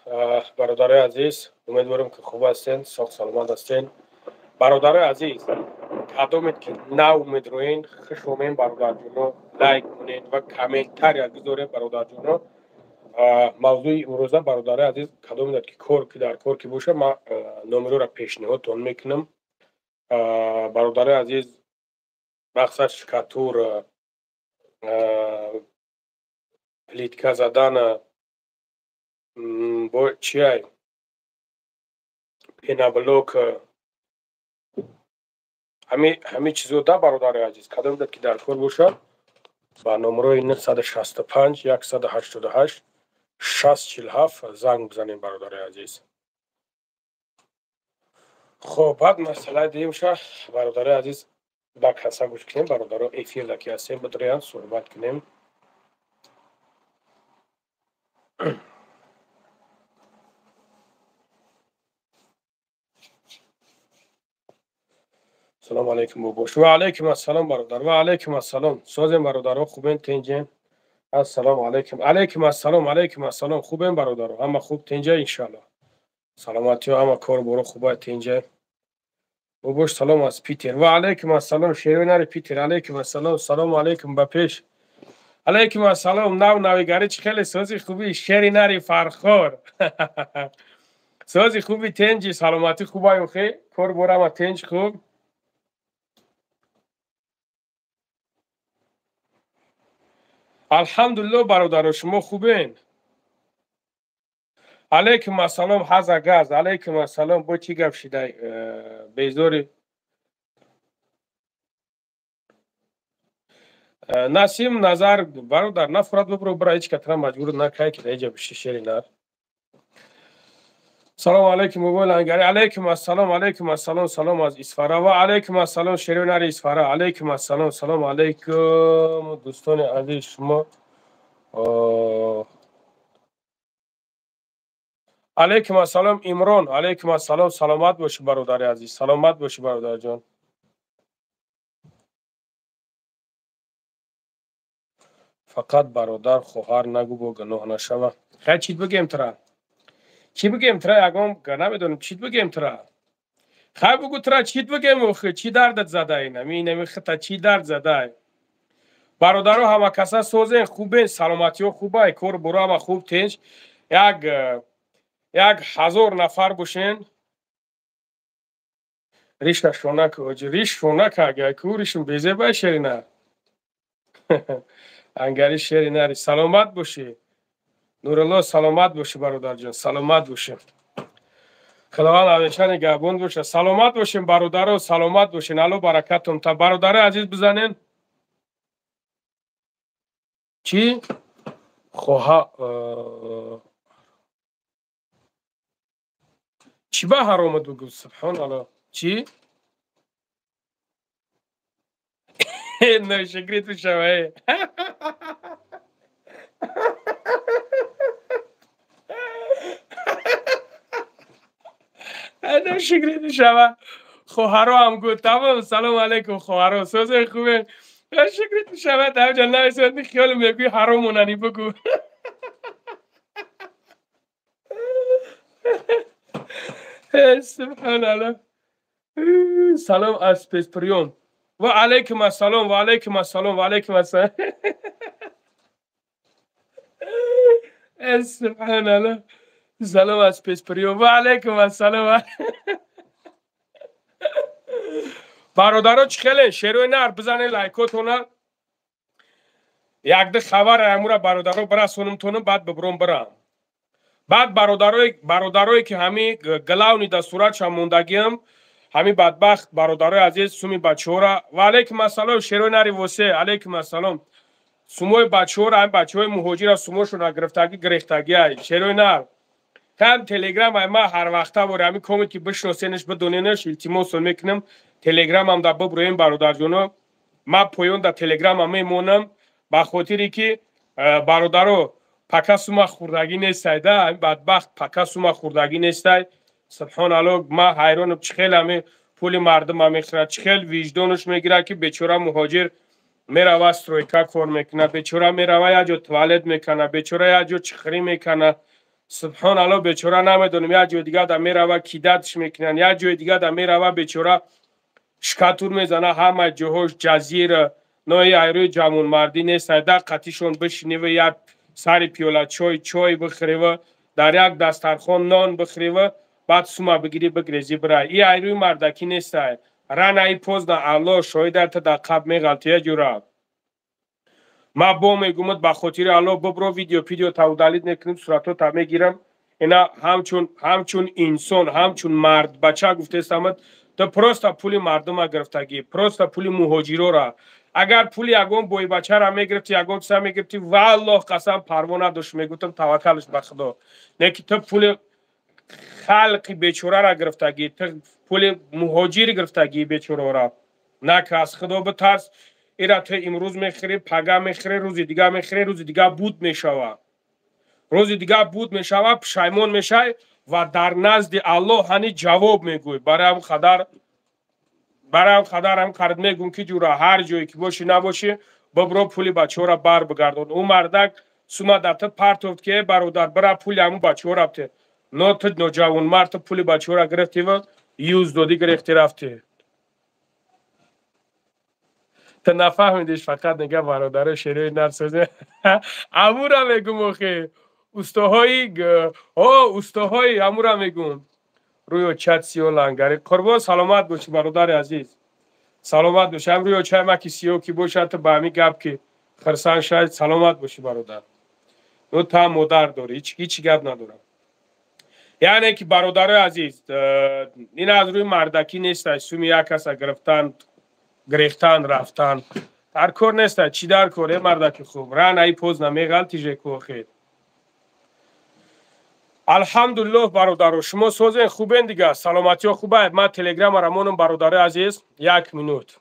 Бародарои азиз, умедворем, ки хуб ҳастен, соғ саломат ҳастен. Бародарои азиз, кадомед ки нав медроен, хуш омем, бародарҷоно, лайк кунед ва комментария гузоред, бародарҷоно. Мавзӯи имрӯза, бародарои азиз, кадомед ки кор ки дар кор ки боша, ман номерора пешниҳодтон мекунам. Бародарои азиз, мақсад штукатур, плитка задан, бо чиай, пеноблок, ҳамин чизо да. Бародари азиз, кадомед ки дар кор бошад, ба номерои 965 188 60 47 занг бизанем, бародари азиз. Хоб, баъд масъалаи дуюмша, бародари азиз, ба каса гӯш кунем. Бародаро, эфирда ки ҳастем, бидроянд, суҳбат кунем. Салому алайкум, бобош. Ва алайкум ассалом, бародар, ва алайкум ассалом. Созем, бародаро, хубен, тинҷен? Ассалому алайкум, алайкум ассалом, алайкум ассалом. Хубен, бародаро, ҳама хуб, тинҷа, иншалло. Саломатиё, ҳама кору боро хуба, тинҷа. Бобош, салом аз Питер. Ва алайкум ассалом, шерои Питер, алайкум ассалом. Салому алайкум, ба пеш. Алайкум ассалом, нав навигарӣ, чӣ хеле сози, хуби, шери нари Фархор? Сози, хуби, тинҷи, саломатӣ хубай, охе, кор бор ҳама тинҷ, хуб. Алҳамдулилло, бародаро, шумо хубен? Алайкум ассалом, ҳаза газ, алайкум ассалом. Бо чӣ гап шидай, безори? Насим Назар, бародар, нафурат, бибро, бира, ҳеҷ катра маҷбур накай, ки даиҷа биши, шери нар. Салому алайкум, бобои Лангари. Алайкум ассалом, алайкум ассалом. Салом аз Исфара. Ва алайкум ассалом, шерои нари Исфара, алайкум ассалом. Салому алайкум, дӯстони азиз, шумо. Алайкум ассалом, Имрон, алайкум ассалом. Саломат бошӣ, бародари азиз, саломат бошӣ, бародарҷон. Фақат, бародар, хоҳар нагӯ, бо гуноҳ нашава. Хай, чит бигем тра, чӣ бигем тра? Ягон намедонам, чит бигем тра. Хай, бугӯ тра, чит бигем охи? Чӣ дардат зада инами инами хита, чӣ дард задай? Бародаро, ҳама каса созен, хубен, саломатиҳо хубай, кор боро ҳама хуб, тинҷ. Як ҳазор нафар бошен. Риша шона ку, риш шона ка, ку ришм безебай, шерина ангари, шери нари. Саломат бошӣ, Нурулло, саломат бошӣ, бародарҷон, саломат бошем. Худованд ҳамеша нигаҳбон боша. Саломат бошем, бародаро, саломат бошен. Алло баракатум та. Бародари азиз, бизанен. Чӣ хоҳа, чӣ ба ҳаромат бугӯ? Субҳоналло, чӣ ношукрит бишава? Ношукрит бишава. Хоҳаро ҳам гӯ, тамом. Салому алайкум, хоҳаро, созе, хубе? Шукрит бишава, тавҷа нависад, хиёл мегӯи ҳаромонани, бугӯ. Субҳоналло. Салом аз Песприён. Ва алайкум ассалом, ва алайкум ассалом, ва алайкум ассалом. Субҳоналло. Салом аз Песприён. Ва алайкум ассалом. Бародаро, чӣ хеле, шерои нар, бизанед лайкотона. Якди хабар амура, бародаро, бирасонумтонум, баъд бибуром, бирам. Баъд бародарое ки ҳами главный да суратшам мондагиам, ҳами бадбахт, бародарои азиз, суми бачаҳора. Ва алайкум ассалом, шерои нари восе, алайкум ассалом. Сумои бачаҳора, ҳами бачаҳои муҳоҷира, сумошона гирифтагӣ, гирехтагиай, шерои нар. Кам телеграм ай ма ҳар вақта бори ҳами комит ки бишносенаш, бидоненаш, илтимосон мекунам, телеграмам да биброем, бародарҷоно. Ма поён да телеграмам мемонам, ба хотире ки, бародаро, пака сума хӯрдагӣ нестай да, ҳами бадбахт пака сума хӯрдагӣ нестай. Субҳоналло, ма ҳайронам, чӣ хел ҳами пули мардума мехӯрад, чӣ хел виҷдонаш мегирад, ки бечора муҳоҷир мерава, стройка кор мекунад, бечора мерава, як ҷо туалет мекунад, бечора як ҷо чихрӣ мекунад. Субҳоналлоҳ, бечора намедонем, як ҷои дига да мерава, кидатш мекунанд, як ҷои дига да мерава, бечора шкатур мезана, ҳама ҷоҳош ҷазира. Нои айрӯи ҷавонмардӣ нест, айда қатишон бишинива, як сари пиёла чой бихӯрива, дар як дастархон нон бихӯрива, баъд сума бигирӣ, бигрезӣ, бирай. И айрӯи мардакӣ нестай. Рана и поздно, Аллоҳ шоҳида, та дар қаб меғалтӣ, ҷура. Ма бо мегумад, ба хотири Аллоҳ бибро, видео пидео та удалить мекунем, суратҳо та мегирам. Ина ҳамчун инсон, ҳамчун мард бача гуфтестамад, ту просто пули мардума гирифтагӣ, просто пули муҳоҷирора. Агар пули ягон бойбачара мегирифти, ягон чиза мегирифти, валлоҳ қасам, парво надошт, мегуфтам таваккалш ба Худо. Не ки ту пули халқи бечорара гирифтагӣ, ту пули муҳоҷир гирифтагӣ бечорора. На ки аз Худо битарс, ира ту имрӯз мехӯрӣ, пага мехӯрӣ, рӯзи дига мехӯрӣ, рӯзи дига буд мешава. Рӯзи дига буд мешава, пушаймон мешавӣ ва дар назди Аллоҳ ҳани ҷавоб мегӯй. Барои ҳам қадар ҳам мегӯм ки ҷура, ҳар ҷое ки бошӣ набошӣ, бибро, пули бачаҳоро бар бигардон. Ӯ мардак сума дар ту партофт ки бародар, бира пули ҳамун бачаҳоро бте. Но ту ноҷавонмард, ту пули бачаҳоро гирифтиву юз додӣ, гирифтӣ, рафтӣ. Ту нафаҳмидиш, фақат нига бародаро шерои нарсози. Амура мегум охе. Устоҳои, устоҳои амура мегум. Рӯи очат сиё лангари. Қурбон, саломат бошӣ, бародари азиз. Саломат бошӣ. Ҳам рӯи очаи ма ки сиё ки бошад, ту ба ҳамин гап ки хирсан шавӣ, саломат бошӣ, бародар. Ну та модар дорӣ, ҳеҷ гап надорам. Яъне ки бародарои азиз, ин аз рӯи мардакӣ нест, суми як каса гирифтан, гирифтан, рафтан. Дар кор нест, чӣ дар кор, е мардаки хуб. Рана и поздно меғалти жеку охир. Алҳамдулиллоҳ, бародаро, шумо созен, хубен дига, саломатиҳо хуба. Ман телеграмара монам, бародарои азиз, як минут.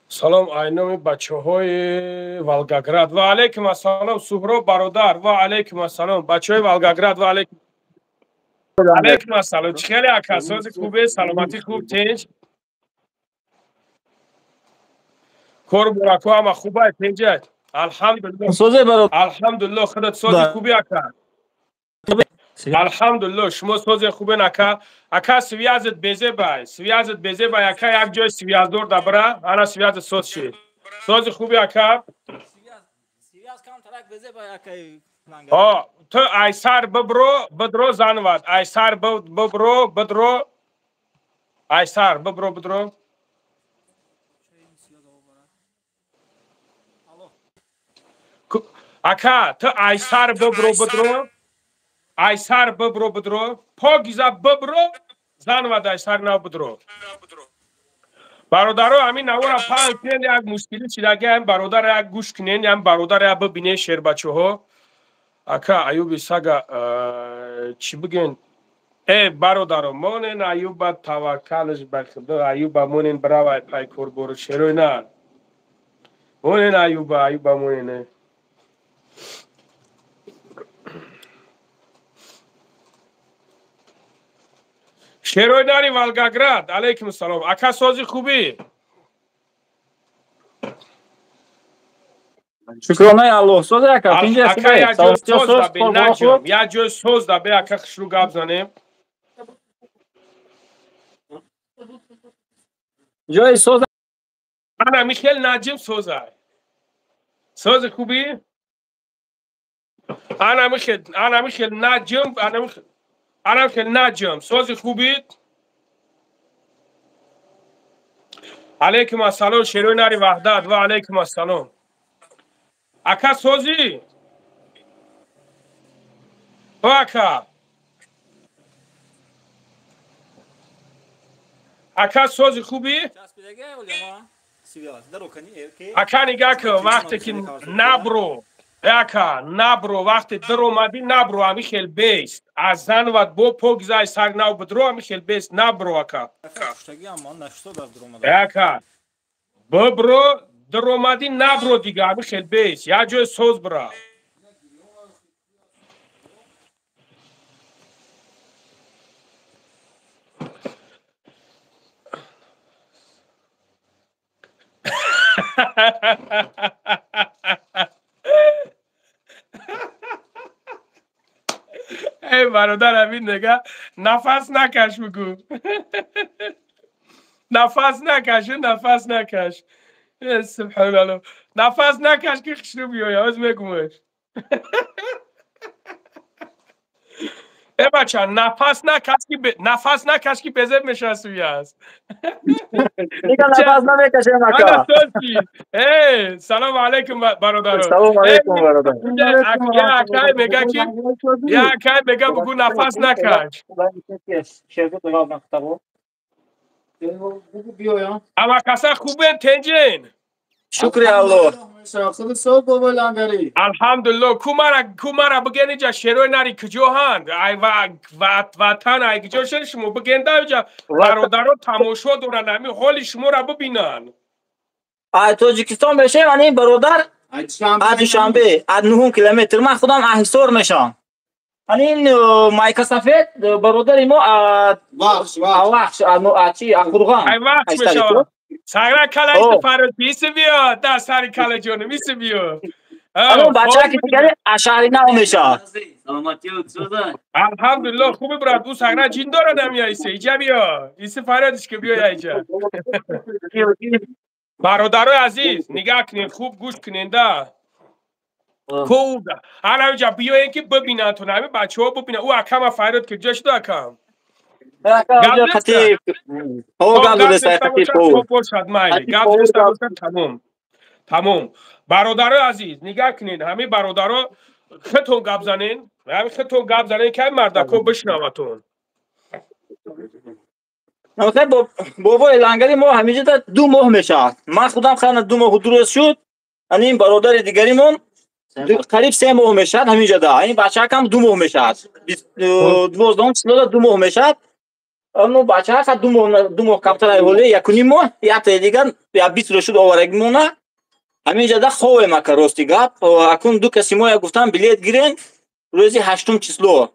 Салом айноми бачаҳои Волгоград. Ва алайкум ассалом, Суҳроб бародар. Ва алайкум ассалом, бачаҳои Волгоград. Ва алайкум ассалом. Чӣ хеле ака, сози хубе, саломатӣ хуб, тинҷ? Кор бурако ҳама хуба, тинҷ? Алҳамдулиллоҳ. Созе бародар. Алҳамдулиллоҳ, худат сози хуби ака. Алҳамдулиллоҳ, шумо созе хубен ака. Ака, связет безебай, связет безебай ака, як ҷои связдор дабра, ана связет соз шид. Сози хуби ака. Ту айсар бибро, бидро занвад. Айсар бибро, бидро. Айсар бибро, бидро. Ака, ту айсар бибро, бидро. Айсар бибро, бидро. Покиза бибро, занвад айсар нав бидро. Бародаро, ҳамин навора паҳн кунед, як мушкилӣ чидаги, ҳам бародар як гӯш кунед, ҳам бародар як бибинед, шербачаҳо. Ака, Аюби сага чӣ бигӯен? Э, бародаро, монен Аюба, таваккалш ба Худо, Аюба монен, биравай пайкор бору шерой на. Монен Аюба, Аюба монен. Шерой нари Волгоград, алейкум салом. Ака, сози хубӣ? Шукронаи Аллоҳ, сози ака, тинҷ Ака, як ҷой соз дабе, наҷум, як ҷой соз дабе, ака, хушрӯ гап занем. Ҷои соз. Ана Михел наҷим созай. Сози хубӣ? Ана Михел, ана Михел наҷим, ана Михел, ана Михел наҷим. Сози хубӣ? Алейкум ассалом, шерои нари Ваҳдат. Ва алейкум ассалом. Ака, созӣ? О, ака. Ака, сози хубӣ? Ака, нигаҳ кун, вақте ки набро, Ака, набро, вақте даромадӣ набро, ами хел бест. Аз занват бо покзай сар нав бидро, ами хел бест, набро, ака. Ака, бибро, даромадӣ набро дига, ами хел бест. Як ҷой соз бира. Эй бародар, ҳамин нега нафас накаш, бигӯ. Нафас накаш, нафас накаш. Субҳаналлоҳ. Нафас накаш ки хушрӯ биёя, ҳоз мегумаш. Э бача, нафас накаш ки нафас накаш ки безеб мешавад суи аст. Дига нафас намекашем, ака. Эй, салом алейкум, бародаро. Салом алейкум, бародар. Я акай мега ки я акай мега бугу нафас накаш. Ама каса хубен, тенҷен. Шукри Аллоҳ. Алҳамдулиллоҳ. Кумара, кумара биген, иҷа шерои нари куҷо ҳанд? Ай ватан ай куҷо шер шумо биген да иҷа бародаро тамошо доранд, ҳамин ҳоли шуморо бибинанд. Ай Тоҷикистон мешем, ани бародар аз Душанбе, аз 9 километр, ман худам аз Ҳисор мешам. Ани ин майка сафед бародари мо Вахш, Вахш, чи аз Қурғон. Ай Вахш мешавад. Сагра кала ист фарод, биси биё, да сари кала ҷоним, иси биё. Ано бача ки дигаре аз шаҳри нав мешавад. Алҳамдулиллоҳ, хуби брат, ӯ сагра ҷин дорад ҳамия исе, иҷа биё. Иси фарёдиш ки биё иҷа. Бародарои азиз, нигаҳ кунед, хуб гӯш кунед да. Ку ана иҷа биёен ки бибинанд тун, ҳамин бачаҳо бибинанд. Ӯ акама фарёд ки ҷо шуд акам. Тамом. Бародарои азиз, нигаҳ кунед, ҳамин бародаро худтон гап занен, ҳамин худтон гап занен ки ҳамин мардако бишнаватон. Бобои Лангари, мо ҳаминҷа 2 моҳ мешавад. Ман худам хана 2 моҳу 2 рӯз шуд. Ани ин бародари дигаримон қариб 3 моҳ мешавад ҳаминҷа да. Ин бачаакам 2 моҳ мешавад. 12 числода 2 моҳ мешавад. Аммо бачаҳа 2 моҳ, 2 моҳ камтар ҳоле 1.5 моҳ, яктаи дигар я 20 рӯз шуд оварагӣ мона. Ҳаминҷа да ховем, ака, рости гап. Акун ду каси моя гуфтам билет гирен рӯзи 8 число.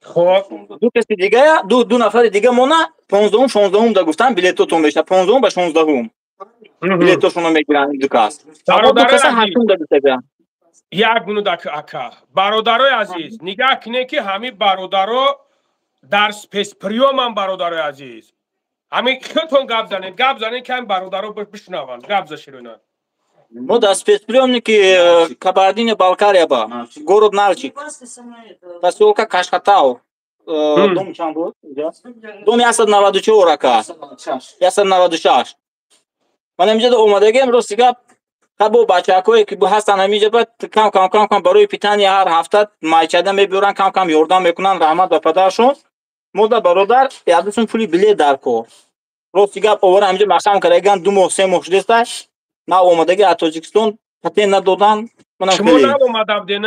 Хоб. Ду каси дига, ду нафари дига мона 15, 16 да гуфтам билетотон мешавад. 15 ба 16 билетошонро мегиранд ду кас. Ду каса 8 да гуфтагиям. Як минут, ака. Бародарои азиз, нигаҳ кунед ки ҳамин бародаро дар спецприёмам, бародарои азиз. Ҳамин худтон гап занед, гап занед ки ҳамин бародаро бишнаванд. Гап за, Ширина. Мо дар спецприёмники Кабардино Балкария ба город Нальчик, посёлка Кашкатау, дом чанд буд? Дом 194, ака, 196. Ман ҳаминҷа омадагиам, рости гап, бо бачаҳакое ки ҳастанд ҳаминҷа ба кам кам кам кам барои питания ҳар ҳафта майчада мебиёранд, кам кам ёрдам мекунанд, раҳмат ба падарашон. Мо да бародар ядусун пули билет дар кор. Рости гап, овара ҳаминҷа мақсам кардагиан 2 моҳ, 3 моҳ шудеста, нав омадаги аз Тоҷикистон, патент надодан. Шумо нав омада будед?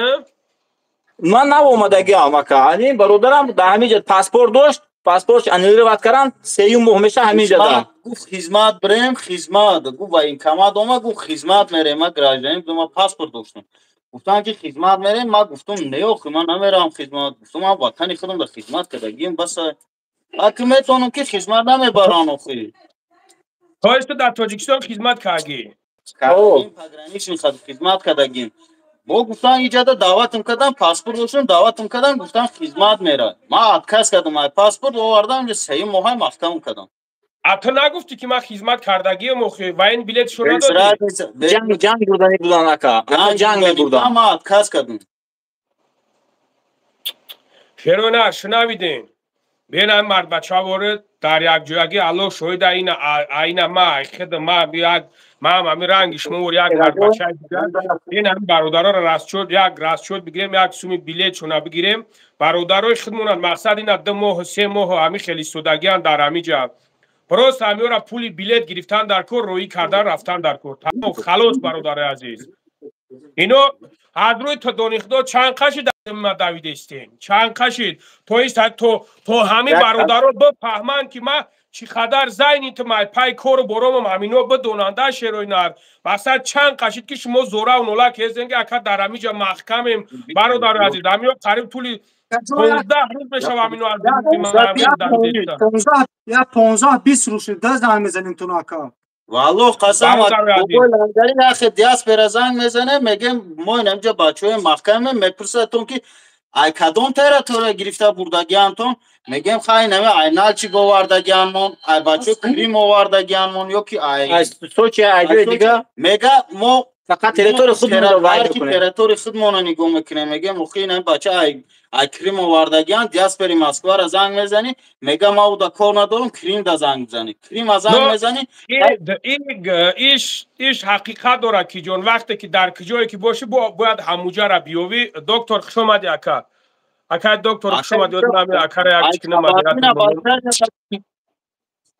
Ман нав омадагиам, ака. Ани бародарам дар ҳаминҷа паспорт дошт, паспортш аннулировать кардан, сеюм моҳ меша ҳаминҷа да. Гуфт хизмат бирем, хизмат. Гуфт военкомат омад, гуфт хизмат мерем, ман гражданин будам, ман паспорт доштам. Гуфтам ки хизмат мерем, ман гуфтам не, охи, ман намерам хизмат. Гуфтам ман ватани худам дар хизмат кардагиам, баса. Аки метавонам ки хизмат намебарам, охи. То есть ту дар Тоҷикистон хизмат кардӣ? Пограничный хизмат кардагим. Бо гуфтан иҷада даъватам кардам, паспорт доштам, даъватам кардам, гуфтан хизмат мера. Ман отказ кардам, ай паспорт овардам, сеюм моҳай маҳкам кардам. А ту нагуфтӣ ки ман хизмат кардагиам, охи, ва ин билетшо надодӣ? Ҷанг, ҷанг бурданӣ будан, ака, ҷанг мебурдан. Ман отказ кардам. Шерона, шунавидем. Бенам мардбача ворид дар якҷоягӣ, Аллоҳ шоҳид, аина аина ма хид ма як ма ҳами ранги шумо як мардбачаи дигар. Бен ҳами бародароро расчёт, як расчёт бигирем, як суми билетшона бигирем. Бародарои хидмонанд, мақсад ина 2 моҳ, 3 моҳ ҳами хеле истодагианд дар ҳами ҷа. Просто ҳамиёра пули билет гирифтан дар кор, роҳӣ кардан рафтан дар кор. Тамом, халос, бародарои азиз. Ино Аз рӯи донихудо чанд қашид ма давидестем, чанд қашид, то то ҳамин бародаро бифаҳманд, ки ма чӣ қадар зайнитмай пай кору боромам, ҳамино бидонанда, шерои нар. Мақсад, чанд қашид, ки шумо зораву нола кездем, ки ака, дар ҳамиҷа маҳкамем. Бародари азиз, ҳамино қариб тӯли 15 рӯз мешава, ҳамино аз Я 15-20 рӯз шуда, занг мезанем тун, ака. Валлоҳ қасам, бобои лангари ахи диаспора занг мезанем, мегем, мо инамҷа бачаҳои маҳкамем. Мепурсадтон, ки ай кадом территория гирифта бурдагиантон? Мегем, хай, наме ай Налчик овардагианмон, ай бачаҳои Крим овардагианмон ё ки ай Сочи, ай ҷои дига. Мега, мо фақат территория худмонро вай мекунем, территория худмонро нигоҳ мекунем. Мегем, охи, ин бача ай Крим овардагиан. Диаспори Москваро занг мезанӣ, мега, ма уда кор надорам, Крим да занг бизанӣ. Крима занг мезанӣ. Иш ҳақиқат дорад, ки ҷон, вақте ки дар куҷое ки бошӣ, бояд ҳамуҷара биёвӣ. Доктор, хуш омадӣ, ака. Акай доктор, хуш омадӣ. Акара як чикина.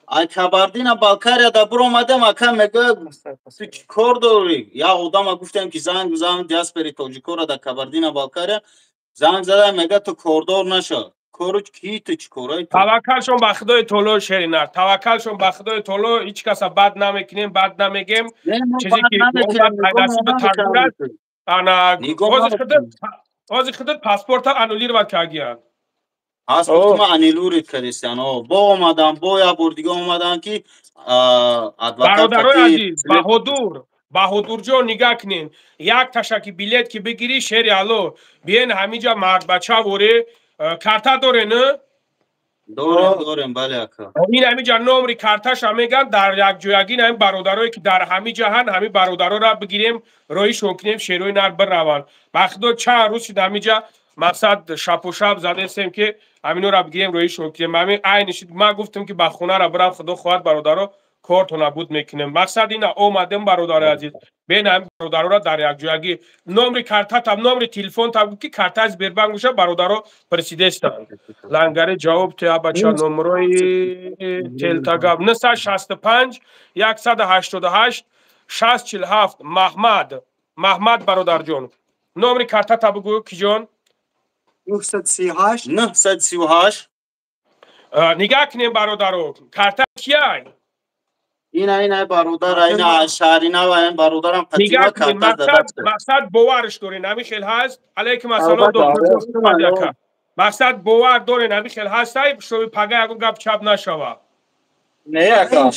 Ай Кабардина Балкария да буромадем, ака, мегӯяд, ту чӣ кор дорӣ? Як одама гуфтем, ки занг бизанам диаспори тоҷикора дар Кабардина Балкария. Занг задам, мега, ту кордор наша, кору ки, ту чӣ кораи? Таваккалшон ба Худои Таоло, шеринар, таваккалшон ба Худои Таоло. Ҳеҷ каса бад намекунем, бад намегем. Чизе ки насиби тақдир аст. Ана ҳозир худат паспорта аннулировать кардиянд? Паспортма аннулировать кардистан. Бо омадам, бо як бор дига омадам, ки Бародарои азиз, Баҳодур, Баҳодурҷон, нигаҳ кунен, як ташаки билет ки бигирӣ, шери алло, биен ҳамиҷа, мардбача воре карта дорен? Дорем, дорем, бале, ака. Ин ҳамиҷа номри карташа меган, дар якҷоягӣ ҳамин бародарое, ки дар ҳамиҷа ҳан, ҳамин бародароро бигирем, роҳишон кунем, шерои нар бираванд. Ба худо, чанд рӯз шуд, ҳамиҷа, мақсад, шапу шаб задестем, ки ҳаминора бигирем, роҳишон кунем. Ҳамин айни шуд, ман гуфтам, ки ба хонара бирам, худо хоҳад, бародаро, кортона буд мекунем. Мақсад, ина омадем, бародари азиз, бен ҳамин бародароро дар якҷоягӣ номри картатам, номри телефонтам, ки картаи Сбербанк боша, бародаро присидестанд. Лангари, ҷавоб теа, бача, номрои телтагав 965 188 647. Маҳмад, Маҳмад бародарҷон, номри картата бигӯ, киҷон. 938. 938. Нигаҳ кунем, бародаро, карта кияй? Ина, ина, бародар, ина шаҳринава, ин бародарам. Мақсад, боварш дорен, ҳамин хел ҳаст? Алайкум ассалом, доктор. Мақсад, бовар дорен, ҳамин хел ҳастай, шоби пага ягон гап чап нашава? Не, ака,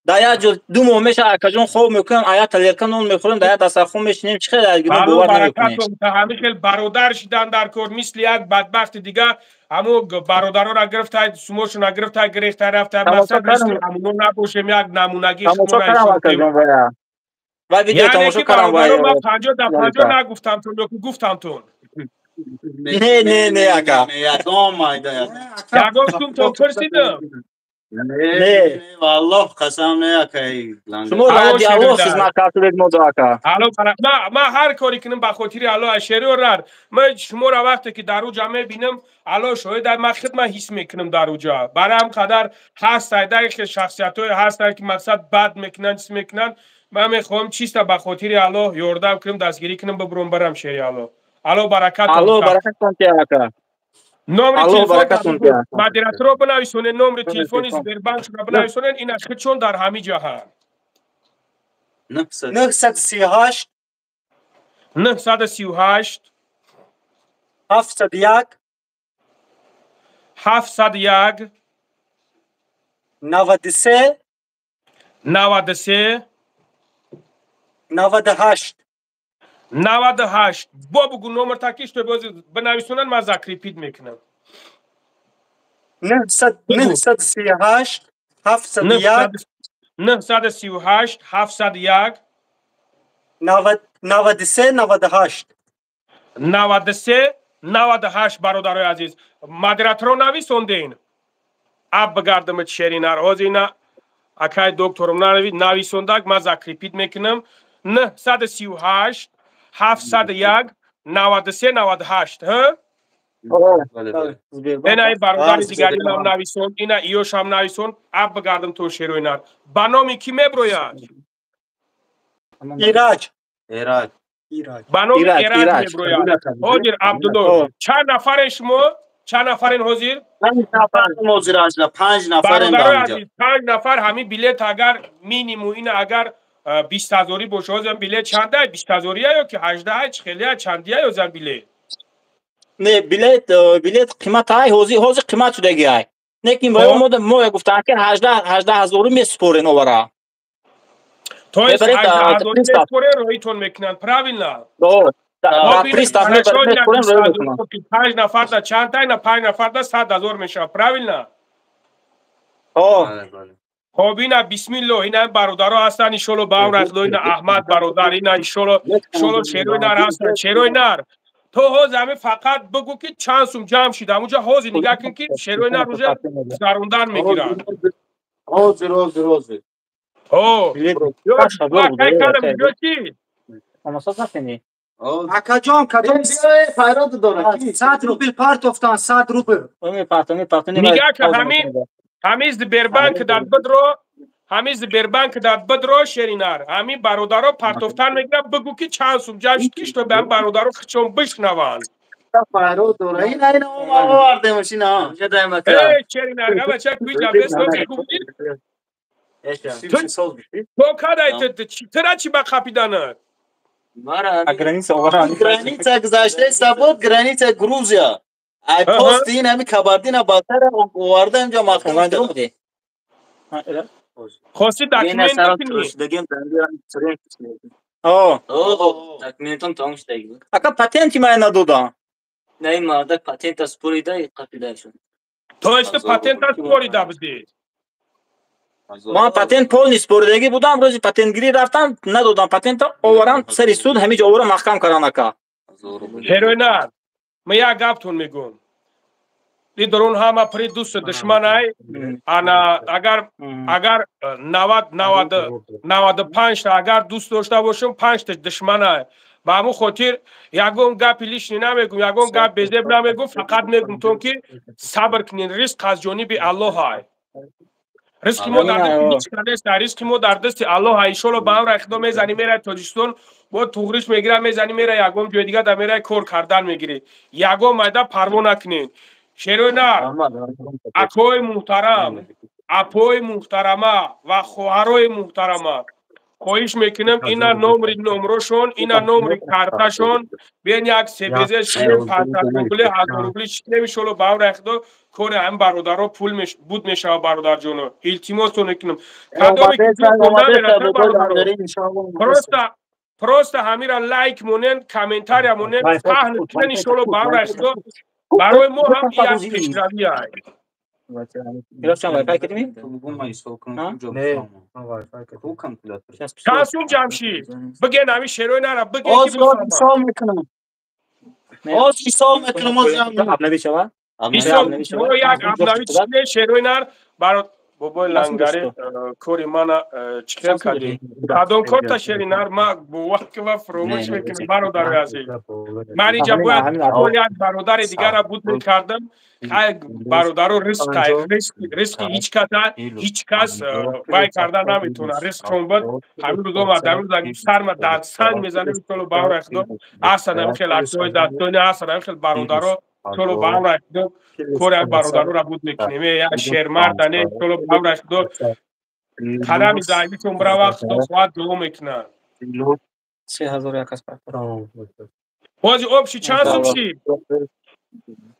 дар як ҷо 2 моҳ меша, акаҷон, хоб мекунам, ая тарелка нон мехӯрем, дар як дастархон мешинем. Чӣ хел бовар намекунем? Ҳамин хел бародар шидан дар кор, мисли як бадбахти дига, ҳамо бародарора гирифта, сумошона гирифта, гирехта рафта. Мақсад, мисли ҳамоно набошем, як намунагӣ. Ва видео тамошо кардам. Ман 50 да 50 нагуфтамтон ё ки гуфтамтон? Не, не, не, ака. Ягон майда. Ягон сумтон пурсидам? Не, валлоҳ қасам, не, акай. Шумо ради Аллоҳ хизмат кардед мо, ака. Алло, ма ҳар коре кунам, ба хотири Аллоҳ, шерио рар. Ма шуморо вақте ки дар уҷа мебинам, Аллоҳ шоҳид, ма хидма ҳис мекунам дар уҷа. Барои ҳам қадар ҳаст, дар хел шахсиятҳое ҳастанд, ки мақсад, бад мекунанд, чиз мекунанд. Ман мехоҳам чиста ба хотири Аллоҳ ёрдам кунам, дастгирӣ кунам, бибурам, барам, шери Аллоҳ. Аллоҳ баракат. Аллоҳ баракатон ки, ака. Номри телефон модераторо бинависонед, номри телефони Сбербанкшро бинависонед, ин аз худшон дар ҳами ҷаҳан. 938. 938. 701. 701. 93. 93. 98. 98. Бо бугу номер таки, что бози бинависонанд, ман закрепить мекунам. 938 701. 938 701. 93 98. 93 98. Бародарои азиз, модераторо нависонден, аб бигардамад, шеринар, ҳозир акай доктором нависондак, ман закрепить мекунам. 938 701 93 98. Ҳа, ина бародари дигари мам нависон, ина иёшам нависон. Аб бигардам то, шероинар, ба номи кӣ меброяд? Ираҷ. Эраҷ. Ба номи Эраҷ меброяд. Ҳозир, Абдулло, чанд нафарен шумо? Чанд нафарен ҳозир? Панҷ нафарем. Панҷ нафар. Ҳамин билет агар минимум ина агар 20 ҳазорӣ боша, ҳозир билет чанда? 20 ҳазория ё ки 18, чи хелия, чандия ёзам билет? Не, билет қимат ай, ҳозир қимат шудаги ай. Лекин мо гуфтанд, ки 18 ҳазорӣ месупорен овара. То есть 18 ҳазорӣ месупорен, роитон мекунанд, правильно? Панҷ нафарда чанд на панҷ нафарда 100 000 мешавад, правильно? Хоб, ина, бисмилло, ина бародаро ҳастанд, иншолло, ба амр ина Аҳмад бародар, ина, иншолло, шерои нар ҳастанд. Шерои нар, то ҳозир ҳамин фақат бигӯ, ки чанд сум ҷамъ шид ҳамунҷа. Ҳозир нигаҳ кун, ки шерои нар уже гузарондан мегиранд. Ҳозир, ҳозир, ҳозир. Чи? Акаҷон, кадом пайрод дорад? 100 рубл партофтан, 100 рубл. Нигаҳ ка, ҳамин Сбербанк дар бидро, ҳамин Сбербанк дар бидро, шеринар, ҳамин бародаро партофтан мегирад. Бигӯ, ки чанд сум ҷамъ шуд, ки шуто ба ҳам бародаро хичон бишнаванд. Пайрод дора. Ина, ина, овардемаш, ина. Шеринар, бача, куҷа бесто? То кадай тира чи ба қапиданат? Граница гузашта сабот, граница Грузия. Ай пост ин ҳами Кабардина Балкара оварда, инҷо маҳкам. Хости документ кунӣ? Документам тамом шудаги. Ака, патенти мая надодам. На, ин мардак патента спорида қапида шуд. То есть патента спорида будӣ? Ман патент полный споридагӣ будам. Рӯзи патентгирӣ рафтам, надодам патента. Оварам сари суд, ҳамиҷо овара маҳкам кардам, ака. Ҳероинар, ман як гаптон мегӯм. И дурун ҳама при дӯсту душманай. Ана, агар 90, 95та агар дӯст дошта бошам, панҷта душманай. Ба ҳамун хотир ягон гапи лишний намегум, ягон гап безеб намегум. Фақат мегум тон, ки сабр кунин, ризқ аз ҷониби Аллоҳай. Ризқи мо дар дасти ҳеҷ кас нест, ризқи мо дар дасти Аллоҳ. Иншолло, ба амри Худо, мезанӣ, мерай Тоҷикистон, бо туғриш мегира, мезанӣ, мерай ягон ҷои дига да, мерай, кор кардан мегирӣ. Ягон майда парво накунед. Шерои нар, акои муҳтарам, апои муҳтарама ва хоҳарои муҳтарама, хоҳиш мекунам, ина номри номрошон, ина номри карташон. Биен, як себезе шием, 500 рубли, 1000 рубли шикнем. Иншолло, ба амри Худо, кори ҳамин бародаро пул буд мешавад. Бародарҷоно, илтимостон мекунам, кадоме просто ҳамира лайк монен, комментария монен, паҳн кунен. Иншолло, ба амри Худо, барои мо ҳам як пешравӣ ай. Чанд Чанд сум, Ҷамшид, биген, ҳамин шерои нара биген. Ҳисоб мекунам, ҳоз ҳисоб мекунам. Як абнави чизе, шерои нар, бобои лангари, кори мана чӣ хел кардӣ? Кадом корта, шери нар? Ма бовар фуромӯш мекунам. Бародари азиз, ман инҷа бояд як бародари дигара буд мекардам. Хай, бародаро, ризқ, ризқи ҳеҷ каса ҳеҷ кас вай карда наметавонад. Ризқон буд, ҳамин рӯзо ма дар рӯз сарма дар санг мезанем. Иншолло, ба амри Худо, ҳастанд ҳамин хел аксҳои дастони, ҳастанд ҳамин хел бародаро. Иншолло, ба амри Худо, кори як бародароро буд мекунем. Як шермардане, иншолло, ба амри Худо, қадами заибитон бирава, Худо хоҳад, дуо мекунад. Ҳозир общий чанд сум шид?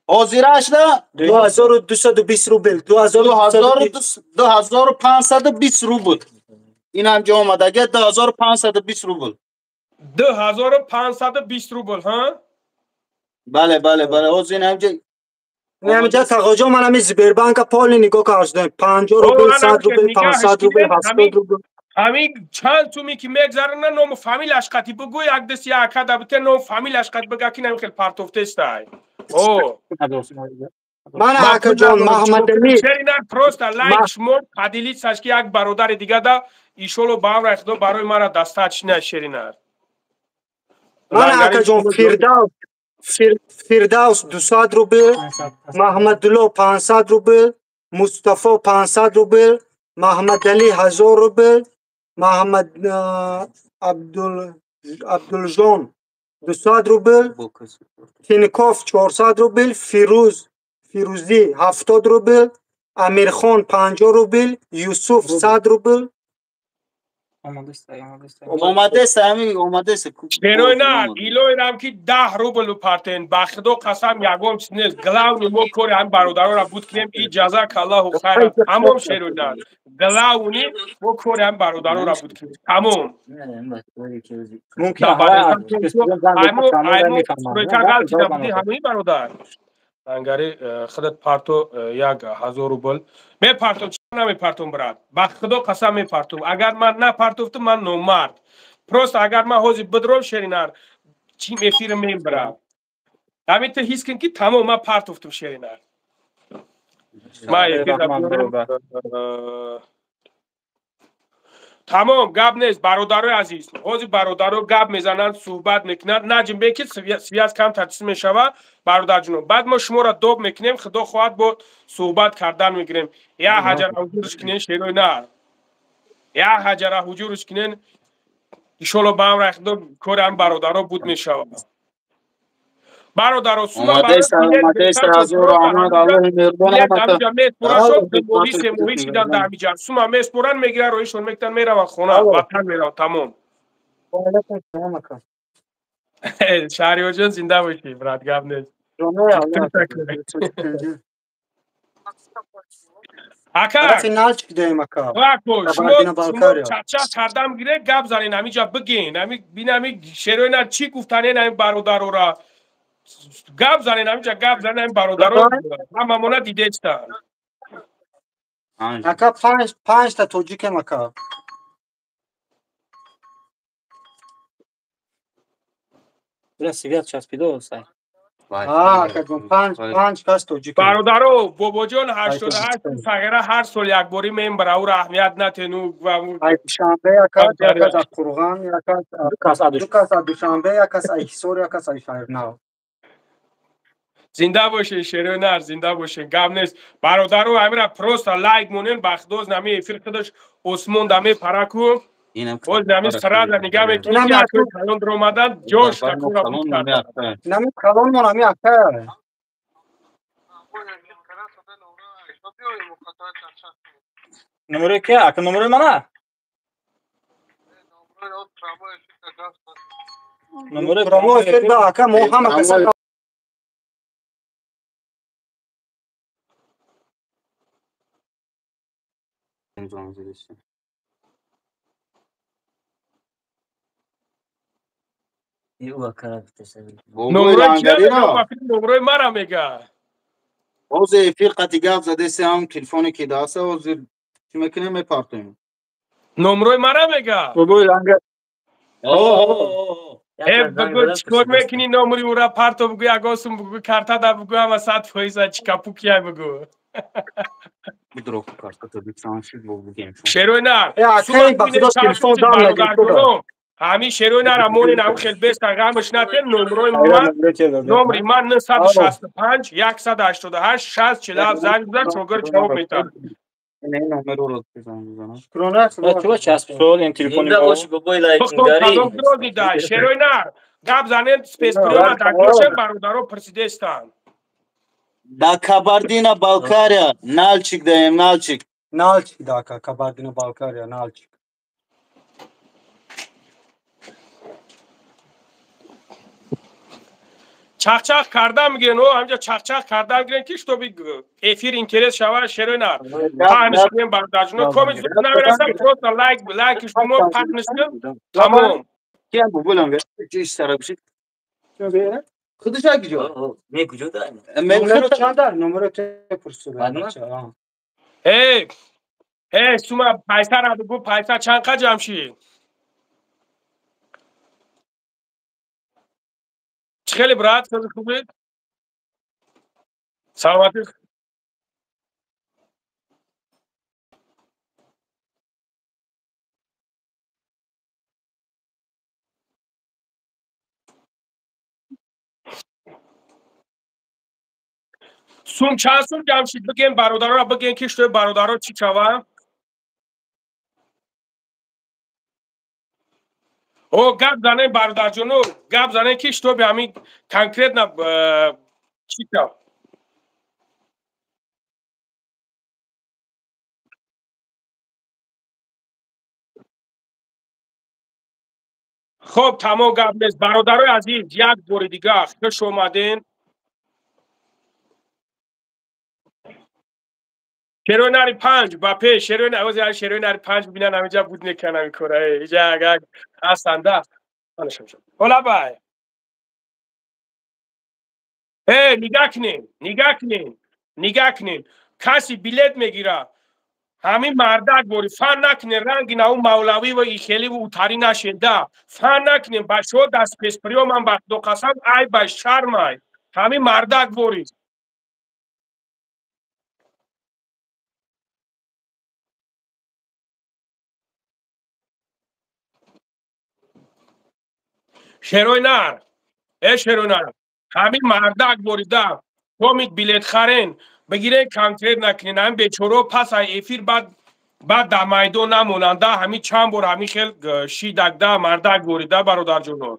Ҳозирашда? 2220 рубл. 2520 рубл. Инам ҷо омадаги 2520 рубл. 2520 рубл, ҳа? Бале, бале, бале, ҳозир инам ҷо. Ҳаминҷа тағоҷон, ман ҳамин Сбербанка полный нигоҳ кардам: 50 рубл, 100 рубл, 500 рубл, 70 рубл. Ҳамин чанд суме ки мегзарана, ному фамилияш қати бугӯ. Як даст як акада бите, ному фамилияш қати бига, ки нами хел партофтестай. О. Мана, акаҷон, Маҳмадалӣ. Шеринар, просто лайк шумо, поделиться ш, ки як бародари дига да, иншолло, ба амри Худо, барои мара достаточно, шеринар. Мана, акаҷон, Фирдавс, Фирдавс 200 рубл, Маҳмадулло 500 рубл, Мустафо 500 рубл, Маҳмадалӣ 1000 рубл, Маҳмад Абдулжон. 200 рубл, Тинков 400 рубл, Фирӯзӣ 70 рубл, Амирхон 50 рубл, Юсуф 100 рубл. Омадест, ҳамин омадест. Шерои на, илоирам ки 10 рубл бипартен. Ба худо қасам ягон чиз нест. Главный мо кори ҳамин бародаронро буд кунем, и ҷазакаллоҳу хайран. Тамом шерои на. Главный мо кори ҳамин бародаронро буд кунем. Тамом. Мумкин ҳамин бародар. Ангари худат парто 1000 рубл. Мепартом, чӣ намепартом, брат? Ба худо қасам мепартом. Агар ман напартофтам, ман номард. Просто агар ман ҳозир бидром шеринар, чим эфир мебарам. Ҳамин ту ҳис кун ки тамом ман партофтам шеринар. Ман эфир тамом гап нест, бародарои азиз. Ҳозир бародаро гап мезананд, суҳбат мекунанд. Наҷим бе ки связь камтар чиз мешавад, бародарҷунон. Баъд мо шуморо доб мекунем, худо хоҳад бо суҳбат кардан мегирем. Я ҳаҷара ҳуҷурш кунен шерои нар. Я ҳаҷара ҳуҷурш кунен. Иншолло ба амри худо кори ҳам бародаро буд мешавад. Бародаро сума сума меспоран мегиран, роҳишон мекунанд, мераванд хона, ватан мераванд, тамом. Шаҳриёрҷон зинда бошӣ, брат, гап нест. Ака, шумо чақчақ кардам гире гап занен, ҳаминҷа бигин, бин ҳамин шерои нар чӣ гуфтанен ҳамин бародарора. Гап занен, ҳаминҷа гап занен ҳамин бародаро ҳамамона дидестанд. Ака панҷта тоҷикем ака. Свят часпидо сай. Панҷ кас тоҷикем. Бародаро, бобоҷон 88 фағира ҳар сол якборӣ мембара, ӯро аҳамият натену. Ай Душанбе, як кас аз Қурғон, ду кас аз Душанбе, як кас аз Ҳисор, як кас аз Шаҳрнав. Зинда бошед, шерои нар, зинда бошед, гап нест. Бародаро, ҳамира просто лайк монен, ба худоз нами эфир худаш осмон да мепараку. Боз нами сразу нигаҳ мекунӣ ки акои калон даромадан, ҷош такура буд карда. Нами калонмон ҳами ака. Номерои ки? Ака номерои мана? Номерои прямой эфир ба ака мо ҳама каса. Номрои мара мега. Ҳозир эфир қати гап задеси, ҳам телефоне ки даста, ҳозир чӣ мекунем, мепартоем. Номрои мара мега. Э, бугӯ чикор мекунӣ номри ӯра парто бугӯ, ягон сум бугӯ, картада бугӯ, ҳама 100% чикапукия бугӯ. Шерои нар. Ҳамин шерои нара монен, ҳамин хел беста ғамш натен, номрои ман, номри ман 965 188 60 47 занг зад, шогир ҷавоб метаҳад. Шерои нар, гап занен, спецприёма дакошем, бародаро пурсидестанд. Да Кабардино Балкария, Налчик даем, Налчик. Налчик да, ака, Кабардино Балкария, Налчик. Чақчақ карда мегирен, о, ҳамҷа чақчақ карда мегирен ки чтобы эфир интерес шавад, шерои нар. Паҳнш кунем бародарҷуно, комент зуд намерасам, просто лайк, лайки шумо паҳнш кун, тамом. Киям бубулам, чӣ сарабши? Худаш куҷо? Ме куҷо дар? Номеро чанд дар? Номеро те пурсида. Эй, эй, сума пайса ра бугу, пайса чанд қа ҷамъ шид? Чӣ хеле брат, хеле хубед? Саломатӣ. Сум чанд сум ҷамъ шид? Бигем бародароро, бигем ки шуд бародаро чӣ шава? О, гап занем, бародарҷоно, гап занем, ки чтобы ҳамин конкретно чӣ шав. Хоб, тамом, гап нест. Бародарои азиз, як бори дига хуш омаден. Шерои нари панҷ ба пеш, шерои шерои нари панҷ бибинан, ҳамиҷа буд мекунам ин кора. Иҷа агар ҳастанда. Ҳола бай. Э, нигаҳ кунем, нигаҳ кунем, нигаҳ кунем. Каси билет мегира. Ҳамин мардак бори фан накунем, ранги нав мавлавӣ ва ихеливу утарӣ нашеда. Фан накунем, бачаҳо даст песприёман, ба Худо қасам, айбай, шармай. Ҳамин мардак бори. Шерои нар, э шерои нар, ҳамин мардак борида, комит билет харен, бигирен, конкрет накунен, ҳамин бечоро пас ай эфир баъд дар майдон намонанда, ҳамин чанд бор ҳамин хел шидакда мардак борида, бародарҷоно.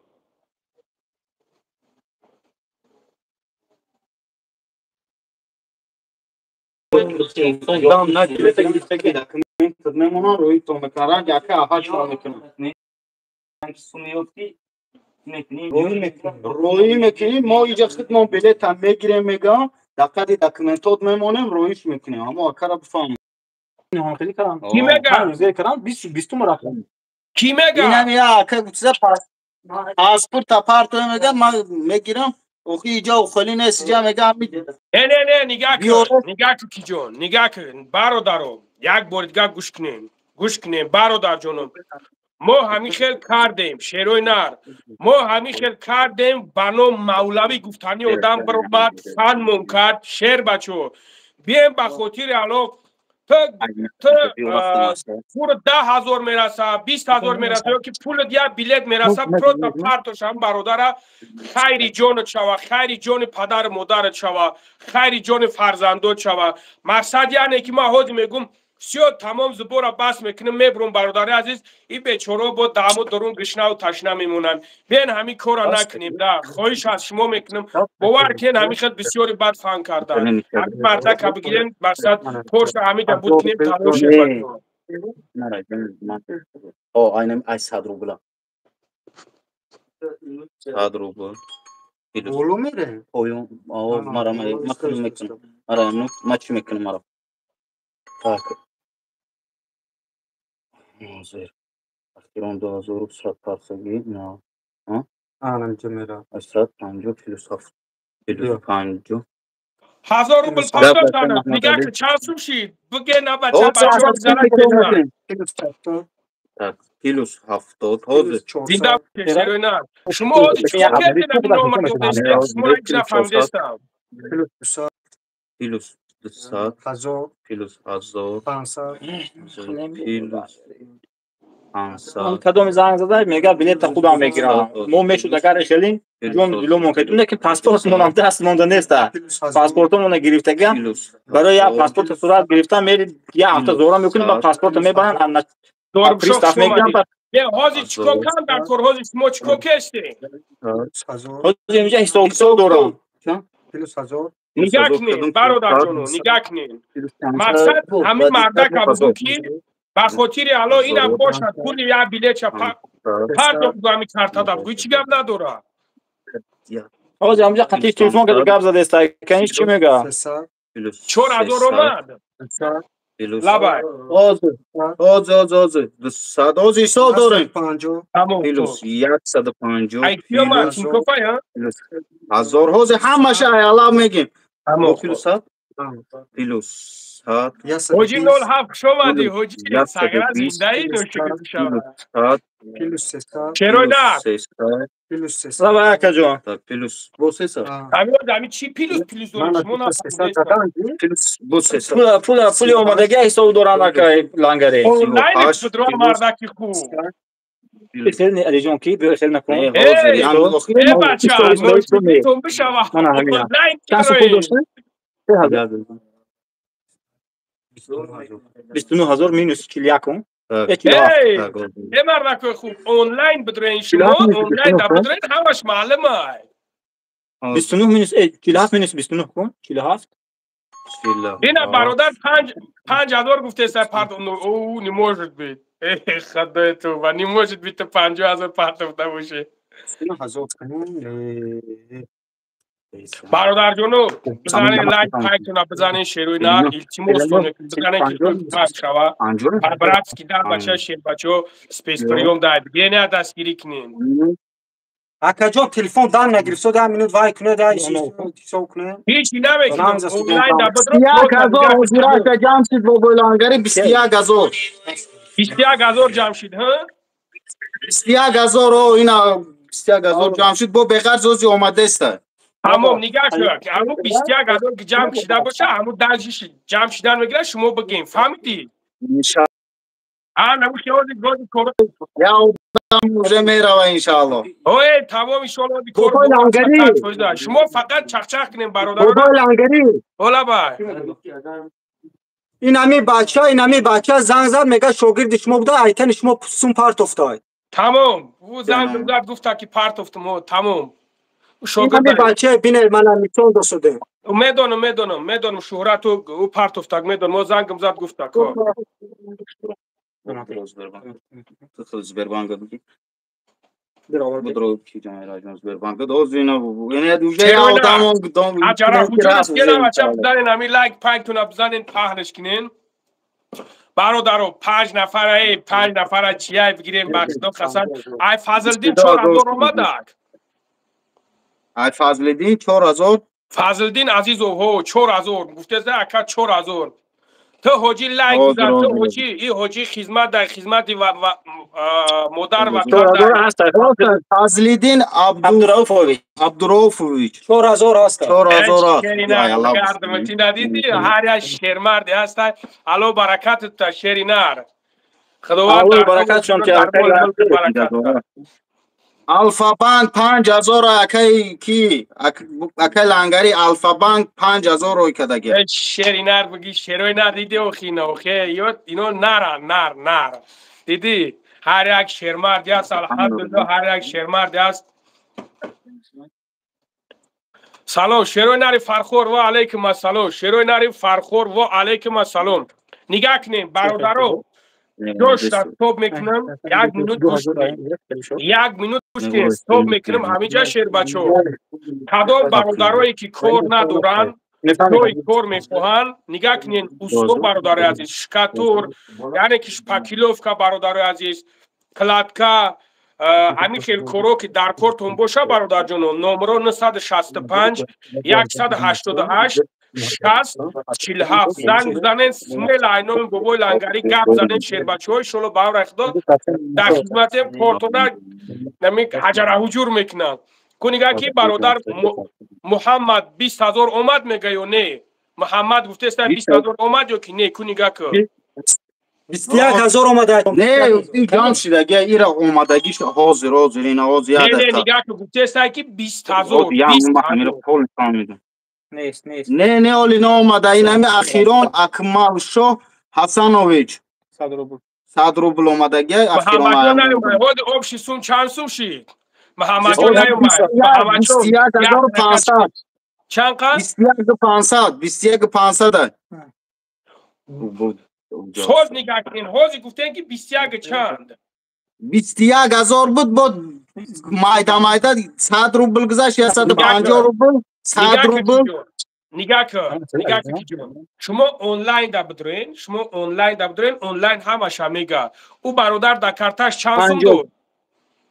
Дам нагирифта гирифта документ мемонан, рӯи то мекунан, ранг яка аҳа мекунан. Рӯӣ мекунем, мо иҷа худмон билетам мегирем, мегам, дар қади документот мемонем, рӯиш мекунем. Аммо акара бифаҳмем. Кӣ мега? Кӣ мега? Инам я ака гуфта паспорта партоя мегам, ман мегирам. Охи иҷа ухали нест, иҷа мегам. Не, не, не, нигаҳ кун, нигаҳ кун, киҷон, нигаҳ кун, бародаро, як бори дигар гӯш кунем, гӯш кунем, бародарҷоном. Мо ҳамин хел кардем, шерои нар, мо ҳамин хел кардем, ба ном мавлавӣ гуфтани одам баромад, фанмон кард, шер бачо. Бием ба хотири Алло, ту пур 10 000 мераса, 20 000 мераса, ё ки пулат як билет мераса, просто партош ҳам бародара, хайри ҷонат шава, хайри ҷони падару модарат шава, хайри ҷони фарзандот шава. Мақсад яъне ки ман ҳозир мегӯм, всё, тамом, зубора бас мекунем, мебурам, бародари азиз, ин бечорао бо даҳмо дорун гишнаву ташна мемонанд. Биен ҳамин корро накунем, да, хоҳиш аз шумо мекунем, бовар кунед, ҳамин хел бисёри бад фан кардан. Ҳамин мардака бигирем, мақсад порша ҳамида буд кунем, тамом шед. О, айнам ай 100 рубла. 100 рубл. Боло мере? Поён, о, мара ма мекунам. Мара, ма чӣ мекунам мара? Так. Ҳозир. Ахирон 2100 парсаги, на. Анамҷа мера. 850 плюс 7 плюс 50. 1000 рубл партофтана, нигаҳ кун, чанд сум шид? Биге на бача, бачаҳо зара кунанд. Плюс 70. Так, плюс 70. Ҳозир. Зинда шерои нар. Шумо ҳозир чӣ кардед, ҳамин номер додастед? Шумо ҳеҷ нафаҳмидестам. Плюс 200. Плюс 200. 1000. Плюс 1000. 500. Плюс 500. Кадоми занг зада, мега билета худам мегирам. Мо мешуд агар хелин ҷон диломон кардем, лекин паспортмонам даст монда неста. Паспортомона гирифтагам. Барои як паспорт сурат гирифтан мери як ҳафта зора мекунем, ба паспорта мебаранд, пристав мегирам. Ҳозир чӣ кор кардам дар кор? Ҳозир шумо чӣ кор кестед? Ҳозир инҷа ҳисоб китоб дорам. Плюс 1000. Нигаҳ кунед, бародарҷоно, нигаҳ кунед. Мақсад ҳамин мардака буд, ки ба хотири Алло инам бошад, пули як билетша пардохт, ҳамин картада бугӯ, чӣ гап надорад. Ҳозир ҳамҷа қатиш телефон карда гап задаеста, каниш чӣ мега? 4000 омад. Лабай. Ҳозир, ҳозир, ҳозир, ҳозир. 200, ҳозир ҳисоб дорем. 50. Плюс 150. Ай кӣ омад? Тинкофай, ҳа? Плюс 1000. Ҳозир ҳамаша аялаб мегем. Плюс 100. Плюс 100. Ҳоҷи 07, хуш омадӣ, ҳоҷи сагра, зиндаӣ, нӯшоки бишавад. Плюс 300. Шерои нар. Плюс 300. Лабай, акаҷон. Плюс бо 300. Ҳамин ҳамин чӣ плюс плюс доред шумо, нафаҳмидестам. Плюс бо 300. Пула пула пули омадагӣ ҳисоб дорам, акай лангаре. Онлайн будро, мардаки хуб. Хел не, Алиҷон, ки биё хел накун. Э бача, нӯшокитон бишава. Онлайн. Чанд сум пул доштед? 3000. 29 000 минус 41. Эй, мардакои хуб, онлайн бидроен шумо, онлайн да бидроен, ҳамаш маълумай. 29 минус 47 минус 29 кун, 47. Ина бародар 5000 гуфтеса, пардон, о, не может быть. Эх, худои ту, не может быть, ту 50 000 партофта боши. Бародарҷоно, бизанед лайк пайтона, бизанед шеруи нар, илтимостон, бизанед ки пак шава. Братски дар бача шербачо спецприём дай, бигене дастгирӣ кунем. Акаҷон, телефон дан нагирифт, 10 минут вай кунед, ай ҳисоб кунед. Ҳеҷ намекунем. Онлайн да бидро. 1000 ҳозираша ҷамъ шид, бобои Лангари, 21 000. 21 000 ҷамъ шид, ҳа? 21 000, о, ина 21 000 ҷамъ шид, бо беғарз ози омадеста. Тамом, нигаҳ шуд, ҳамун 21 000 ки ҷамъ шида боша, ҳамун дальше ҷамъ шидан мегирад, шумо бигем, фаҳмидӣ? А намуши ҳози гози кор. Я одам уже мерава, иншаалло. Ой, тамом, иншоалло, ҳози кор. Бобои Лангарӣ. Шумо фақат чақчақ кунем, бародарон. Бобои Лангарӣ. Ҳола бай. Ин ҳами бача занг зад, мега шогирди шумо буда, айтани шумо сум партофтай. Тамом, ӯ занг зад, гуфта ки партофтум, тамом. Ин ҳами бача бинед, мана нишон досудем. Медонам, медонам, медонам, шӯҳрату ӯ партофтак, медонам, мо зангам зад, гуфтак. Сбербанк будро ки ҷамъ Сбербанк дози ина уже одам. Аҷара ҳуҷум кена, бача, бизанен ҳами лайк пайтона, бизанен, паҳнаш кунен, бародаро. Панҷ нафара, эй, панҷ нафара чияй бигирем, ба худо қасам. Ай Фазлиддин 4000 омадак. Ай Фазлиддин 4000. Фазлиддин Азизов, ҳо, 4000 гуфтеса, ака, 4000. Ту ҳоҷӣ лайк бизан, ту ҳоҷӣ, и ҳоҷӣ хизмат дар хизмати модар ватан. Фазлиддин Абдурауфович. Абдурауфович. 4000 ҳаст. 4000. Ти надидӣ, ҳар як шермарде ҳаста, Алло баракатта, шери нар. Худованд баракатшон. Алфабанк 5000, акай ки, акай Лангари, Алфабанк 5000 рой кадаги. Шери нар буги, шерои нар диди, охина охе, ино нара, нар, нар диди, ҳар як шермарди аст, алҳамдулилло, ҳар як шермарди аст. Салом, шерои нари Фархор, ва алайкум ассалом, шерои нари Фархор, ва алайкум ассалом. Нигаҳ кунем, бародаро, ҷошта стоп мекунам, як минут гӯш кунед, як минут гӯш кунед, стоп мекунам ҳамиҷа. Шербачо, кадом бародарое ки кор надоранд, ҷои кор мехоҳанд, нигаҳ кунед, усто, бародарои азиз, штукатур, яъне ки шпаклёвка, бародарои азиз, кладка, ҳамин хел коро ки дар кортон боша, бародарҷоно, номеро 965 188 60 47 занг бизанен, смело айноми бобои Лангарӣ гап занен. Шербачаҳои шоло бавра худо дар хизматем, кортона нами ҳаҷараҳуҷур мекунанд. Кунига ки бародар Муҳаммад 20 000 омад мега ё не? Муҳаммад гуфтеста, 20 000 омад ё ки не? Кунига ки. 21 000 омада. Не, ин ҷамъ шидаги, ира омадагиш ҳозир, ҳозир, ина ҳозир. Не, не, нигаҳ ки, гуфтеста ки 20 000. Нест, нест. Не, не, оли наомада, ин ҳами ахирон Акмалшоҳ Ҳасанович 100 рубл. 100 рубл омадаги ахирон. Муҳаммадҷон наёмад. Ҳоди общий сум чанд сум шид? Муҳаммадҷон наёмад. Муҳаммадҷон. 21 500. Чанд қад? 21 500, 21 500. Ҳоз нигаҳ кунед, ҳозир гуфтем ки 21 чанд. 21 000 буд, бо майда майда 100 рубл гузашт, 150 рубл, 100 рубл. Нигаҳ кун, нигаҳ кун, киҷон, шумо онлайн да бидроен, шумо онлайн да бидроен, онлайн ҳамаша мега. Ӯ бародар дар карташ чанд сум дод?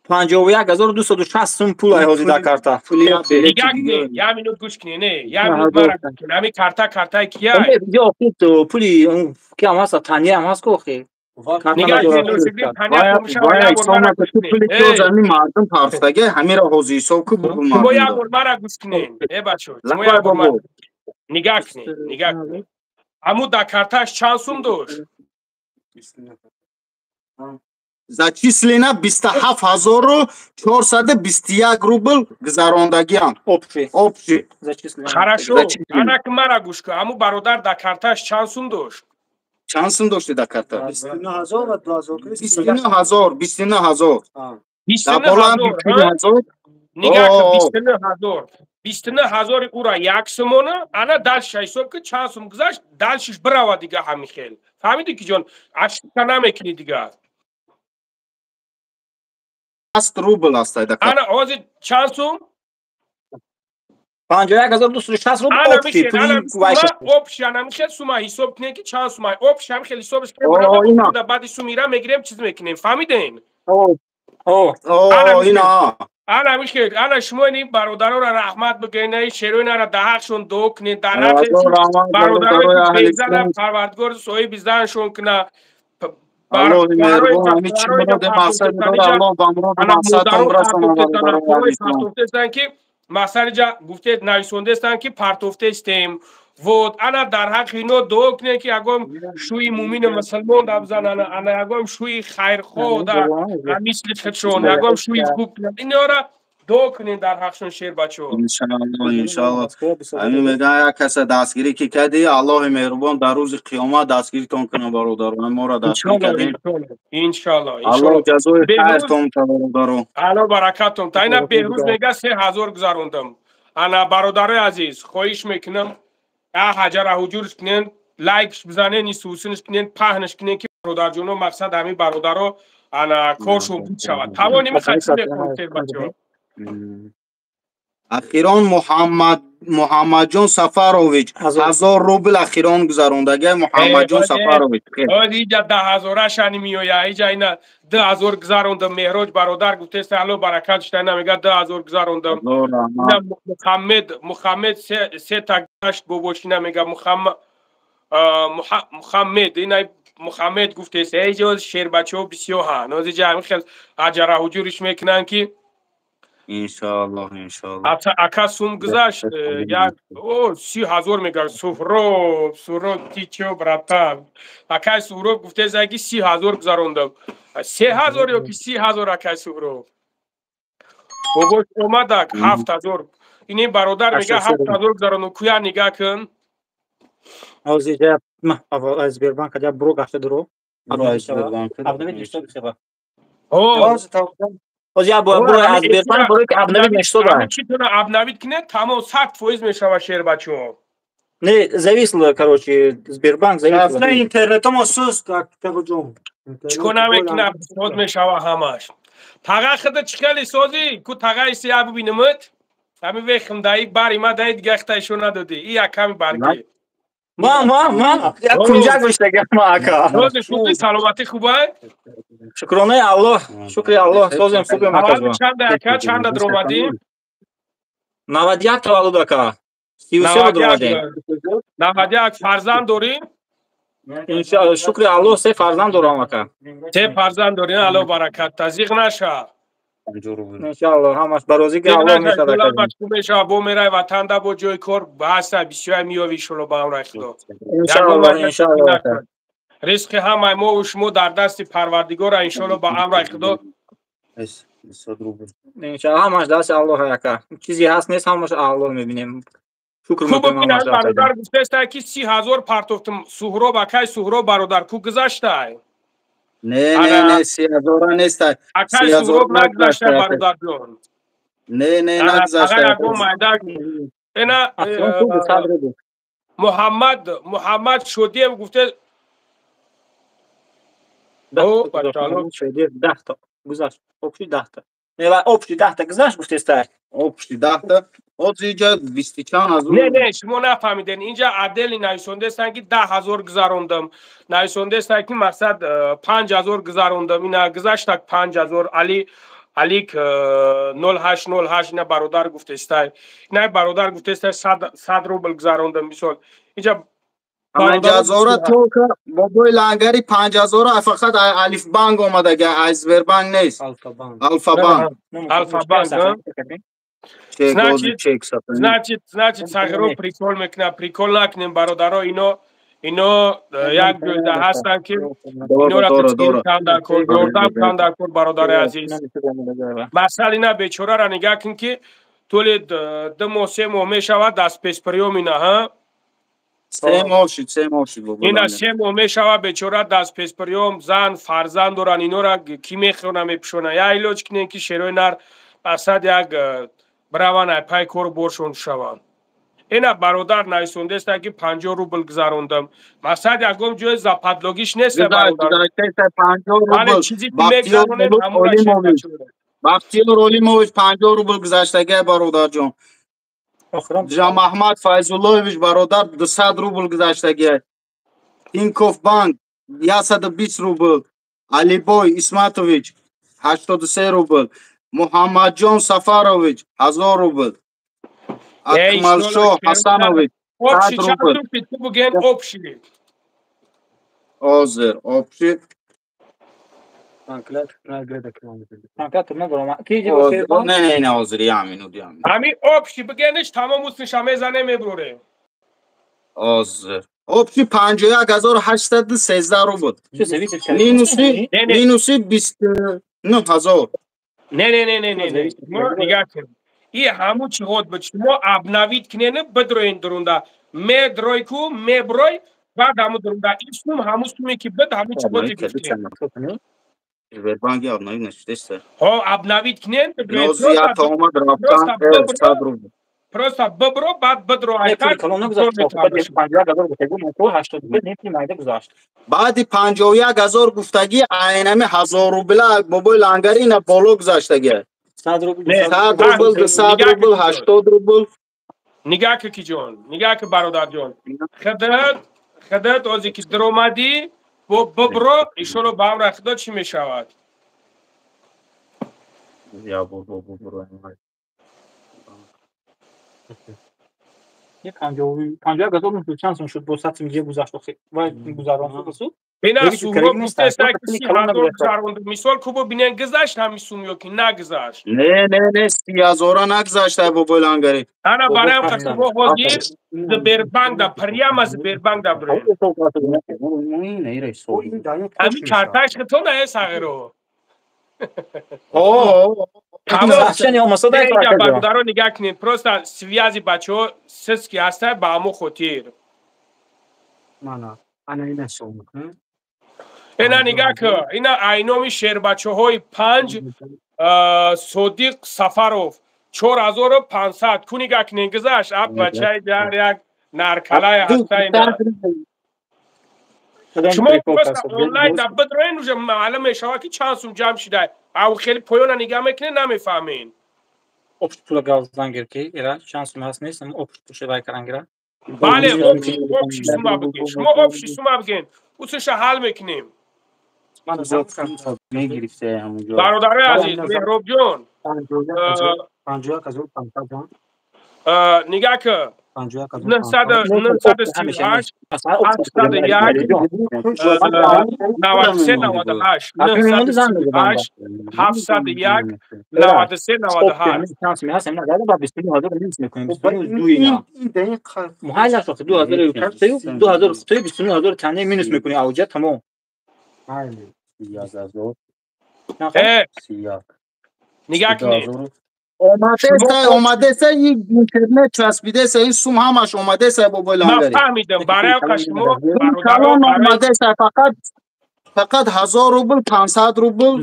51 260 сум пул ай ҳозир дар карта. Нигаҳ кунед, як минут гӯш кунед, не, як минут мара гӯш кунед. Ҳамин карта картаи кияй? Пули киам ҳаста, таниям ҳаст ку охи. Нигаҳ кунед, носибдин, таня мешава, як бор мара гӯш кунед. Ҳамин мардум парфтаги, ҳамира ҳозир ҳисоб ку. Шумо як бор мара гӯш кунед, э бачо, шумо як бор мара нигаҳ кунед, нигаҳ кунед, ҳамун дар карташ чанд сум дошт? Зачислено 27 421 рубл гузарондагиам. Общий. Общий. Хорошо, ана ки мара гӯш кун, ҳамун бародар дар карташ чанд сум дошт? Чанд сум дошти дар карта? 29000 ва 2000. 29000, 29000. 29000. Нигоҳ кун, 29000. 29000 ура як сумона, ана дальше ҳисоб ки чанд сум гузашт, дальше ш бирава дига ҳамин хел. Фаҳмидӣ ки ҷон, ошибка намекунӣ дига. 60 рубл аст дар карта. Ана ҳозир чанд сум? 51260 рубл общий пули вайша. Общий ана михел сума ҳисоб кунем ки чанд сума. Общий ҳам хел ҳисобш кунем, баъди сумира мегирем, чиз мекунем. Фаҳмидем? О, ина. Ана михел, ана шумо ин бародароро раҳмат бигӯед, ин шероинара дар ҳақшон дуо кунед, дар ҳақи бародарои безана Парвардигор соҳиби заншон куна. Аллоҳи меҳрубон ҳамин чӣ муроди мақсад дорад, Аллоҳ ба муроди мақсадтон расонад, бародарони азиз. Ки мақсадиҷа гуфтед, нависондестанд ки партофтестем. Вот ана дар ҳаққи ино дуо кунед ки ягон шӯи мумини мусулмон да бизананд, ана ягон шӯи хайрхоҳ да мисли худшон, ягон шӯи хуб кунанд. Инора дуо кунед дар ҳақшон, шербачо. Иншааллоҳ, иншааллоҳ. Ҳамин мегӯянд, як каса дастгирӣ ки кардӣ, Аллоҳи меҳрубон дар рӯзи қиёмат дастгиритон кунад, бародаро. Моро дастгирӣ кардем. Иншааллоҳ. Аллоҳ ҷазои хайртон та, бародаро. Аллоҳ баракатон та. Ина Беҳрӯз мега 3000 гузарондам. Ана бародарои азиз, хоҳиш мекунам, ҳаҷара ҳуҷурш кунен, лайкш бизанен, исусинш кунен, паҳнш кунен ки бародарҷоно, мақсад ҳамин бародаро ана коршон буд шавад. Тавони мехоҳед бачаҳо. Ахирон Муҳаммадҷон Сафарович 1000 рубл ахирон гузарондага Муҳаммадҷон Сафарович. Иҷа 10000 ашани меоя, иҷа ина 2000 гузарондам. Меҳроҷ бародар гуфтест, Алло баракат шуда, ина мега 2000 гузарондам. Мухаммед, Мухаммед сета гашт бобош, ина мега Мухаммед, ина Мухаммед гуфтест, эҷо шербачаҳо бисёр ҳан. Ҳозир ҳамин хел аҷара ҳуҷуриш мекунанд ки Иншоаллоҳ, иншоаллоҳ. Ака, сум гузашт, як о 30 000 мега Суҳроб. Суҳроб, ти чё, братан? Акай Суҳроб гуфтест ки 30 000 гузарондам. 3000 ё ки 30 000, акай Суҳроб? Бобош омадак 7000. Ини бародар мега 7000 гузарондам. Куя нигаҳ кун. Ҳозир Сбербанк буро гашта дуро. Обновить мешава. Ҳозир як буро аз Сбербанк буро ки обновить мешава. Читона обновить кунед, тамом, 100% мешава, шербачо. Не, зависло, короче, Сбербанк зависло. Интернетомо суст, тағоҷон. Чико намекунад, соз мешава ҳамаш. Таға хида чӣ хеле созӣ? Ку тағаи сия бибинамад? Ҳами вехм даи бари ма даи дига хита ишо надодӣ. И яками барги. Ма як кунҷак биштагам, ака. Сози, хуби, саломатӣ хубай? Шукронаи Аллоҳ, шукри Аллоҳ, созем, хубем, ака. Чанда, ака, чанда даромадӣ? 91 таваллуд, ака. 33 даромадем. 91. Фарзанд дорӣ? Иншоаллоҳ, шукри Аллоҳ, се фарзанд дорам, ака. Се фарзанд дорӣ, Аллоҳ баракат та. Зиқ наша. Иншоаллоҳ, ҳамаш ба розиги Аллоҳ мешавад, ака. Мешава, бо мерай ватанда, бо ҷои кор ҳаста, бисёр меёвӣ, иншоаллоҳ, ба амраи Худо. Иншоаллоҳ, иншоаллоҳ. Ризқи ҳамаи мо шумо дар дасти Парвардигора, иншоаллоҳ, ба амраи Худо. Иншоаллоҳ, ҳамаш дасти Аллоҳ, ака. Чизе ҳаст, нест, ҳамаш Аллоҳ мебинем. Шукр мекунем ҳамаш. Бародар гуфтеста ки 30 000 партофтам. Суҳроб, акай Суҳроб бародар, ку гузаштай? Не, не, не, 30 000 нестай. Акай Суҳроб, нагузаштай, бародарҷон? Не, не, нагузаштай. Ина Муҳаммад, Муҳаммад Шодиев гуфте. 10 та гузашт, общий 10 та. Не, общий 10 та гузашт, гуфтестай. Общий 10 та. Ҳозир инҷа бисту чанд ҳазор. Не, не, шумо нафаҳмиден. Инҷа отдельно нависондестанд ки 10 000 гузарондам. Нависондестанд ки мақсад 5000 гузарондам. Ина гузаштак 5000. Али Алик 0808, ина бародар гуфтестай. Ина бародар гуфтестай 100 рубл гузарондам, мисол. Инҷа 5000 только бобои лангари, 5000 фақат Алифбанк омадага, аз Сбербанк нест. Алфабанк. Алфабанк. Значит, сағиро прикол мекунад. Прикол накунем, бародаро. Ино як ҷойда ҳастанд ки инора кор, ёрдам кан дар кор, бародари азиз. Масал, ина бечорара нигаҳ кун ки тӯли 2 моҳ, 3 моҳ мешавад, дар спецприём ина ҳа. 3 моҳ шид, 3 моҳ шид бобо. Ина 3 моҳ мешава бечора даст песприём, зан, фарзанд доран, инора ки мехӯрна, мепӯшона. Я илоҷ кинен ки шерои нар мақсад як бираван ай пай кору боршон шаванд. Ина бародар нависондеста ки 50 рубл гузарондам. Мақсад ягон ҷои западлогиш нест бародар. 50 рубл. Чизи ки мегузаронед ҳамонаш. Бахтиёр Олимович 50 рубл гузаштагай бародарҷон. Ҷамаҳмад Файзуллоевич бародар 200 рубл гузаштагай. Тинькофф банк 120 рубл. Алибой Исматович 83 рубл. Муҳаммадҷон Сафарович 1000 рубл. Акмалшоҳ Ҳасанович 100 рубл. Буген общий. Ҳозир общий. Калькулятор надорам. Ки Не, не, не, ҳозир як минут, як минут. Ҳами общий бигениш тамом усниша мезане мебурем. Ҳозир. Общий 51 813 рубл. Минуси 29 000. Не, не, не, не, не, не. Нигаҳ кун. И ҳамун чиҳод буд. Шумо обновить кинен, бидроин дурунда. Медрой ку, меброй, баъд ҳамун дурунда. Ин сум ҳамун суме ки буд, ҳамун чиҳоди гуфтем. Сбербанки обновить нашудеста. Ҳо, обновить кинен. Нозия омад рафтан 100 рубл. Просто бибро, баъд бидро. Баъди 51 000 гуфтагӣ айнами 1000 рубла бобои лангари ина боло гузаштагӣ. 100 рубл, 200 рубл, 80 рубл. Нигаҳ ки ҷон, нигаҳ ки бародарҷон. Худат, худат озе ки даромадӣ, бо бибро, иншолло ба амри Худо чӣ мешавад? Я бо бибро. 51 000 чанд сум шуд, бо 100 сум ҷия гузашт охи. Вай гузарон суд. Бина Суҳроб гуфтеста ки 30 000 гузаронд. Мисол кубо бинен гузашт ҳамин сум ё ки нагузашт? Не, не, не, 30 000-а нагузашта бобои лангари. Ана бароям ка шумо ҳозир Сбербанк да, прямо Сбербанк да бирем. Ҳамин карташ хитона э сағиро. О, бародаро нигаҳ кунед, просто связи бачаҳо сиски ҳаста, ба ҳамон хотир. Ина нигаҳ ку, ина айноми шербачаҳои панҷ Содиқ Сафаров 4500 ку нигаҳ кунед, гузашт аб бачаи дар як наркалай ҳаста ина. Шумо просто онлайн да бидроен, уже маълум мешавад ки чанд сум ҷамъ шуда. Ав хеле поёна нигаҳ мекунед, намефаҳмед. Общий пула гавзан гир ки ира чанд сум ҳаст нест, общий пуша вай каран гира. Бале, общий сума бигин. Шумо общий сума бигин. Усиша ҳал мекунем. Бародарои азиз, Меҳробҷон, нигаҳ ку, 938 701 93 98, 938 701 93 98. Муҳайяр шохи 2003 2003 29 000 тане минус мекунӣ авҷа тамом. Нигаҳ кунед. Омадеса, омадеса, ин интернет часпидеса, ин сум ҳамаш омадеса бобои лангари. Ман фаҳмидам, барои шумо бародарон омадеса, фақат 1000 рубл, 500 рубл.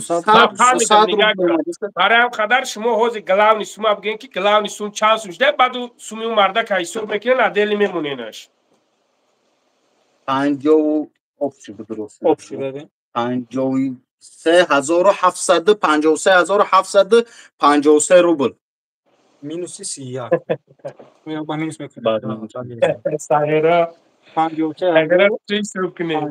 Барои қадар шумо ҳозир главный сума бигӯен ки главный сум чанд сум шуда, баъду суми ӯ мардака ҳисоб мекунен, отдельно мемоненаш. Панҷоу общий будрост. Общий бабе. 53 700, 53 753 рубл. Минуси 31. Ба минус мекунем. Сағира. 53 Сағира, чӣ ҳисоб кунем?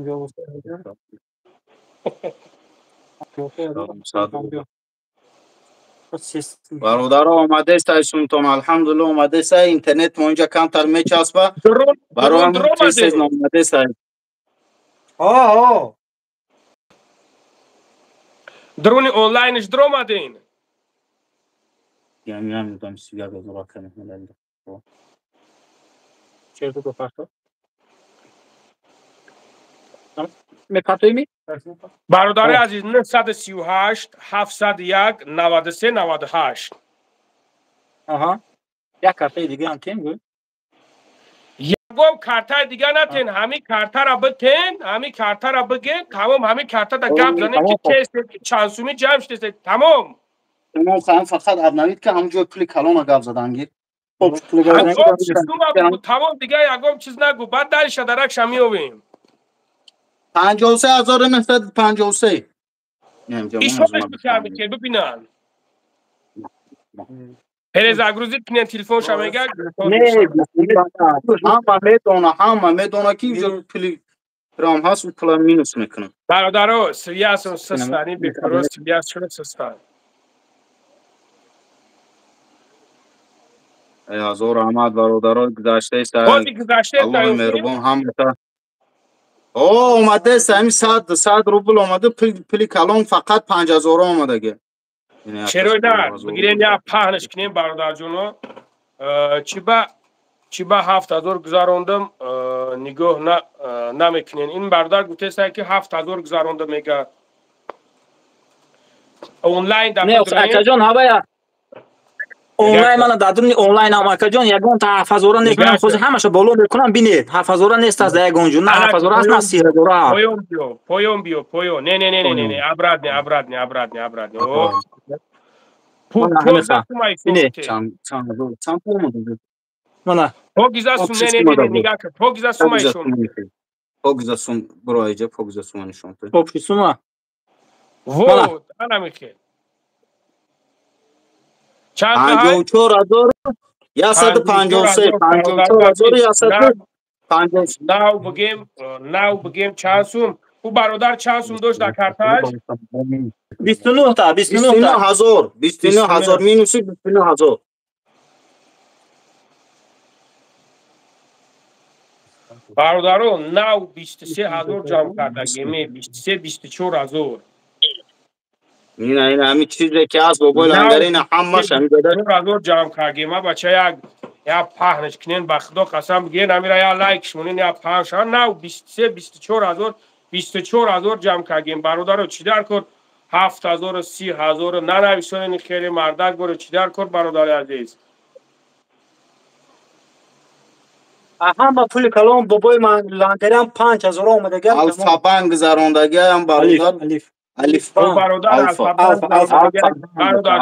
53. Бародаро, омадеста сумтон, алҳамдулилла, омадеста. Интернет мо инҷа камтар мечаспа, бароям тез омадеста. О. Дрони онлайнш дромадин. Намедонам, 31 000 рақами. Черту до факто. Мепартоими? Бародари азиз, 938 701 93 98. Аҳа. Як картаи дига ҳам тем гӯй. Ягон картаи дига натен, ҳамин картара битен, ҳамин картара биген, тамом, ҳамин картада гап занем ки тест чанд суми ҷамъ шудест, тамом. Тамом, ҳам фақат обновить ки ҳам ҷои пули калона гап задан гир. Тамом, дига ягон чиз нагу, баъд далиша даракша меёвем. 53953. Ишонаш бикарди ки бибинанд. Перезагрузить кунен телефонша мега. Не, ҳама медона, ҳама медона ки инҷо пули рам ҳаст, пула минус мекунад. Бародаро, связь-он састани бекоро связь шуд састан. Ҳазор раҳмат бародаро, гузаштаест. Аллоҳи меҳрубон ҳамата. О, омадааст ҳамин 100 рубл омада, пули калон фақат 5000 омадаги. Чаро на, бигирем як паҳнаш кунем бародарҷоно. Чӣ ба 7000 гузарондам, нигоҳ намекунен. Ин бародар гуфтааст ки 7000 гузарондам мега. Онлайн да. Не, акаҷон, ҳавая онлайн мана дар дуни онлайн ам акаҷон ягон та 7000 нест. Ман хози ҳамаша боло мекунам, бинед 7000 нест аз ягон ҷо, на 7000 аст, на 30000 аст. Поён биё, поён биё, поён. Не, не, не, не, не, обратно, обратно, обратно, обратно. Чанд пул омада? Мана. Покиза сум, не, не, не, нигоҳ кун. Покиза сума ишон. Покиза сум, биро иҷа, покиза сума нишон кун. Покиза сума. Вот, ана мехел. 54153, 54153. Нав бигем, нав бигем чанд сум? Ӯ бародар чанд сум дошт дар картааш? 29 та, 29 та. 29000, 29000 минуси 29000. Бародаро, нав 23000 ҷамъ кардагем, 23 24000. Ина ина ҳамин чизе ки ҳаст бобои лангари, ина ҳамаш ҳамин дода. 2000 ҷамъ кардем, а бача як я паҳнаш кунен, ба худо қасам бигирен, ҳамира я лайк шумонен, я паҳн шава. Нав 23 24000, 24000 ҷамъ кардем. Бародаро, чӣ дар кор 7000 30000 нанависонен, хеле мардак боро, чӣ дар кор бародари азиз? Ҳама пули калон бобои лангариам 5000 омадагиам. Алфабанк гузарондагиам бародар. Алиф бародар, бародар,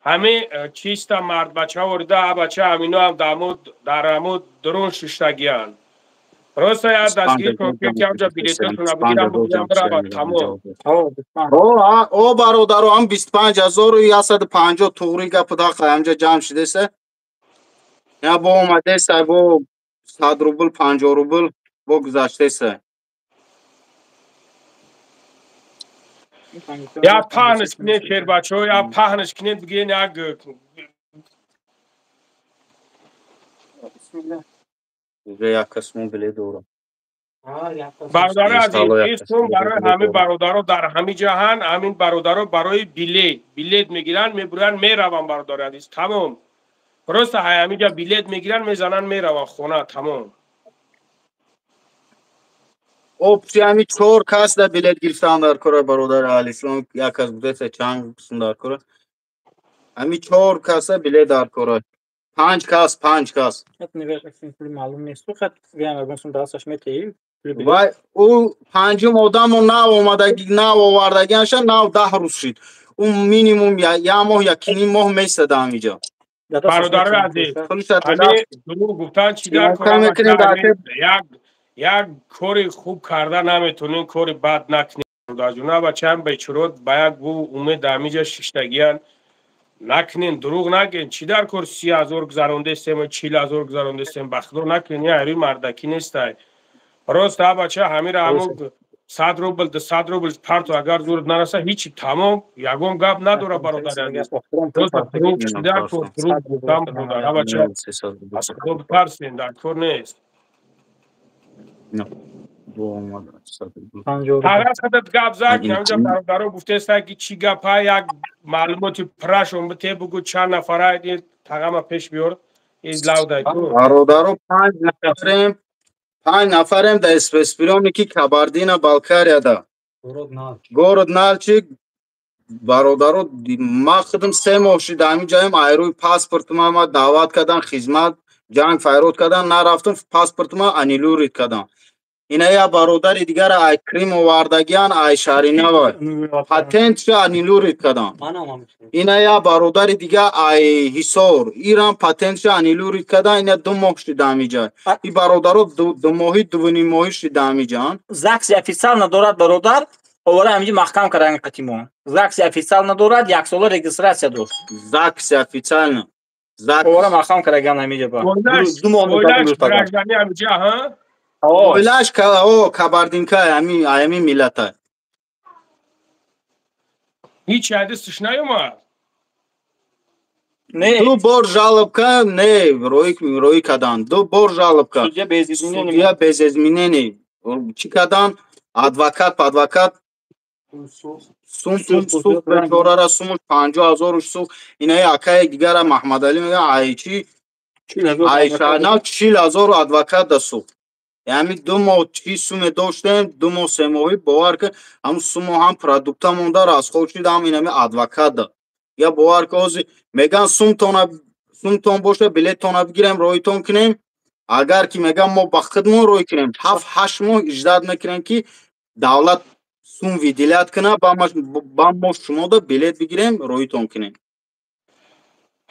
ҳамин чиста мардбача ворида, бача ҳамино ҳам дамуд дар ҳамуд дурун шиштагиянд. Просто як дастгирӣ кун ки ҳамҷа билетотона бигирам, бигирам, биравад, тамом. О бародаро, ҳам 25150 туғри гапу дақа ҳамҷа ҷамъ шудеса. Я бо омадеса, бо 100 рубл, 50 рубл бо гузаштеса. Я паҳнаш кунед шербачаҳо, я паҳнаш кунед, бигирен як як касмо билет дорам. Бародари азиз, ин сум барои ҳамин бародаро дар ҳамин ҷаҳан, ҳамин бародаро барои билет, билет мегиранд, мебуранд, мераванд бародари азиз, тамом. Просто ҳамин ҷа билет мегиранд, мезананд, мераванд хона, тамом. Опси ҳами 4 кас да билет гирифтан дар кора бародари Алислом, як кас будеса чанд сум дар кора. Ҳами 4 каса билет дар кора. 5 кас, 5 кас. Маълум нест, хат ягон сум дасташ метаи. Вай, ӯ панҷум одамо нав омадаги, нав овардагиаша нав 10 рӯз шид. Ӯ минимум як моҳ, якним моҳ месада ҳамиҷа. Бародари азиз, ҳамин дурӯғ гуфтан чӣ дар кора? Як кори хуб карда наметонем, кори бад накунем. Бародарҷона, бачаам бечурот ба як бу умед ҳамиҷа шиштагиян. Накунен, дурӯғ наген. Чӣ дар кор 30000 гузарондестем, 40000 гузарондестем, ба худо накунен, я ҳари мардакӣ нестай. Просто а бача ҳамира ҳамун 100 рубл, 200 рубл парту агар зурд нараса, ҳичи, тамом, ягон гап надора бародари азиз. Просто дурӯғ чӣ дар кор, дурӯғ гуфтан бародар, а бача аз худо битарсен, дар кор нест. Ҳарасадат гап зад, ҳамҷа бародаро гуфтеста ки чӣ гапа, як маълумоти пуррашон бите, бугу чанд нафара тағама пеш биёр, из лавдай. Бародаро, 5 нафарем, 5 нафарем дар спецприёмники Кабардино Балкарияда. Город Налчик. Бародаро, ман худам 3 моҳ шид ҳамин ҷоям, айрӯи паспортам ма даъват кардан хизмат. Ҷанг файрод кардан, нарафтам, паспортма аннулировать кардам. Ина я бародари дигара ай Крим овардагиян, ай Шаҳринава. Патентша аннулировать кардам. Ина я бародари дига ай Ҳисор. Ирам патентша аннулировать кардан, ина 2 моҳ шида ҳамиҷа. И бародаро 2 моҳи, 2.5 моҳи шида ҳамиҷаан. ЗАГСи официально дорад бародар, овара ҳамиҷа маҳкам кардан қатимо. ЗАГСи официально дорад, 1 сола регистрация дошт. ЗАГСи официально. Овара маҳкам кардан ҳамиҷа ба. 2 моҳ граждани ҳамиҷа, ҳа? Оилаш кабардинка, ҳамин миллата. Ҳеҷ ҳадисш наёмад? Не. 2 бор жалобка, не, рӯй кадан. 2 бор жалобка. Судья без изменений. Чӣ кадан? Адвокат, адвокат. Сум сух бечорара сумуш 50 000 сух. Инаи акаи дигара Маҳмадалӣ мегӯяд, ай чӣ? Ай Шаҳнав 40 000 адвокат да сух. Яъне 2 моҳ чӣ суме доштем, 2 моҳ 3 моҳи бовар ки ҳам сумо ҳам продукта монда расход шид, ҳам инами адвокат да. Я бовар ки ҳозир меган сумтон боша, билеттона бигирем, роҳитон кунем. Агар ки меган мо ба худмон рӯй кунем, 7-8 моҳ иждат мекунем ки давлат сум выделять куна, ба мо шумода билет бигирем, роҳитон кунем.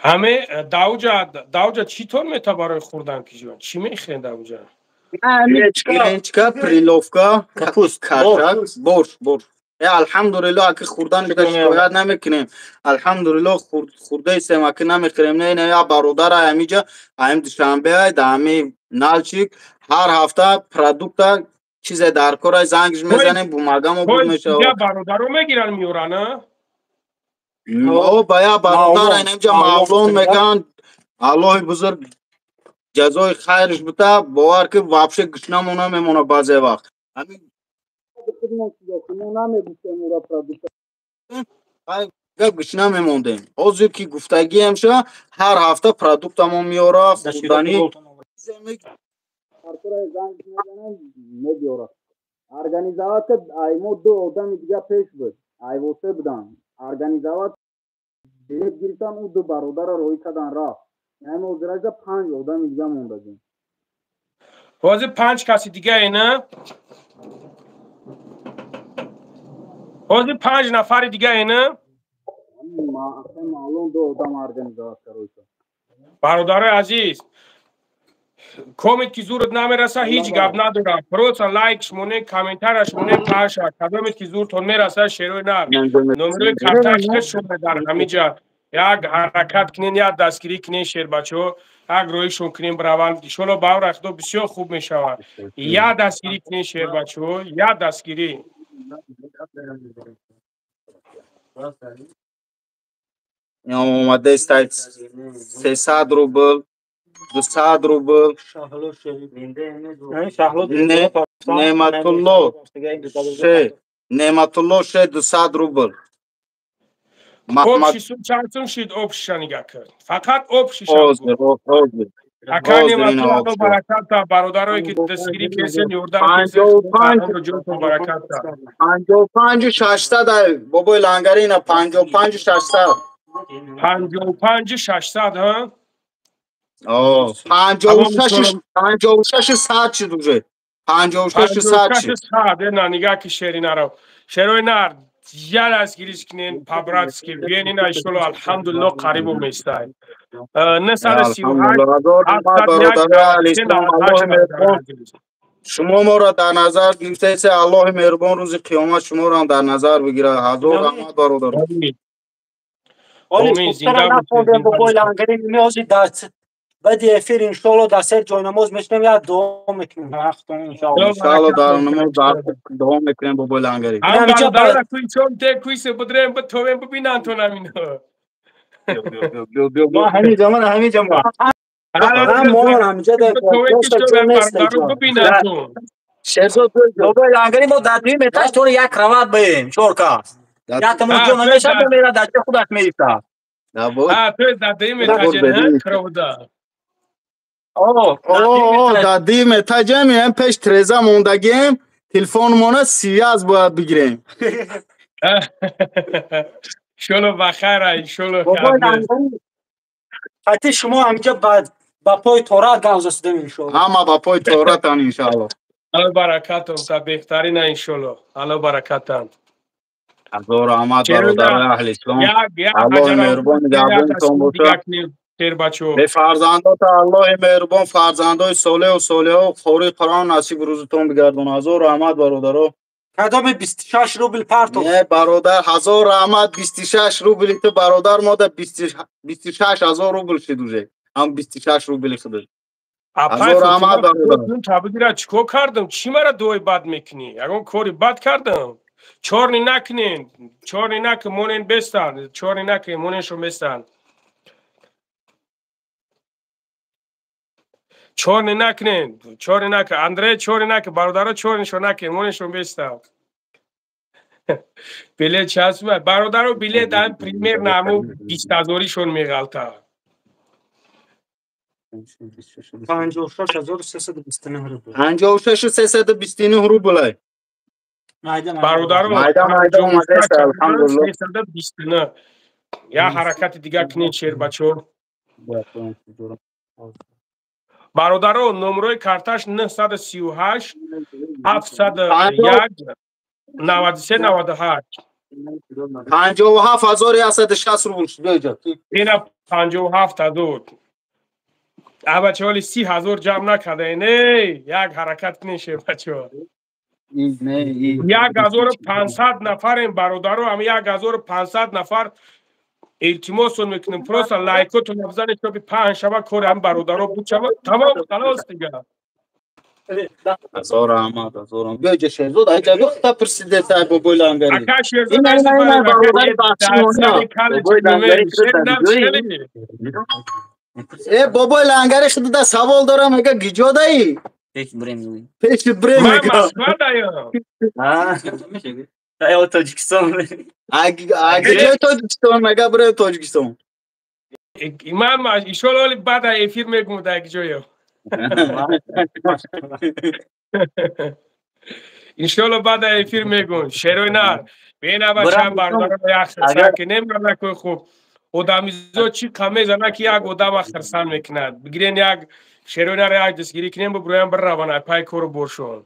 Ҳаме давҷа чӣ тон мета барои хӯрдан ки ҷон? Чӣ мехӯрен давҷа? Гречка, приловка, капуст, кашак, борщ, борщ. Алҳамдулиллоҳ, аки хӯрдан шикоят намекунем. Алҳамдулиллоҳ, хӯрдаистем, аки намехӯрем. Не, не, я бародар ҳамиҷа, ҳамин Душанбе, ҳами Налчик, ҳар ҳафта продукта чизе дар кора зангш мезанем, бумагамо буд мешавад. Я бародаро мегиран меоран, а? О, ба я бародар инҷа Мавлон меган, Аллоҳи бузург ҷазои хайрш бита, бовар ки вообще гушнамо намемона баъзе вақт. Ҳамин гушна мемондем. Ҳозир ки гуфтагием ша, ҳар ҳафта продуктамо меора, хӯрданӣ. Организоват ай мо 2 одами дига пеш буд, айвосе буданд. Организоват билет гирифтан, ӯ 2 бародара роҳӣ кардан рафт. Яъне мо ҳозираҷа 5 одами дига мондагем. Ҳозир 5 каси дига ина? Ҳозир 5 нафари дига ина? Маълум 2 одам организоват кард. Бародарои азиз, комент ки зурат намераса, ҳеҷ гап надорам. Просто лайк шмоне, комментария шмоне, паша. Кадомет ки зуртон мераса, шерои нар. Номерои карташка шумо дар ҳамиҷа як ҳаракат кунен, як дастгирӣ кунен, шербачаҳо, як роҳишон кунен, бираванд. Иншоалло ба авра худо бисёр хуб мешавад. Як дастгирӣ кунен, шербачаҳо, як дастгирӣ. Омадаст 300 рубл, 200 рубл. Неъматулло ше, Неъматулло ше 200 рубл. Общий сум чанд сум шид общиша нигоҳ кард. Фақат общиша. Ака Неъматулло баракат та, бародарое ки дастгирӣ кесен, ёрдам кесен, ҷонтон баракат та. 55 600 ай бобои Лангарина, 55 600. 55 600, ҳа? О, 56 56 100 шид уже. 56 100 шид. 100, на нигоҳ ки шери наро. Шерои нар я дастгириш кунен, по-братски биен, ина иншоалло алҳамдулиллоҳ қарибо местай. 938 шумо моро дар назар гирифтаед, Аллоҳи меҳрубон рӯзи қиёмат шуморо ҳам дар назар бигирад. Ҳазор раҳмат бародар. Амин, зинда бошед. Бобои Лангарӣ меозид баъди эфир иншоалло дар сер ҷойнамоз мешинем, як дуо мекунем. Иншоалло дар намоз дуо мекунем бобои Лангарӣ. Ҳаминҷа ман ҳаминҷа ма. Бобои Лангарӣ мо дар дуюм этаж тори як кроват баем, 4 кас. Як тамон ҷо намешавад, мера дар ҷои худаш меистад. А, то есть дар дуюм этаже, ҳа, кровода. О, дар дуюм этажем, ям пеш треза мондагием, телефонмона связь бояд бигирем. Иншоалло ба хайр, иншоалло. Хати шумо ҳаминҷа Ба пои торат гав засудем иншоалло. Ҳама ба пои торатан иншоалло. Алло баракатон та беҳтарина иншоалло. Алло баракатан. Ҳазор раҳмат бародарои аҳли ислом. Аллоҳи меҳрубон нигаҳбонтон бошад. Бе фарзандота Аллоҳи меҳрубон фарзандои солеҳу солеҳо қории Қуръон насиб рӯзитон бигардонад. Ҳазор раҳмат, бародаро. Кадоми 26 рубл партов? Не, бародар, ҳазор раҳмат, 26 рубли ту, бародар, мода 26 ҳазор рубл шид уже. Ҳам 26 рубли худаш. Ҳазор раҳмат, бародар. Табигира чӣ кор кардам? Чӣ мара дуои бад мекунӣ? Ягон кори бад кардам? Чорни накунен, чорни накун, монен бестан, чорни накун, моненшон бестан. Чорни накунен, чорни накун, Андрей чорни накун, бародаро чорнишон накун, моненшон бестан. Билет часба, бародаро билет ам примерно ҳамун 20 ҳазоришон меғалта. 56 329 рубл. 56 329 рубл. Бародаро, майда майда омадааст, алҳамдулилло. 329. Я ҳаракати дигар кунед, шербачо. Бародаро, номерои карташ 938 701 93 98. 57 160 рубл шуд, биёҷа. Ина 57 ҳазор. Абача, ҳоли 30 ҳазор ҷамъ накардаен. Эй, як ҳаракат кунед, шербачо. 1500 нафарем, бародаро, ҳами 1500 нафар, илтимосон мекунем, просто лайкотон бизанед, то паҳн шава кори ҳами бародаро буд шава. Тамом, халос дига. Ҳазор раҳмат, ҳазор раҳмат. Биёҷа, Шерзод, айҷа гуфта пурсидеса бобои Лангари. Ака Шерзод, Ина, ина, ина, бародари бахшимона. Бобои Лангари. Э, бобои Лангари худуда савол дорам, мега гиҷо даи? Пеш брем. Пеши брем. Ман мега. Москва даям. А, Тоҷикистон. Гиҷои Тоҷикистон, мега бирем Тоҷикистон. Ман иншоалло ҳоли баъд аз эфир мегум дар ҷоё. Иншоалло баъд аз эфир мегум. Шерои нар. Бенаба чанд бародаро як хирсан ки немаракои хуб. Одамизо чӣ қа мезана, ки як одама хирсан мекунад. Бигирен, як шерои нар, як дастгирӣ кунем, буброям бираванд пай кору боршон.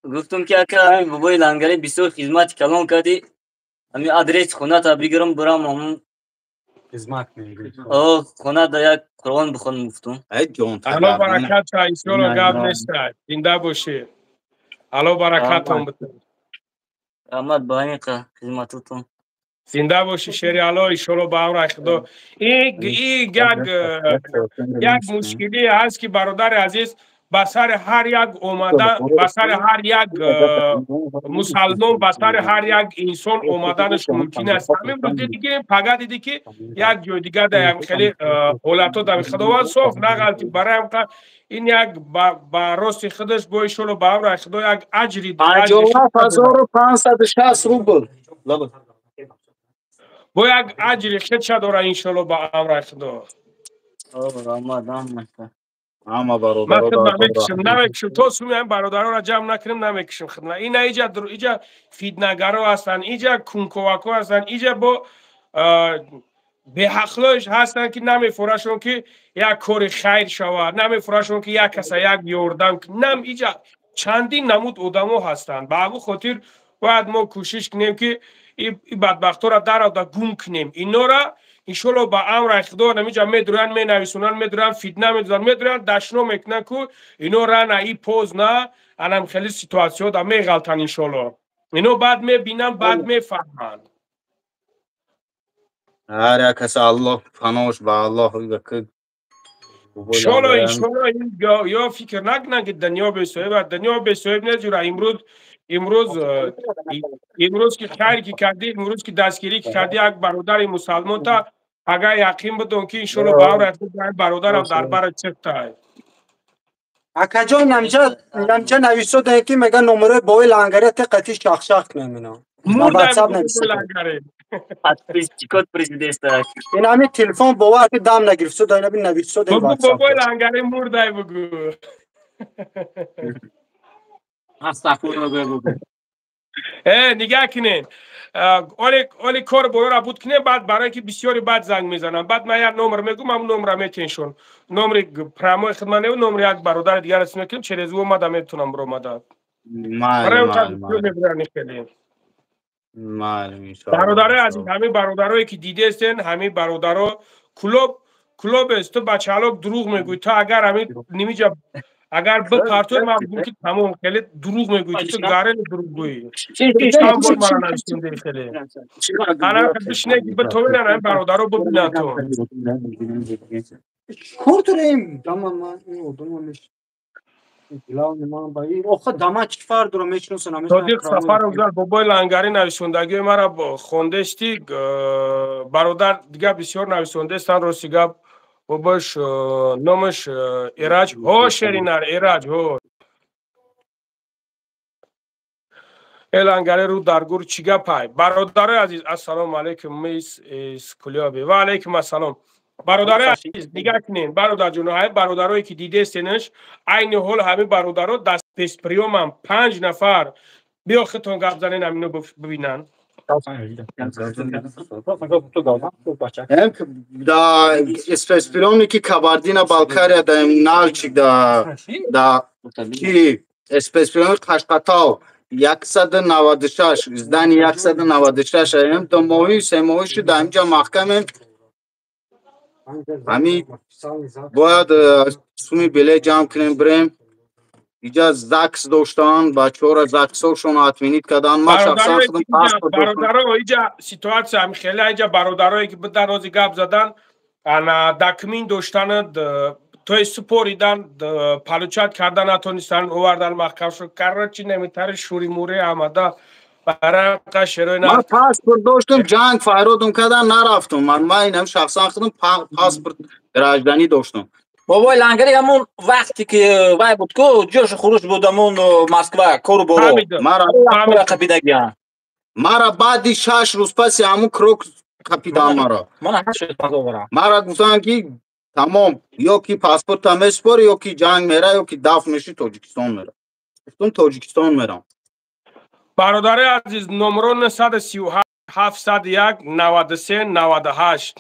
Гуфтум ки ака, ҳамин бобои Лангари бисёр хизмати калон кардӣ. Ҳамин адрес хоната бигирам, бирам ҳамун Хизмат мегирӣ. О, хона да як Қуръон бихонам, гуфтум. Ай ҷон. Алло баракат ша, иншоалло гап неста. Зинда бошӣ. Алло баракатон битад. Раҳмат ба ҳамин хизматотон. Зинда бошӣ, шери Алло, иншоалло ба амри Худо. И як мушкилӣ ҳаст, ки бародари азиз, ба сари ҳар як омада, ба сари ҳар як мусалмон, ба сари ҳар як инсон омаданаш мумкин аст. Ҳамин рӯз диди ки пага диди ки як ҷои дигар да як хеле ҳолатҳо да Худованд соф нағалти. Барои ҳамқа ин як ба рости худаш бо иншоалло ба амри Худо як аҷри 57 560 рубл. Бо як аҷри худша дора, иншоалло ба амри Худо. Раҳмат, раҳмат. Ҳама Ман бародаро худ намекушам, намекушам, то суми ҳам бародароро ҷамъ накунем, намекушам хидмат. Ина иҷа фитнагаро ҳастанд, иҷа кунковако ҳастанд, иҷа бо беҳақлош ҳастанд, ки намефурашон ки як кори хайр шавад, намефурашон ки як каса як ёрдам нам. Иҷа чандин намуд одамо ҳастанд. Ба ҳамун хотир бояд мо кӯшиш кунем, ки и бадбахтора даравда гум кунем инора, иншолло ба амри Худо. Намиҷа медуранд, менависонанд, медуранд, фитна медузанд, медуранд, дашно мекунанд, ку ино рана и поз на анам хеле ситуатсиё да меғалтанд, иншолло ино баъд мебинанд, баъд мефаҳманд. Ҳар як кас Аллоҳ панош ба Аллоҳ. Иншолло, иншолло, ё фикр накунанд, ки дунё бесоҳиб аст. Дунё бесоҳиб нест, ҷура. Имрӯз ки хайр ки кардӣ, имрӯз ки дастгирӣ ки кардӣ як бародари мусалмонта, агар яқин бидон, ки иншолло ба амри бародарам дар бара чифтай. Акаҷон, намҷа нависодем, ки мега номерои бои Лангари те қати шахшах кунем ино. Мурдай. Подписчикот президента. Ин ҳами телефон бовар ки дам нагирифтсо, инаби нависодем. Бугу, бобои Лангари мурдай, бугу. Астағфирулло, бугу. Нигаҳ кунед, оли кор болора буд кунем, баъд барое ки бисёри баъд занг мезанам, баъд ман як номер мегӯм, ҳамун номера метеншон. Номери прямой хидмат не, номери як бародари дигар аст, мекунем, через ӯ омада метавонам биромада. Бародарои азиз, ҳамин бародарое ки дидестен, ҳамин бародаро клуб аст, ту бачаалок дурӯғ мегӯӣ, ту агар ҳамин нимиҷа агар бипартои ман бигӯм ки тамом, хеле дурӯғ мегӯӣ, ту гарели дурӯғгӯӣ. Чанд бор мара нависондаи хеле. Ана бишине ки битовинан ҳамин бародаро бибинанд ту. Кор дорем, дама ман ин одамро меш главный ман ба ин охо дама чӣ фарқ дорам, мешиносам, намешиносам. Содиқ Сафаров гар бобои Лангарӣ нависондагиҳои мара хондести, бародар дигар бисёр нависондестан, рости гап бобош номаш Эраҷ, ҳо Шеринар Эраҷ, ҳо. Э Лангари рӯ дар гур чӣ гапай? Бародарои азиз, ассалому алайкум, мис из Кулёби. Ва алайкум ассалом. Бародарои азиз, нигаҳ кунед, бародарҷоно, ҳамин бародарое ки дидестенаш, айни ҳол ҳамин бародаро даст песприёмам 5 нафар. Биё худтон гап занен, ҳамино бибинанд. Да спецприёмники Кабардино Балкария да Налчик да ки спецприёмник Қашқатау 196 здани 196 аем, ду моҳи се моҳи шуд дар инҷа маҳкамем. Ҳами бояд суми билет ҷамъ кунем бирем. Иҷа ЗАГС доштан, бачаҳоро ЗАГСҳошон отменить кардан. Ман шахсан худам паспорт доштам. Бародаро, иҷа ситуация ҳами хеле, иҷа бародарое ки будан рози гап задан, ана документ доштан, то есть супоридан, получать кардан натонистан, овардан маҳкам шуд. Короче, немитари шури-мури омада. Ман паспорт доштам, ҷанг файродум кардан нарафтам. Ман инам шахсан худам паспорт гражданӣ доштам. Бобои Лангари ҳамон вақте ки вай буд ку, ҷошу хуруш буд ҳамон Москва, кору боро. Қапидагиан. Мара баъди 6 рӯз паси ҳамон крок қапидан мара. Мара гуфтанд ки тамом, ё ки паспорта месупорӣ, ё ки ҷанг мера, ё ки дафн мешӣ, Тоҷикистон мера. Гуфтам Тоҷикистон мерам. Бародари азиз, номро 937 701 93 98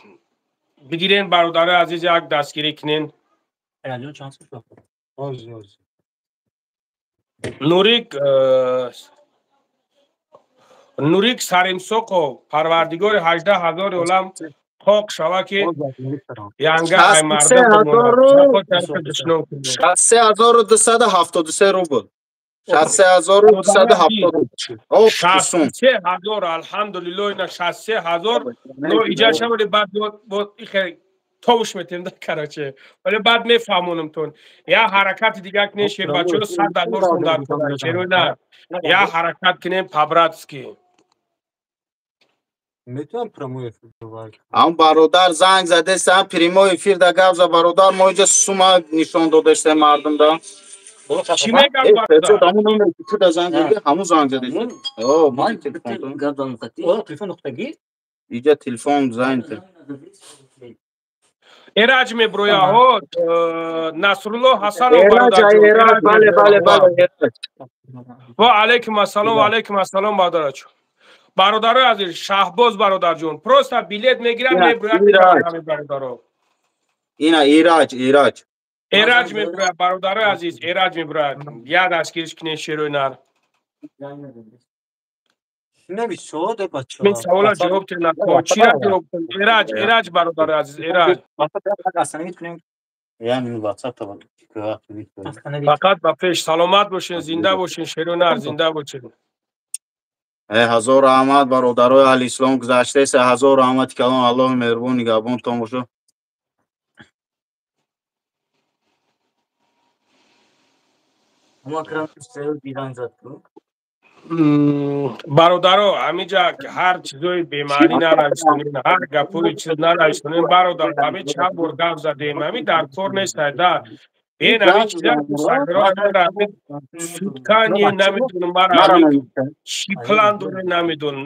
бигирен, бародари азиз, як дастгирӣ кунен. Нурик Саримсоқов, парвардигори 18 000 олам хок шава ки янга ай мардум 63273 рубл. 63270. 63000, алҳамдулиллоҳ, ина 63000. Но иҷа шавали баъд товуш метем да, короче. Вале баъд мефаҳмонам тон. Я ҳаракати дигар кунем, шербачаро 100 000 сум дар кунем, черо на. Я ҳаракат кунем по-братски. Метавонам прямой эфир. Ҳам бародар занг задеста, прямой эфир да гап за бародар, мо иҷа сума нишон додашта мардум да. Чӣ мегам бародар? Ҳамун номер ки ту да занг задӣ, ҳамун занг задеста. О, ман телефон. Телефон нуқтагӣ? Иҷа телефон занг. Эраҷ меброя, ҳо, Насрулло Ҳасанов бародар. Эраҷ, бале, бале, бале. Ва алайкум ассалом, ва алайкум ассалом бародарҷон. Бародарои азиз, Шаҳбоз бародарҷон, просто билет мегирам, меброям ҳамин бародаро. Ина Ираҷ, Ираҷ. Эраҷ меброяд, бародарои азиз, Эраҷ меброяд. Я дастгириш кунед шерои нар. Мин савола ҷавоб тена. Чира ҷавоб тен? Эраҷ, Эраҷ бародарои азиз, Эраҷ. Фақат ба пеш, саломат бошен, зинда бошен, шерои нар, зинда бошен. Ҳазор раҳмат бародарои аҳли ислом гузаштаест, ҳазор раҳмати калон, Аллоҳи меҳрубон нигаҳбонтон бошад. Бародаро, ҳамиҷа ҳар чизои бемаънӣ нанависонем, ҳар гапои чиз нанависонем, бародар, ҳами чанд бор гап задем, ҳами дар кор нестай да. Ин ҳамин чиза суткани намедонам, мара чӣ план доре намедонам.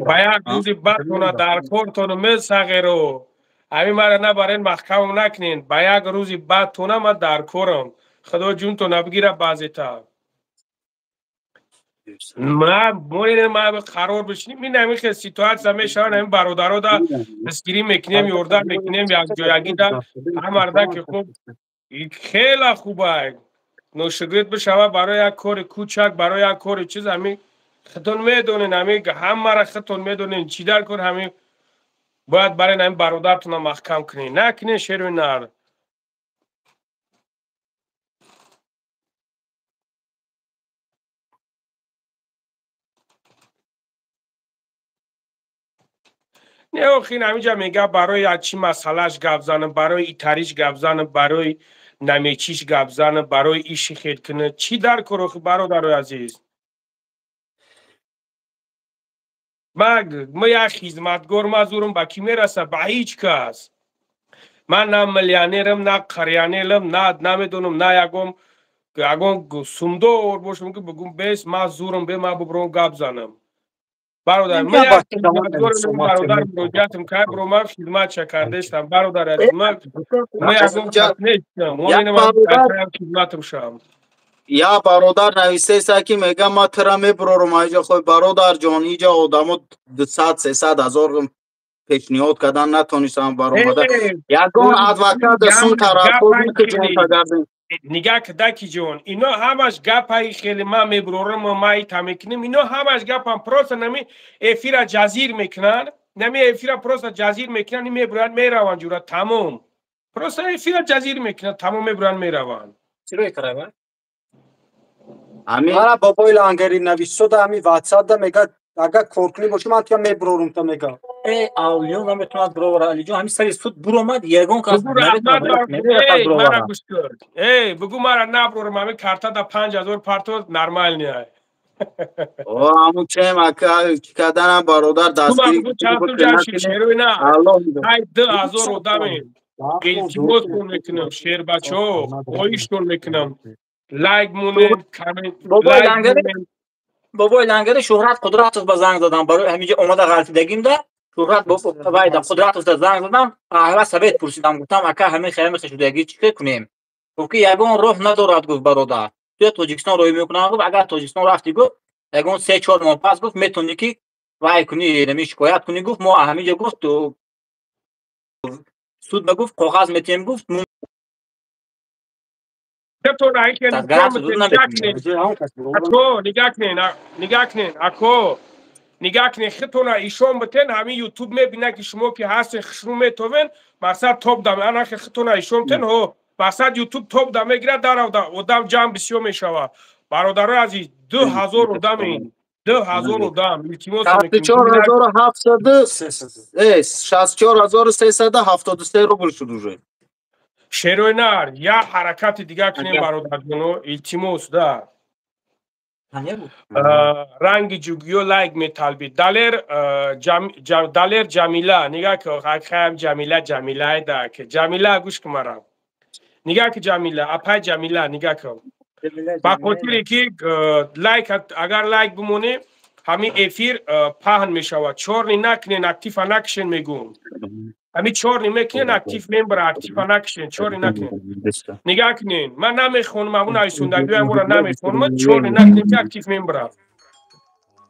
Ба як рӯзи бадтона дар кортону месағеро. Ҳамин мара набарен маҳкамам накунен. Ба як рӯзи бадтона ман дар корам. Худо ҷунтона бигира баъзета. Ма мо қарор бишинем, ин ҳамин хел ситуация мешавад, ҳамин бародаро да дастгирӣ мекунем, ёрдам мекунем, якҷоягӣ да ҳамарда ки хуб, хела хуба ношигирд бишавад барои як кори кӯчак, барои як кори чиз. Ҳамин худтон медонен, ҳамин ҳамаро худтон медонен, чӣ дар кор. Ҳамин бояд барои ҳамин бародаратонро маҳкам кунед, накунед, шеруи нар. Не, охин ҳаминҷа мега барои чӣ масъалааш гап занам, барои итариш гап занам, барои намечиш гап занам, барои иши хел кунам. Чӣ дар кор охи, бародарои азиз? Ма як хизматгор, ма зурам ба кӣ мераса? Ба ҳеҷ кас. Ман на миллионерам, на қарионерам, на намедонам, на ягон сумдор бошам, ки бигӯм бес ма зурам бе ма бубром гап занам. Бародар, ман як хизматгорам, бародар, муроҷиатам кард, бро, ман хизматша кардестам, бародар азиз, ман ягон кас нестам, ман хизматам шавам. Я бародар нависеса ки мега ма тира мебурорам аиҷа. Хой, бародарҷон, иҷа одамо 200-300 ҳазор пешниҳод кардан, натонистам баромада. Ягон адвокат сум тарафдор ки ҷонта гардем. Нигаҳ кидаки ҷон, ино ҳамаш гапаи хеле ман мебурорам, ма ита мекунем, ино ҳамаш гапам, просто нами эфира ҷазир мекунанд, нами эфира просто ҷазир мекунанд, мебуранд, мераванд ҷура, тамом. Просто эфира ҷазир мекунанд, тамом, мебуранд, мераванд. Чиро карава? Мара бобои лангари нависода ҳами ватсапда мега, агар коркунӣ бошӣ, ман туя мебурорум, та мега. Э, авлиё наметавонад бировара, Алиҷон, ҳамин сари суд буромад, ягон кас наметавонад. Эй, бугу мара набурорам, ҳамин картада 5000 парто нормальный. О, ҳамун чем ака чӣ карданам, бародар, дастгирӣ. Ай, 2000 одамем. Илтимостон мекунам, шербачаҳо, хоҳиштон мекунам. Лайк монед, коммент. Бобои лангари, Шӯҳрат Қудратов ба занг задам, барои ҳаминҷа омада ғалтидагимда Шӯҳрат вайда Қудратовда занг задам, аҳва совет пурсидам, гуфтам, ака, ҳамин хеле шудагӣ чӣ кор кунем? Гуфт ки ягон роҳ надорад, гуфт, бародар, туя Тоҷикистон роҳӣ мекунам, гуфт, агар Тоҷикистон рафтӣ, гуфт, ягон 3-4 моҳ пас, гуфт, метавонӣ ки вай кунӣ, ҳамин шикоят кунӣ, гуфт, мо ҳаминҷа, гуфт, суд ба, гуфт, коғаз метиҳем, гуфт. Ако, нигаҳ кунед, нигаҳ кунед, ако, нигаҳ кунед, худтона ишон битен, ҳамин ютуб мебинад ки шумо ки ҳастен, хушрӯ метовен, мақсад топ да анахе худтона ишон битен, ҳо, мақсад ютуб топ да мегирад, даравда одам ҷамъ бисёр мешавад. Бародарои азиз, 2000 одамем, 2000 одам, илтимос. 64373 рубл шуд уже. Шерои нар, як ҳаракати дигар кунем, бародарҷоно, илтимос да. Ранги ҷугиё лайк металбид. Далер, Далер, Ҷамила, нигаҳ ки, хаям Ҷамила, Ҷамилай да ки Ҷамила, гӯш ки мара. Нигаҳ ки, Ҷамила, апай Ҷамила, нигаҳ ки. Ба хотире ки лайк, агар лайк бимонӣ, ҳамин эфир паҳн мешавад. Чёрный накунен, актива накушен, мегӯм. Ҳамин чёрный мекунен, актив мембара, актива накушен, чёрный накунен. Нигаҳ кунен, ман намехонам, ҳамун нависондагиамро намехонам, чёрный накунен ки актив мембара.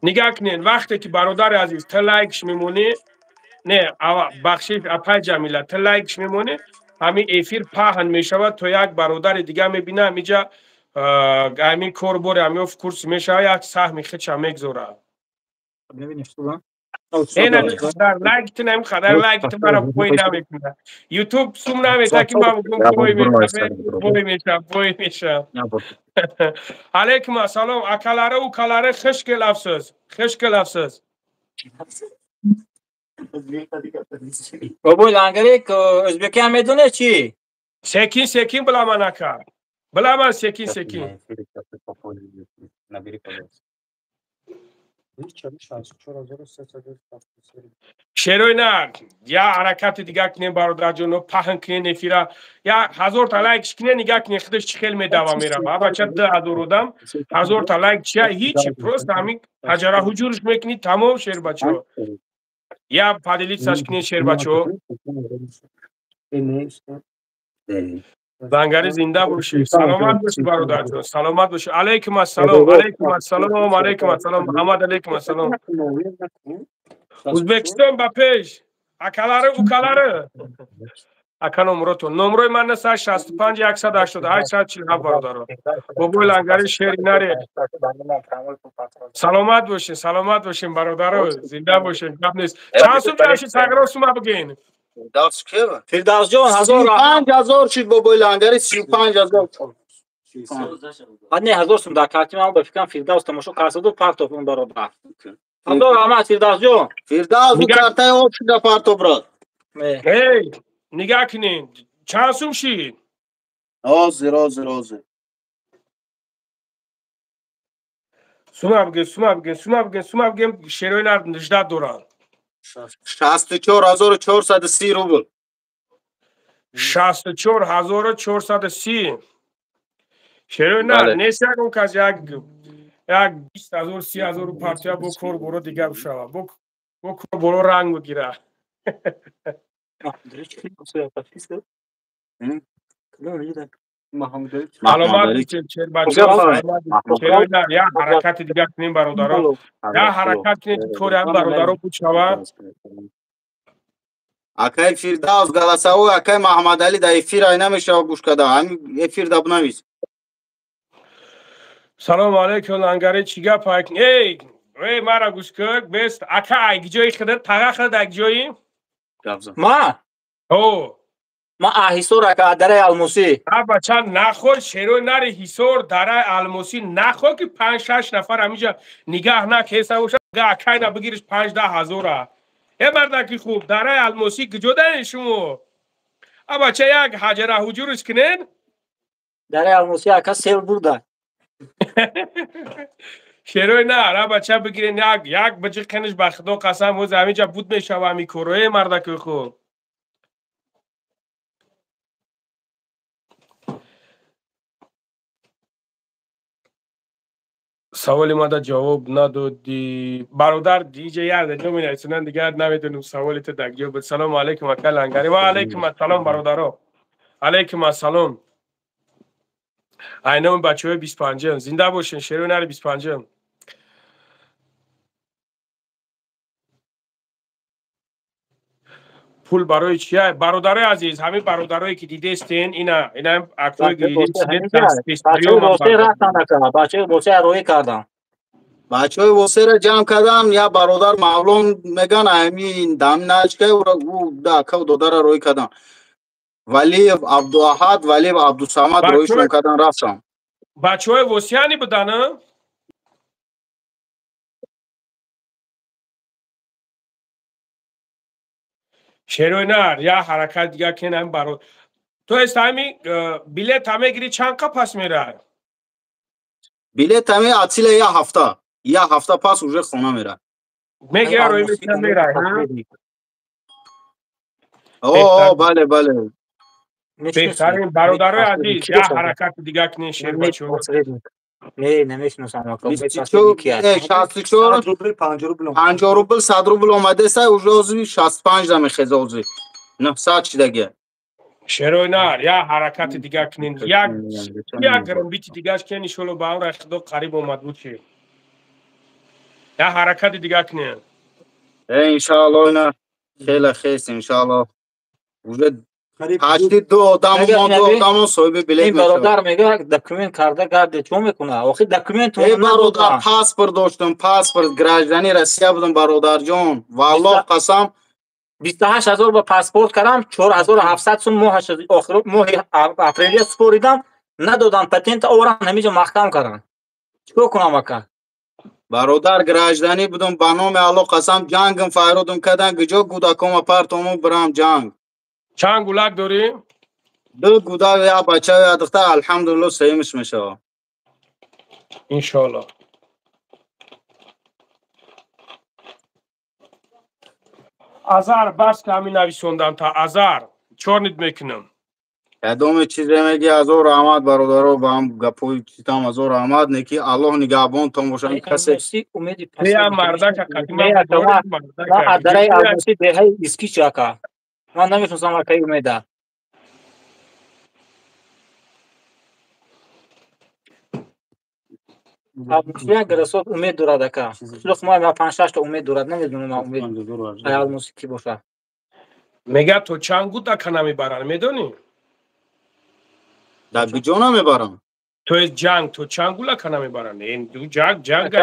Нигаҳ кунен, вақте ки, бародари азиз, ту лайкш мемонӣ, не, бахшиш, апай Ҷамила, ту лайкш мемонӣ, ҳамин эфир паҳн мешавад, то як бародари дигар мебина, ҳамиҷа ҳамин корбори ҳамин курс мешавад, як саҳми худша мегзорад. Лайктин ҳамин қадар лайкти мара бой намекунад. Ютуб сум намета ки ман бигӯм бой мешавам, бой мешавам, бой мешавам. Алейкум ассалом, акалары, укалары, хуш келабсиз, хуш келабсиз. Бобои лангарик, ӯзбекӣ ҳам медонед чӣ? Секин секин биламан, ака, биламан, секин секин. Шерои нар, я ҳаракати дигар кунем, бародарҷоно, паҳн кунен эфира, я ҳазорта лайкш кунен, нигаҳ кунен, худаш чӣ хел медава мерава. Абача, 2000 одам, ҳазорта лайк чия? Ҳичи, просто ҳамин ҳаҷара ҳуҷурш мекунӣ, тамом. Шербачаҳо, я поделиться ш кунен, шербачаҳо. Лангари зинда бошӣ, саломат бошӣ бародарҷон, саломат бошӣ. Алайкум ассалом, алайкум ассалом, алайкум ассалом, Муҳаммад, алайкум ассалом. Ӯзбекистон ба пеш, акалари, укалари. Ака номротон. Номрои ман 965 188 147 бародаро. Бобои Лангари шери наре. Саломат бошин, саломат бошин бародаро, зинда бошин, гап нест. Чанд сум ҷамшид тағйирот сума бигин? Фирдавс кева? Фирдавсҷон, 35000 шид бобои Лангари, 35000. Не, 1000 сум дар карти ман ба фикрам Фирдавс тамошо карсаду партоф он бародар. Ҳазор раҳмат Фирдавсҷон. Фирдавс, ӯ картаи об шуда партоф брат. Эй, нигоҳ кунед, чанд сум шид? Ҳозир, ҳозир, ҳозир. Сума бигин, сума бигин, сума бигин, сума бигин, шерои нар ниждат доранд. 64430 рубл. 64430. Шерои нар нест ягон кас як 20000 30000 партия бо кор боро дигар бишава. Бо кор боро ранг бигира. Саломат бошед шербачаҳо, шерои нар як ҳаракати дигар кунем бародаро. Як ҳаракат кунем ки кори ҳам бародаро буд шава. Акай Фирдавс голосовой акай Маҳмадалӣ дар эфир ай намешава гӯш карда. Ҳамин эфир да бинавис. Салому алайкум Лангари, чӣ гап? Эй, эй мара гӯш кун, бест ака ай ҷои худат, таға худат ай ҷои? Ма? О. Ма Ҳисор ака, дараи Алмосӣ. А бача нахор шерои нари Ҳисор, дараи Алмосӣ нахор ки 5-6 нафар ҳаминҷа нигаҳ накеса боша, акайна бигириш 5-10 ҳазора. Э мардаки хуб, дараи Алмосӣ куҷо дарен шумо? А бача як ҳаҷара ҳуҷуриш кунен? Дараи Алмосӣ ака сел бурда. Шерои нар, а бача бигирен як биҷиқениш ба худо қасам, ҳоз ҳаминҷа буд мешава ҳамин коро, э мардаки хуб. Саволи мада ҷавоб надодӣ. Бародар, диҷа як даҷо менависонанд, дигар намедонам саволи ту дар ҷо буд. Салому алайкум ака Лангари. Ва алайкум ассалом бародаро. Алайкум ассалом. Айноми бачаҳои 25-м. Зинда бошен, шерои нари 25-м. Пул барои чия? Бародарои азиз, ҳамин бародарое ки дидестен, ина акои ки дидестен, бачаҳои Восеа роҳӣ кардам. Бачаҳои Восеаро ҷамъ кардам, як бародар Мавлон меган, ҳамин дам начка ӯ да ака додара роҳӣ кардам. Валиев Абдуаҳад, Валиев Абдусамад роҳишон кардан рафтам. Бачаҳои Восеани будан? Шерои нар, як ҳаракат дигар кен ҳамин баро. То есть ҳамин билет ҳаме гири чанд қа пас мерай? Билет ҳаме атсила як ҳафта. Як ҳафта пас уже хона мерай. Мегира роҳи мекунад мерай, ҳа? О, бале, бале. Беҳтарин бародарои азиз, як ҳаракати дигар кунен шербачаҳо. Не, намешиносам ака. 64 рубл, 50 рубл. 50 рубл, 100 рубл омадеса, уже ҳозир 65 да мехеза ҳозир. 900 шидаги. Шерои нар, як ҳаракати дигар кунен. Як грамбити дигаш кен, иншолло ба амри Худо қариб омад буд чи. Як ҳаракати дигар кунен. Иншоалло ина хеле хест иншоалло. Уже ҳашти ду одамо мо ду одамо соҳиби билет Ин бародар мегӯяд документ карда гарде чо мекуна? Охир документ Э бародар, паспорт доштам, паспорт граждани Россия будам бародарҷон. Валлоҳ қасам 28000 ба паспорт кардам, 4700 сум охир моҳи апрелия супоридам, надодам патента оварам ҳаминҷо маҳкам кардам. Чикор кунам ака? Бародар гражданӣ будам, ба номи Аллоҳ қасам ҷангам файродум кардан, куҷо гудакома партому бирам ҷанг. Чанд гулак дорӣ? Ду гудак, як бача, як духтар, алҳамдулиллоҳ сеюмиш мешавад. Иншоаллоҳ. Азар бас ки ҳамин нависондам та Азар чорнид мекунам. Ядоме чизе меги ҳазор раҳмат бародаро, ба ҳам гапои читам ҳазор раҳмат, неки Аллоҳ нигаҳбонтон бошад. Касе я мардака қадима дараи Алмосӣ деҳаи Искич ака. Ман намешиносам акаи Умеда. Як расот умед дорад ака. Қишлоқ мо 5-6 та умед дорад, намедонам умед Алмос ки бошад. Мега то чанд гуд ака намебаранд, медонӣ? Дар куҷо намебаранд? То есть ҷанг то чанд гул ака намебаранд? Ҷанг ҷанг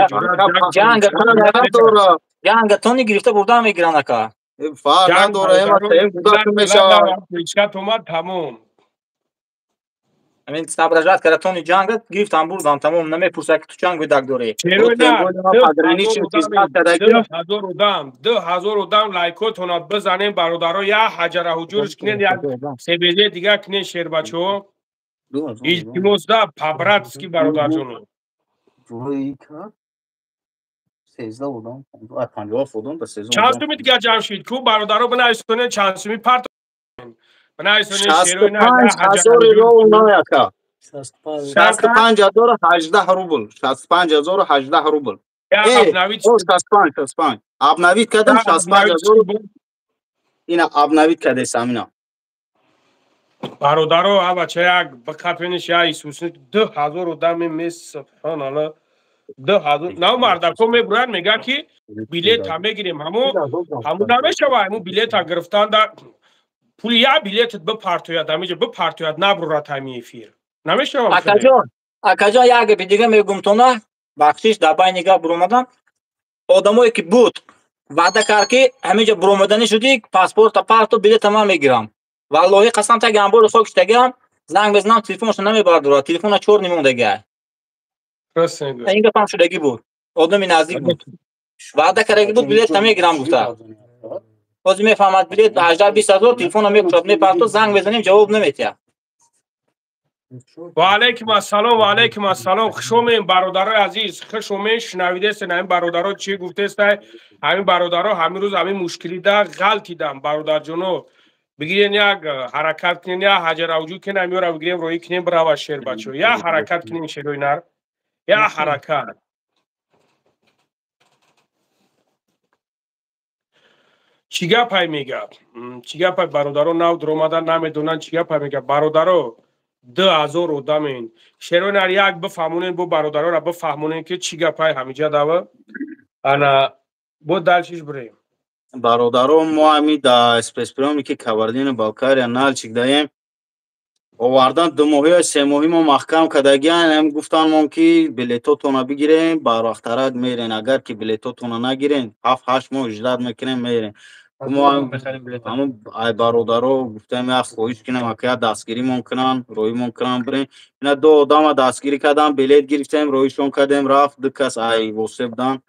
ҷанг ҷанг тони гирифта бурда мегиранд ака. Фарқ надорад, омад тамом. Ҳамин соображать карда тони ҷанг гирифтан бурдан тамом, намепурсад ки ту чанд гӯдак дорӣ. 2000 одам лайкотона бизанем бародаро, як ҳаҷара ҳуҷурш кунед, як себезе дига кунед шербачаҳо. Илтимос да по-братски бародарҷоно. Чанд суми дига ҷамъ шид ку бародаро бинависонед чанд суми парт бинависонед шерои на 65018 рубл, 65018 рубл. 65 обновить кардам 65000 ина обновить кардесам ина. Бародаро авача як бақапениш я Исус 2000 одами мес субҳаналлоҳ 2000 нав мардако мебуранд мега ки билета мегирем ҳамо ҳамо намешава ҳамо билета гирифтан да пули я билетат бипартояд ҳамиҷа бипартояд набурад ҳами эфир намешава. Акаҷон, акаҷон як гапи дига мегум тона, бахшиш дар байни гап буромадам. Одамое ки буд ваъда кард ки ҳамиҷа буромаданӣ шудӣ паспорта парто билета ман мегирам. Валлоҳи қасам таги амбори хок шудагиам, занг мезанам телефонашо намебардорад, телефона чор нимондагиа. Ин гапам шудагӣ буд, одами наздик буд, ваъда кардаги буд билета мегирам гуфта. Ҳозир мефаҳмад билет 18-20 ҳазор, телефона мекушад, мепарто, занг мезанем ҷавоб наметиҳад. Ва алайкум ассалом, ва алайкум ассалом. Хуш омем бародарои азиз, хуш омем. Шунавидестен ҳамин бародаро чӣ гуфтестай? Ҳамин бародаро ҳамин рӯз ҳамин мушкилида ғалтидам бародарҷоно. Бигирен як ҳаракат кунен, як ҳаҷара вуҷуд кунен, ҳамиёра бигирем роҳӣ кунем бирава шер бачо. Як ҳаракат кунен шерои нар. Як ҳаракат. Чӣ гапай мега? Чӣ гапай бародаро нав дуромадан намедонанд чӣ гапай мега? Бародаро 2000 одамен. Шерои нар як бифаҳмонен, бо бародарора бифаҳмонен ки чӣ гапай ҳамиҷа дава. Ана бо далчиш бирем. Бародаро мо ҳами да спецприёме ки Кабардино Балкария Налчик даем овардан 2 моҳи ё 3 моҳи мо маҳкам кардагиан, ҳам гуфтанмон ки билетотона бигирем, барвақттарак мерен, агар ки билетотона нагирен 7-8 моҳ ждат мекунем мерен. Мо ҳамон ай бародаро гуфтем як хоҳиш кунем ака як дастгиримон кунанд, роҳимон кунанд бирем. Ина 2 одама дастгирӣ кардам, билет гирифтем, роҳишон кардем, рафт 2 кас ай восе будан.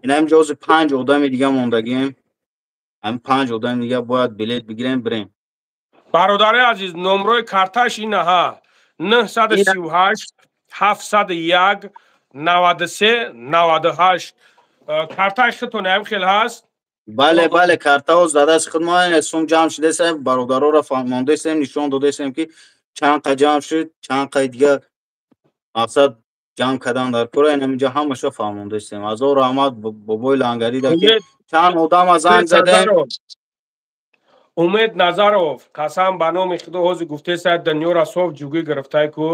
Ина ҳаминҷо ҳозир 5 одами дига мондагием. Ҳамин 5 одами дига бояд билет бигирем бирем. Бародари азиз, номрои карташ инаҳа 938 701 93 98. Картаи худтон ҳам хел ҳаст? Бале, бале, картаҳо задаст худ мо сум ҷамъ шудесем, бародароро фаҳмондесем, нишон додесем ки чанд қа ҷамъ шуд, чанд қай дига мақсад ҷамъ кардан дар кора, ин ҳаминҷо ҳамаша фаҳмондесем. Ҳазор раҳмат бобои Лангарида ки чанд одама занг задем. Умед Назаров, қасам ба номи Худо ҳозир гуфтеса дунёра соф ҷугӣ гирифтай ку.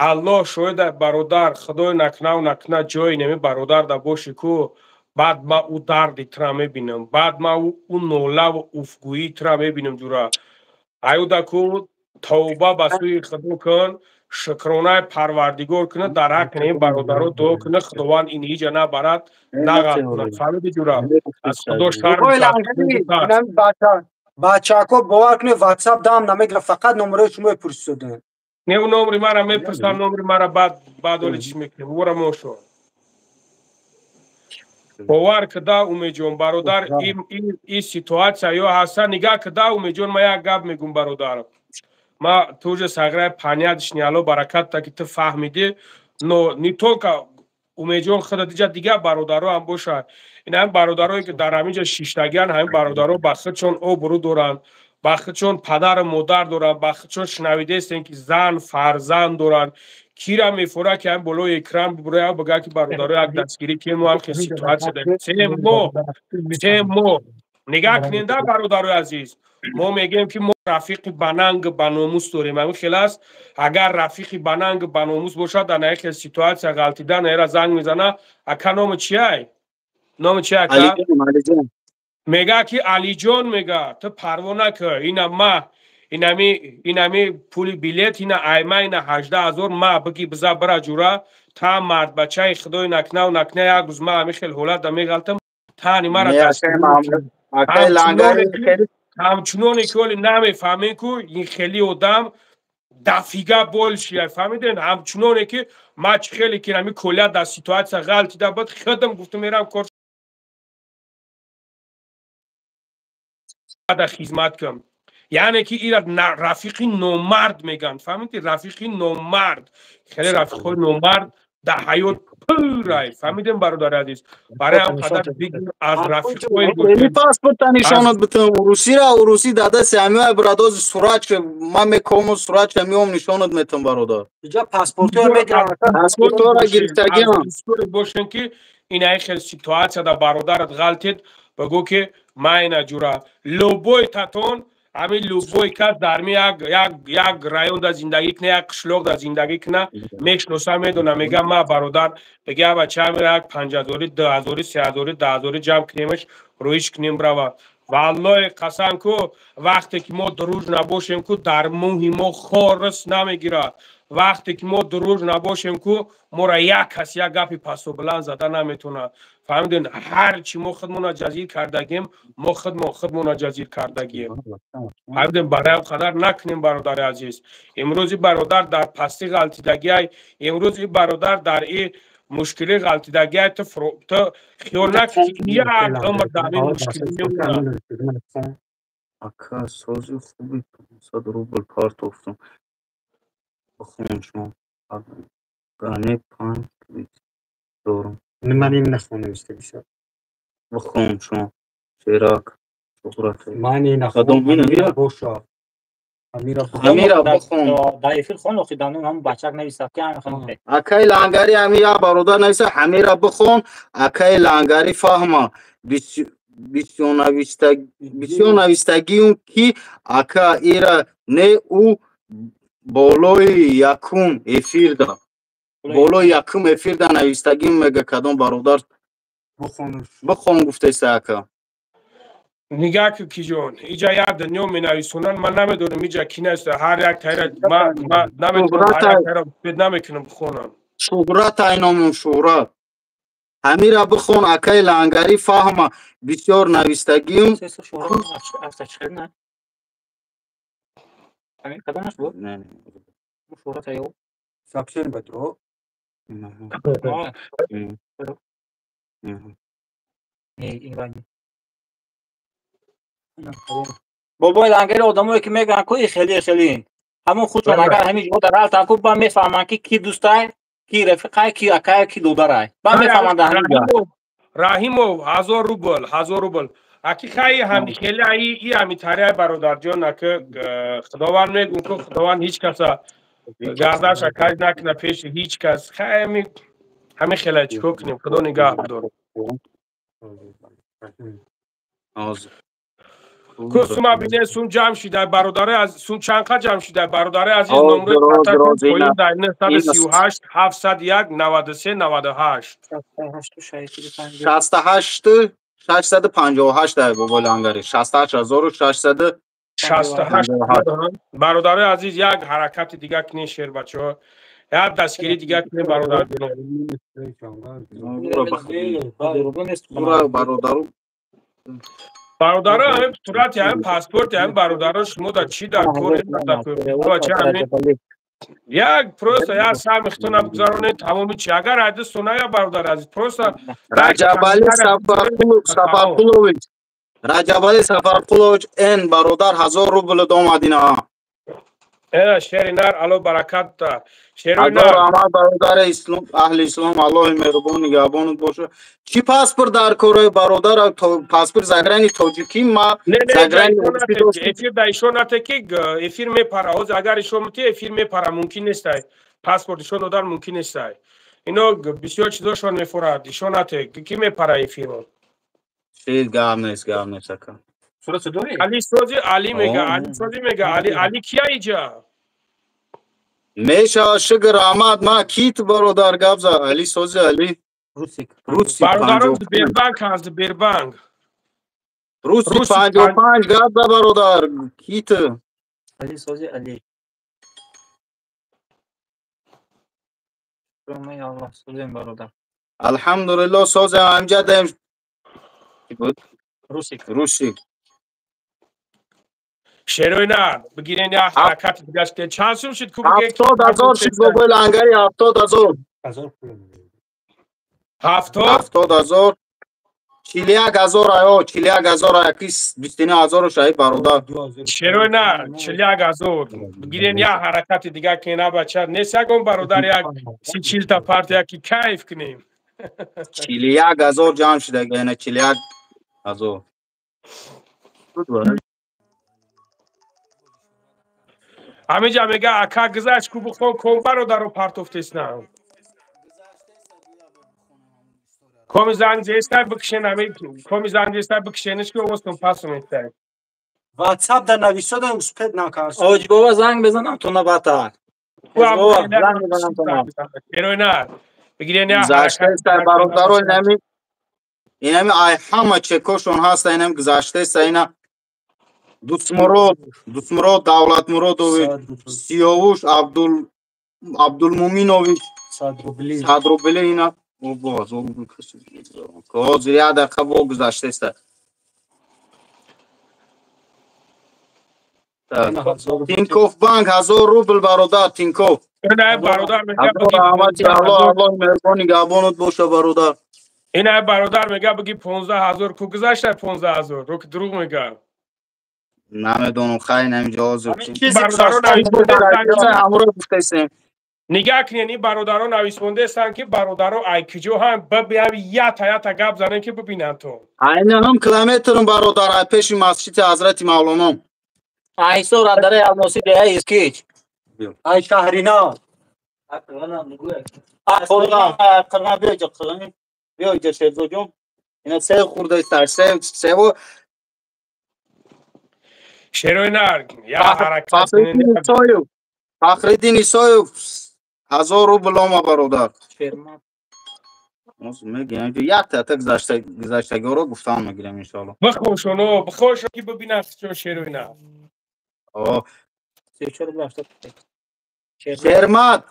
Аллоҳ шоҳида бародар, Худои накунав накуна ҷои неми бародар да боши ку. Баъд ма ӯ дарди тра мебинам, баъд ма ӯ нолаву уфгӯии тра мебинам ҷура. Аюда ку тавба ба сӯи Худо кун, шукронаи Парвардигор куна, дар ҳаққи неми бародаро дуо куна, Худованд ин ҳиҷа набарад, нағалтунад. Фаҳмиди ҷура? Аз Худо шарм. Бачаҳо бовар кунед WhatsApp дам намегирад, фақат номерои шумо мепурсиданд. Не, ӯ номери мара мепурсад, номери мара баъд оли чӣ мекунем? Ӯра мошо. Бовар кида Умедҷон бародар, ин ситуатсия ё ҳаста нигаҳ кида Умедҷон, ма як гап мегум бародар. Ма тоже саграи понятишни Алло баракат та ки ту фаҳмидӣ, но не только Умедҷон худа диҷа дигар бародаро ҳам бошад. Ин ҳам бародарое ки дар ҳаминҷа шиштагиан, ҳамин бародаро ба худшон обрӯ доранд, ба худшон падару модар доранд, ба худшон шунавидаестем ки зан фарзанд доранд. Кира мефора ки ҳам болои экран бибурояд бигӯяд ки бародаро як дастгирӣ кунем, мо ҳам хел ситуатсия дорем. Се моҳ, се моҳ. Нигаҳ куненда бародарои азиз, Мо мегӯем, ки мо рафиқи бананг баномус дорем. Ҳамин хел аст. Агар рафиқи бананг баномус бошад, дар наи хел ситуация ғалтидан эра занг мезана: «Ака, номи чиай? Номи чи, ака?» Мега ки Алиҷон, мега, ту парво нака, ина ма инами пули билет, ина айма, ина 18 000 ма биги, биза бира, ҷура, та мардбачаи худои накнав накна, як рӯз ма ҳамин хел ҳолат да меғалтам, тани мара ҳамчуноне ки оли намефаҳмем ку ин хели одам дафига больше фаҳмиден. Ҳамчуноне ки ма чӣ хеле ки ҳами колия дар ситуация ғалтида буд, худам гуфтам, мерам кор да хизмат кунам. Яъне ки ира рафиқи номард мегӯянд, фаҳмиди? Рафиқи номард, хеле рафиқҳои номард дар ҳаёт пурай, фаҳмидем, бародари азиз? Барои ҳам қадар бигир аз рафиқҳои Паспорта нишонат битам, урусира, уруси дадаси ҳамиай брадози суратча ман мекому, суратча меом, нишонат метам, бародар. Иҷа паспортҳоро мегиранд. Паспортҳоро гирифтагиам. Бошен ки ина хел ситуация да бародарат ғалтид, бигӯ ки ма ина ҷура любой татон, ҳамин любой кас дар ми як район да зиндагӣ кина, як қишлоқ да зиндагӣ кина, мешноса, медона, мега ма бародар, бега бача, ҳамира як 5 ҳазорӣ, 2 ҳазорӣ, 3 ҳазорӣ, 10 ҳазорӣ ҷамъ кунемаш, рӯиш кунем, рава. Валлоҳи қасам ку, вақте ки мо дуруж набошем ку, дар мӯҳи мо хорис намегирад. Вақте ки мо дуруж набошем ку, моро як кас як гапи пасобуланд зада наметавонад, фаҳмиден? Ҳар чи мо худмона ҷазир кардагем, мо худмон худмона ҷазир кардагием, фаҳмидем? Барои қадар накунем, бародари азиз. Имрӯз и бародар дар пастӣ ғалтидагиай, имрӯз и бародар дар и мушкилӣ ғалтидагиай, ту хиёл накунӣ, ки як умр дар ин мушкилӣ мемонад. Ака, сози хуби 500 рубл партофтум, бихон шумо гане панҷ дорум. Ман ин нахонам, истагиша. Бихон шумо, шерак шуҳрат. Ман ин нахонам боша. Амира, бихон. Дар эфир хон, охи данун ҳам бачак нависад ки ҳам хон. Акай Лангари, ҳами як бародар нависа: «Ҳамира бихон, акай Лангари, фаҳма бисёр навистагиюм ки ака ира не ӯ болои якум эфирда, болои якум эфирда навистагим», мега. Кадом бародар бихон гуфтеса, ака? Нигаҳ ку, киҷон, иҷа як дунё менависонанд, ман намедонам иҷа ки нависта. Ҳар як тайра намедонам, ҳар як тайра намекунам бихонам. Шуҳрат айномун Шуҳрат. «Ҳамира бихон, акай Лангари, фаҳма бисёр навистагиюм». Кадомаш буд? Шуҳрат ё Сообщение батро. Не, ин ранги. Бобои Лангари, одамое ки мегӯянд ку хеле хеле, ҳамон худшон агар ҳамин ҷо дар алтан ку, ба мефаҳманд ки ки дӯстай, ки рафиқай, ки акай, ки додарай, ба мефаҳманд дар ҳамин ҷо. Раҳимов, 1000 рубл, 1000 рубл. Аки хай, ҳами хеле аи и ҳами тариай, бародарҷон, аки худованд мегӯм ку, худованд ҳеҷ каса гардаша каҷ накуна пеши ҳеҷ кас. Хай, ҳами хеле чӣ кор кунем, худо нигаҳ бидорад. Ҳозир. Ку сума бине, сум ҷамъ шида, бародари аз сум чанд қа ҷамъ шида, бародари азиз? Ҳозир, Номрои ҳозир, картатон ҳозир, поён ина. дар 938 701 93 98. 68 658 дай, бобои Лангари, 68 658. 68. Бародарои азиз, як ҳаракати дига кунед, шербачаҳо, як дастгирӣ дига кунед, бародарҷонон. Ура, бародару. Бародаро, ҳамин сурати ҳамин паспорти ҳамин бародаро шумо дар чӣ дар кор? Бача, ҳамин як просто як сами хитона бигзаронед, тамоми чи агар айдистона я, бародар азиз, просто Раҷабали Сафарқулович, Раҷабали Сафарқулович н бародар, 1000 рубл омадина. Эна шери нар, ало баракат та шерои Ҳазор нар. Раҳмат, бародари ислом, аҳли ислом, Аллоҳи меҳрубон нигаҳбонат боша. Чӣ паспорт дар кораи, бародар? Паспорт заграни тоҷикӣ ма Не, не, заграни ишон русӣ нате, доштем. Эфир да ишон нате, ки эфир мепара. Ҳозир агар ишон мути, эфир мепара, мумкин нестай. Паспорт ишон додан мумкин нестай. Ино бисёр чизошон мефурад. Ишон нате, ки мепара эфирон. Чиз гап нест, гап нест, ака. Сурат дорӣ? Али сози Али мега, Али сози мега, Али Али кия иҷа? Меша шукр раҳмат, ма кит бародар гап за Али сози Али. Русик. Русик. Бародарон Сбербанк аз Сбербанк. Русик 55 гап за бародар кит. Али сози Али. Аллоҳ созем бародар. Алҳамдулиллоҳ созем ҳамҷа даем. Русик. Русик. Шероина бигирен як ҳаракати дигаш ки чанд сум шуд ку бигирен 70,000 шуд бобои лангари 70,000. 70,000 41,000 аё 41,000 аяки 29,000 шаи бародар. Шероина 41,000 бигирен як ҳаракати дига ки на бача нест ягон бародар як 30-40 та партия ки кайф кунем. 41,000 ҷамъ шуда ина 41,000. Ҳамиҷа мега ака гузашт ку бихон ком бародаро партофтеснам. Коми занг зестай бикшен ами коми занг зестай бикшениш ки овозтон пас умедтай. WhatsApp да нависода успед накард. Оҷ бобо занг безанам то набата. Бобо занг безанам то на. Шероина бигирен як гузаштаеста бародаро инами инами ай ҳама чекошон ҳаста инами гузаштаеста ина Дусмурод, Дусмурод Давлатмуродович, Сиёвуш Абдулмуминович, 100 рубли ина ҳозир як дақиқа бо гузаштаеста. Тинкоф банк 1000 рубл бародар Тинкоф. Бародар мега раҳмати Аллоҳ, Аллоҳ меҳрубони нигаҳбонат боша бародар. Ина бародар мега биги 15,000 ку гузашта 15,000 ро ки дурӯғ мега. Намедонам хай намиҷа ҳозир. Нигаҳ кунед ин бародаро нависмондаестанд ки бародаро ай куҷо ҳам бибиям ята ята гап занем ки бибинанд то. Айна ҳам километрм бародар ай пеши масҷиди Ҳазрати Мавлоно. Айсо радараи Алмосӣ деҳаи Искич. Ай шаҳрина. Қирға биё иҷа қирға биё иҷа Шерзоҷон. Ина се хурдаеста се сево Шероина як ҳаракат Фахриддин Исоев 1000 рубл ома бародар. Мегирам як та гузаштагиҳоро гуфтан мегирам иншоалло. Бихошоно бихошо ки бибинанд чо Шероина. Шермат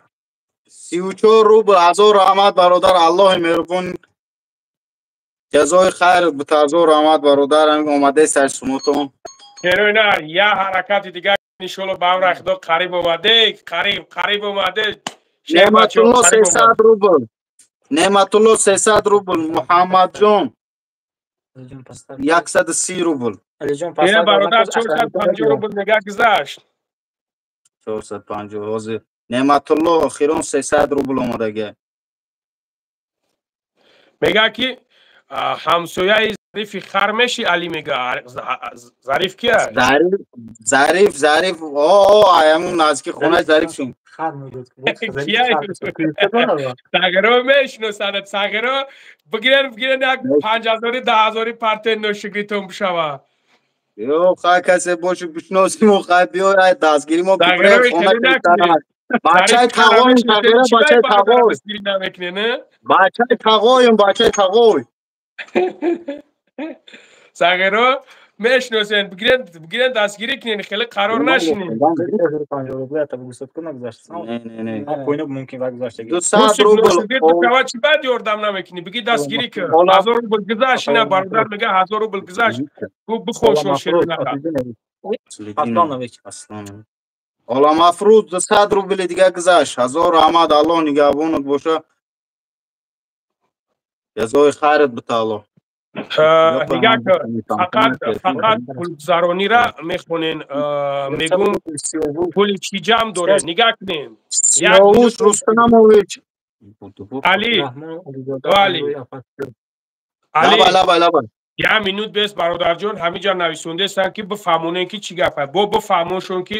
34 рубл 1000 раҳмат бародар. Аллоҳи меҳрубон ҷазои хайр бита 1000 раҳмат бародар. Омадаи сар шумотон. Шероина як ҳаракати дигар иншоалло ба амри Худо қариб омаде, қариб қариб омаде. Неъматулло 300 рубл. Неъматулло 300 рубл. Муҳаммадҷон 130 рубл. Ина бародар 450 рубл мега гузашт. 450 ҳозир. Неъматулло охирон 300 рубл омадага. Мега ки ҳамсояи Зарифи хар меши Али мега. Зариф кия? Зариф, Зариф, Зариф. О, аямун наздики хонаи Зариф шун. Хар мегӯяд. Кия? Сағиро мешиносанд. Сағиро бигирен, бигирен як 5,000 10,000 партия ношукритон бишава. Ё, хай касе бошу бишносим, хай биёй, ай дастгири мо бибирем хона кистана. Бачаи тағоем, Сағиро бачаи тағой. Бачаи тағоем, бачаи тағой. Сағиро мешиносен, бигирен, бигирен дастгирӣ кунен, хеле қарор нашинед. Чӣ баъд ёрдам намекунӣ? Биги дастгирӣ кун. 1000 рубл гузашт, ина бародар мега 1000 рубл гузашт. Гу бихошон Шероина. Оламафрӯз 200 рубли дига гузашт. 1000 раҳмат, Аллоҳ нигаҳбонат боша. Ҷазои хайрат бита Аллоҳ. Нигоҳ кун, фақат фақат пулгузаронира мехонен, мегум пули чӣ ҷамъ дорем. Нигоҳ кунем. Сиёвуш Рустамович. Али, Али, Али, лаба лаба. Як минут бес бародарҷон, ҳаминҷа нависондаестанд ки бифаҳмонем ки чӣ гап аст. Бо бифаҳмоншон ки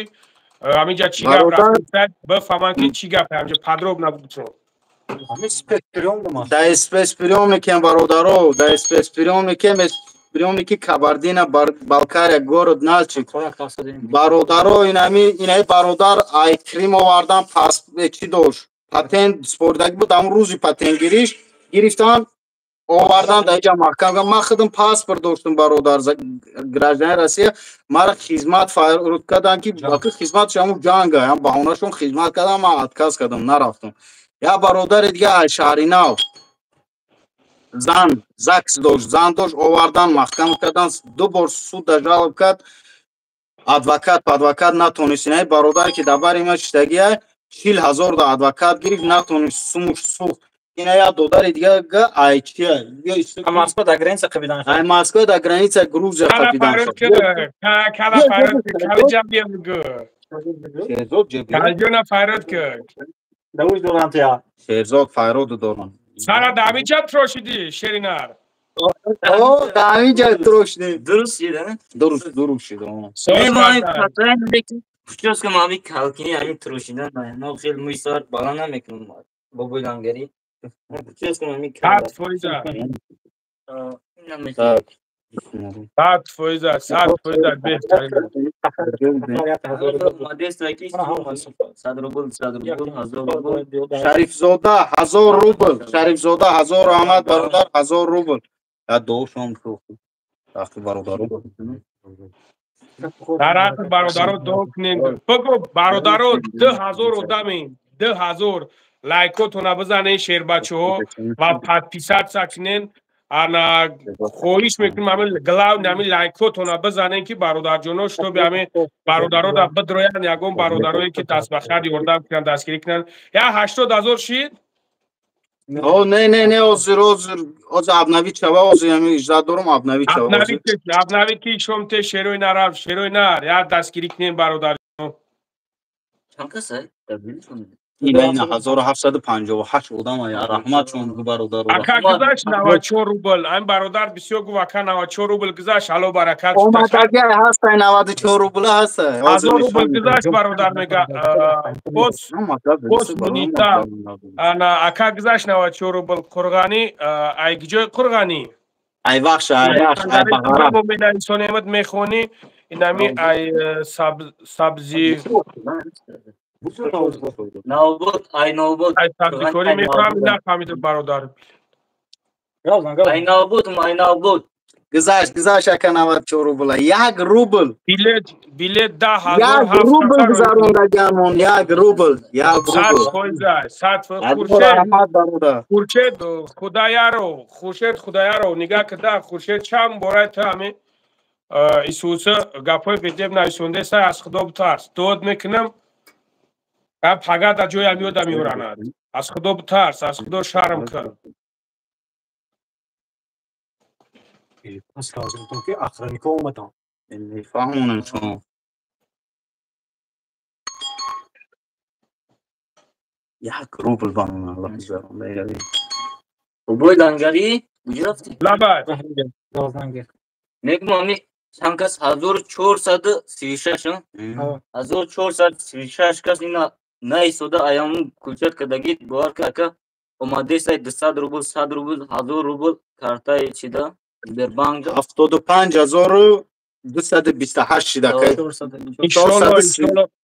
ҳаминҷа чӣ гап рафта, бифаҳманд ки чӣ гап аст. Ҳаминҷа подробно бигӯшон. Да спецприёмникем бародаро, да спецприёмникем. Спецприёмники Кабардино Балкария, город Нальчик. Бародаро, инаи бародар ай Крим овардан, пас чӣ дошт, патент спордагӣ буд, ҳамун рӯзи патентгириш гирифтан, овардан дар иҷа маҳкам. Ман худам паспорт доштам, бародар, гражданин Россия. Мара хизмат фарод карданд, ки хизматш ҳамун ҷанга, ҳам баҳонашон хизмат кардам, ман отказ кардам, нарафтам. Як бародари дига ай шаҳри нав зан ЗАГС дошт, зан дошт, овардан маҳкам кардан, ду бор суд жалоб кард, адвокат натонист. Инаи бародаре ки дар бари ман шиштагия, 40 000 да адвокат гирифт, натонист, сумуш сӯхт. Ина як додари дига ай чия? Москва да граница қабидан. Ай Москва да граница Грузия қабидан. Кала фарод, кала ҷабия бигӯ. Шерзод ҷабия. Калҷона фарод кард. Давуш дорам тия. Шерзод фарод дорам. Сара дамиҷа трошидӣ, Шеринар? О, дамиҷа трошидӣ. Дуруст шида, не? Дуруст, дуруст шида. Прическа ами калкини ами трошидан, мо хел мӯи сар бала намекунам, бобои лангари. Прическа ами 100%. 100%, 100% беҳтарин. 100 рубл, 100 рубл, 1000 рубл. Шарифзода, 1000 рубл. Шарифзода, ҳазор раҳмат, бародар, 1000 рубл. Я дуошон ҳаққи бародаро. Дар ҳаққи бародаро дуо кунем. Бигӯ, бародаро, 2000 одамем, 2000. Лайкотона бизанен, шербачаҳо, ва подписаться кунен. Ана хоҳиш мекунем, ҳамин главный ҳамин лайкотона бизанен, ки бародарҷоно, чтобы ҳамин бародаро да бидроянд, ягон бародарое ки даст ба хайр ёрдам кунанд, дастгирӣ кунанд. Я 80 000 шид. О, не, не, не, ҳозир, ҳозир, ҳозир обновить шава, ҳозир ҳамин ижзат дорум, обновить шава. Обновить ки шом те шерои нарав, шерои нар, я дастгирӣ кунем, бародарҷоно. Чанд каса? Ина 1758 одам, раҳмат шон, бародар. Ака, гузашт 94 рубл. Ин бародар бисёр гуфт, ака, 94 рубл гузашт, ало баракат. Омадаги ҳаста, 94 рубла ҳаста. 1000 рубл гузашт, бародар мега. Боз боз мунита ана, ака, гузашт 94 рубл. Қурғанӣ, ай ҷои Қурғанӣ? Ай Вахша, ай Вахш, ай Бағара. Инсоният мехонӣ, инами ай сабзи. Навбод, ай навбод. Ай сабзикорӣ мефаҳми, нафаҳмиду, бародар. Ай навбод, ай навбод. Гузашт, гузашт, ака, 94 рубла, 1 рубл. Билет, билет 10 000. 1 рубл гузарондагиамон, 1 рубл, 1 рубл. 100%, 100%. Хуршед, Хуршед Худояров, Хуршед Худояров, нигаҳ кида, Хуршед, чанд бора ту ҳами исуса гапҳои бедеб нависондаеса, аз Худо битарс. Дод мекунам, пага дар ҷоям ёдам меоранад. Аз Худо битарс, аз Худо шарм кун. Ки охраннико омадан. Мефаҳмонам шумо. 1 рубл ба ман Аллоҳ гузаронда. Бобои лангарӣ, куҷо рафтӣ? Лабай. Мегум, ами чанд кас, 1436, 1436 кас ина наистода аяму кулчат кардагӣ. Бовар ка, ака, омадесай, 200 рубл, 100 рубл, 1000 рубл картаи чида Сбербанк. 75 228 шида,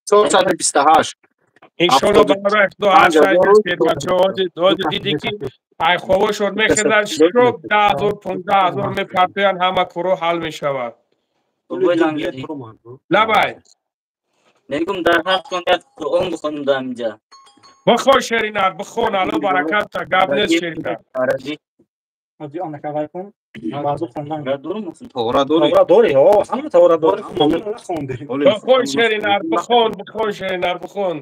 428. Иншолло, барои Худо, ҳар шайдози диди ки айховошон мехезанд, шоб 10 000, 15 000 мепартоянд, ҳама коро ҳал мешавад. Лабай. Мегум, дар ҳаққон як Қуръон бихонам дар инҷа. Бихон, Шеринар, бихон, алло баракатта, гап нест, Шеринар. Тора дорӣ? Дорӣ, ҳама тора дорӣ. Бихон, Шеринар, бихон, бихон, Шеринар, бихон.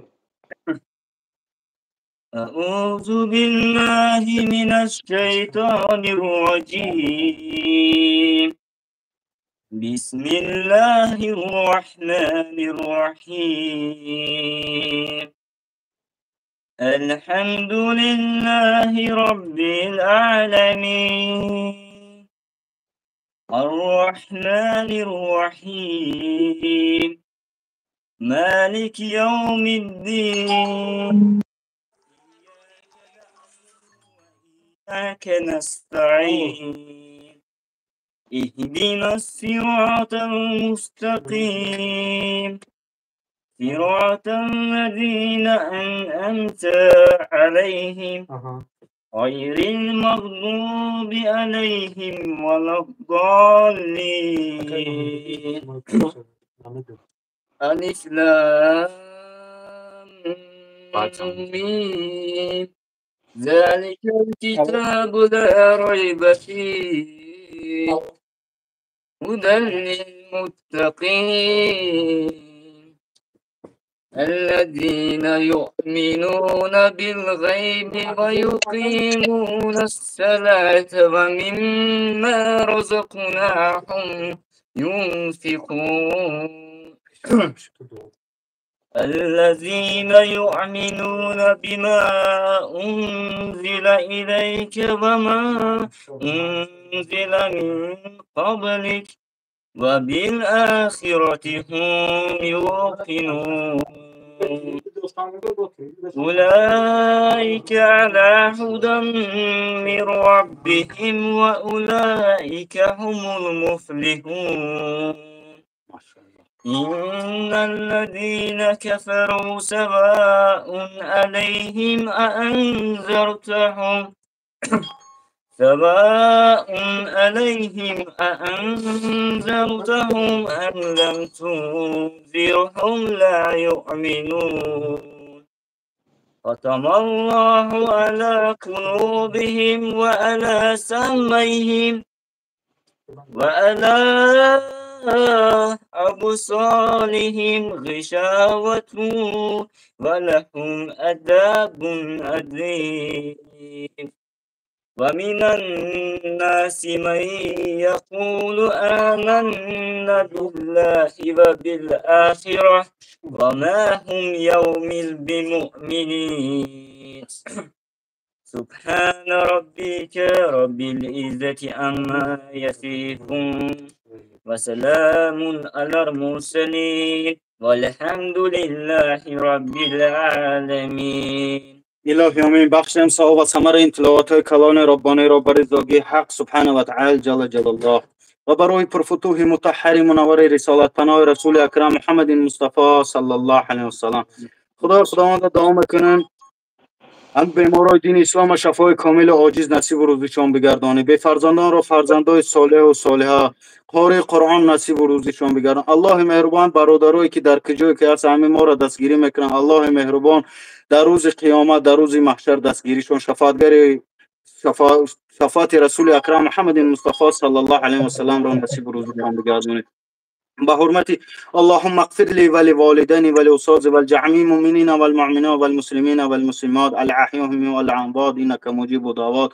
أعوذ بالله من الشيطان الرجيم. بسم الله الرحمن الرحيم. الحمد لله رب العالمين. الرحمن الرحيم. مالك يوم الدين. إياك نستعين. اهدنا الصراط المستقيم صراط الذين أنعمت عليهم غير المغضوب عليهم ولا الضالين. ألف لام ميم ذلك الكتاب لا ريب فيه هدى للمتقين الذين يؤمنون بالغيب ويقيمون الصلاة ومما رزقناهم ينفقون الذين يؤمنون بما أنزل إليك وما أنزل من قبلك وبالآخرة هم يوقنون أولئك على هدى من ربهم وأولئك هم المفلحون. إن الذين كفروا سواء عليهم أأنذرتهم أم لم تنذرهم لا يؤمنون. ختم الله على قلوبهم وعلى سمعهم وعلى أبصارهم غشاوة ولهم عذاب عظيم. ومن الناس من يقول آمنا بالله وبالآخرة وما هم يوم بمؤمنين. سبحان ربك رب العزة عما يصفون وسلام على المرسلين والحمد لله رب العالمين. илоҳи омин. Бахшем савоб ва самари ин тиловатҳои калони роббониро барои зогии ҳақ субҳана ва таъала ҷалла ҷалоллоҳ ва барои пурфутӯҳи мутаҳҳари мунаввари рисолатпаноҳи расули акрам муҳаммадин мустафо саллаллоҳу алайҳи васаллам. Худои худованда дуо мекунем ҳам беморои дини ислома шафои комилу оҷиз насибу рӯзишон бигардонӣ, бефарзандонро фарзандои солеҳу солиҳа, қории Қуръон насибу рӯзишон бигардон. Аллоҳи меҳрубон бародарое ки дар куҷое ки ҳаст ҳамин моро дастгирӣ мекунанд, Аллоҳи меҳрубон дар рӯзи қиёмат, дар рӯзи маҳшар дастгиришон шафоатгари шафоати расули акрам муҳаммадин мустафо саллаллоҳу алайҳи васалламро насибу рӯзишон бигардонед. بحرمة اللهم اغفر لي ولوالديني ولأستاذي ولجميع المؤمنين والمؤمنات والمسلمين والمسلمات الأحياء والأموات إنك مجيب الدعوات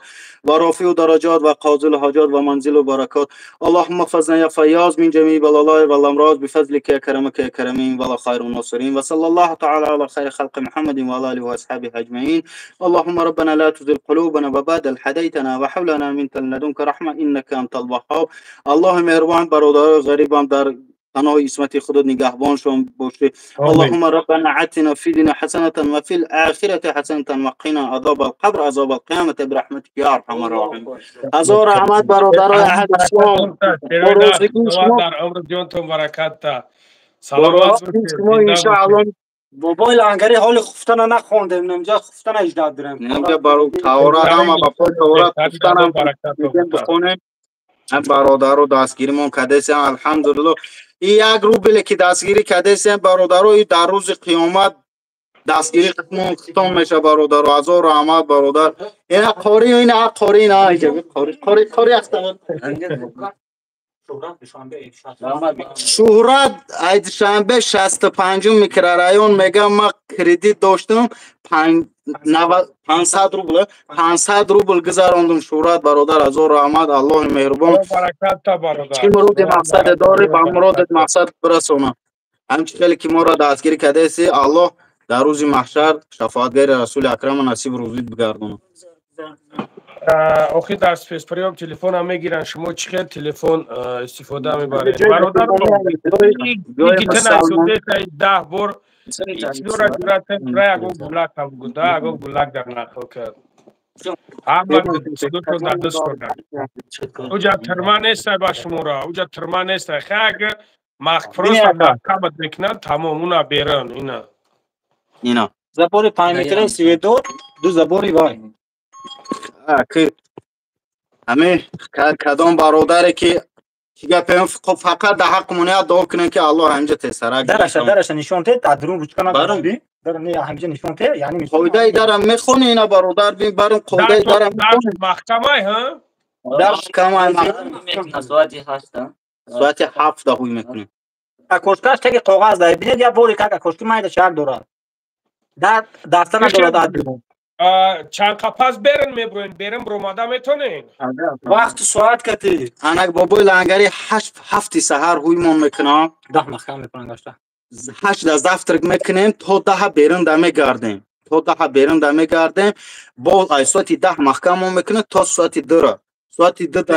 ورافع الدرجات وقاضي الحاجات ومنزل البركات. اللهم احفظنا يا فياض من جميع البلاء والأمراض بفضلك يا كرمك يا كريم ولا خير الناصرين. وصلى الله تعالى على خير خلق محمد وعلى آله وأصحابه أجمعين. اللهم ربنا لا تزغ قلوبنا بعد إذ هديتنا وهب لنا من لدنك رحمة إنك أنت الوهاب. الله مهربان برادر غریبم در پناه عصمت خودت نگهبانشون باشه. اللهم ربنا آتنا في الدنيا حسنة وفي الآخرة حسنة وقنا عذاب القبر عذاب القيامة برحمتك يا ارحم الراحمين. هزار رحمت برادرای اهل اسلام. در عمر جانتون برکت تا. سلامت شما ان شاء الله. بابای لنگری حال خفتن نخوندیم، نمجا خفتن اجداد داریم. نمجا برو تورات هم با تورات خفتن هم بخونیم. هم برادرو دستگیریمون کدسیم الحمدلله. این یک روبله که دستگیری کدسیم برادرو در روز قیامت دستگیری ختم میشه برادرو. هزار رحمت برادر. اینا قاری اینا قاری اینا قاری قاری قاری هستن. شهرت دوشنبه 65 микрорайон мегам ма кредит доштам 500 рубл 500 рубл гузарондум. Шӯҳрат бародар ҳазор раҳмат. Аллоҳи меҳрубон чӣ муроди мақсаде дорӣ ба муродат мақсад бирасона. Ҳамчи хеле ки моро дастгирӣ кардаеси Аллоҳ дар рӯзи маҳшар шафоатгари расули акрама насиб рӯзит бигардонад. Охи дар спецприём телефонам мегиранд. Шумо чӣ хел телефон истифода мебаред? Бародар 10 бор ягон гулак дар нақл кард. Ҳама судотон дар даст дорад. Уҷа тюрьма нестай ба шуморо, уҷа тюрьма нестай. Хай, просто маҳкамат мекунанд, тамом, уна берун ина. Ина. Забори 5 метраи свет дор, ду забори вай. Ки ҳами кадом бародаре ки чӣ гапем, фақат дар ҳаққмон як дуо кунем, ки Аллоҳ ҳаминҷа тезтарак. Дараша, дараша нишон те, дар дурун ручка надорам. Дар не, ҳаминҷа нишон те, яъне. Қоидаи дарам мехони, ина, бародар, бин, барум, қоидаи дарам. Маҳкамай, ҳа? Дар маҳкамай. Соати 8. Соати 7-да ҳуй мекунем. Окошка ш теги коғаз дар бинед, як бори как окошки майда шак дорад. Дар даста надорад дар дурун. Чанд қапас берин меброен, берин бромада метонен? Вақту соат кати. Анак, бобои лангари, 8, 7-и саҳар ҳуймон мекунам. 10 маҳкам мекунан гашта. 8-да завтрак мекунем, то 10-а берун да мегардем, то 10-а берун да мегардем. Боз ай соати 10 маҳкамон мекунем то соати 2-ра. Соати 2-да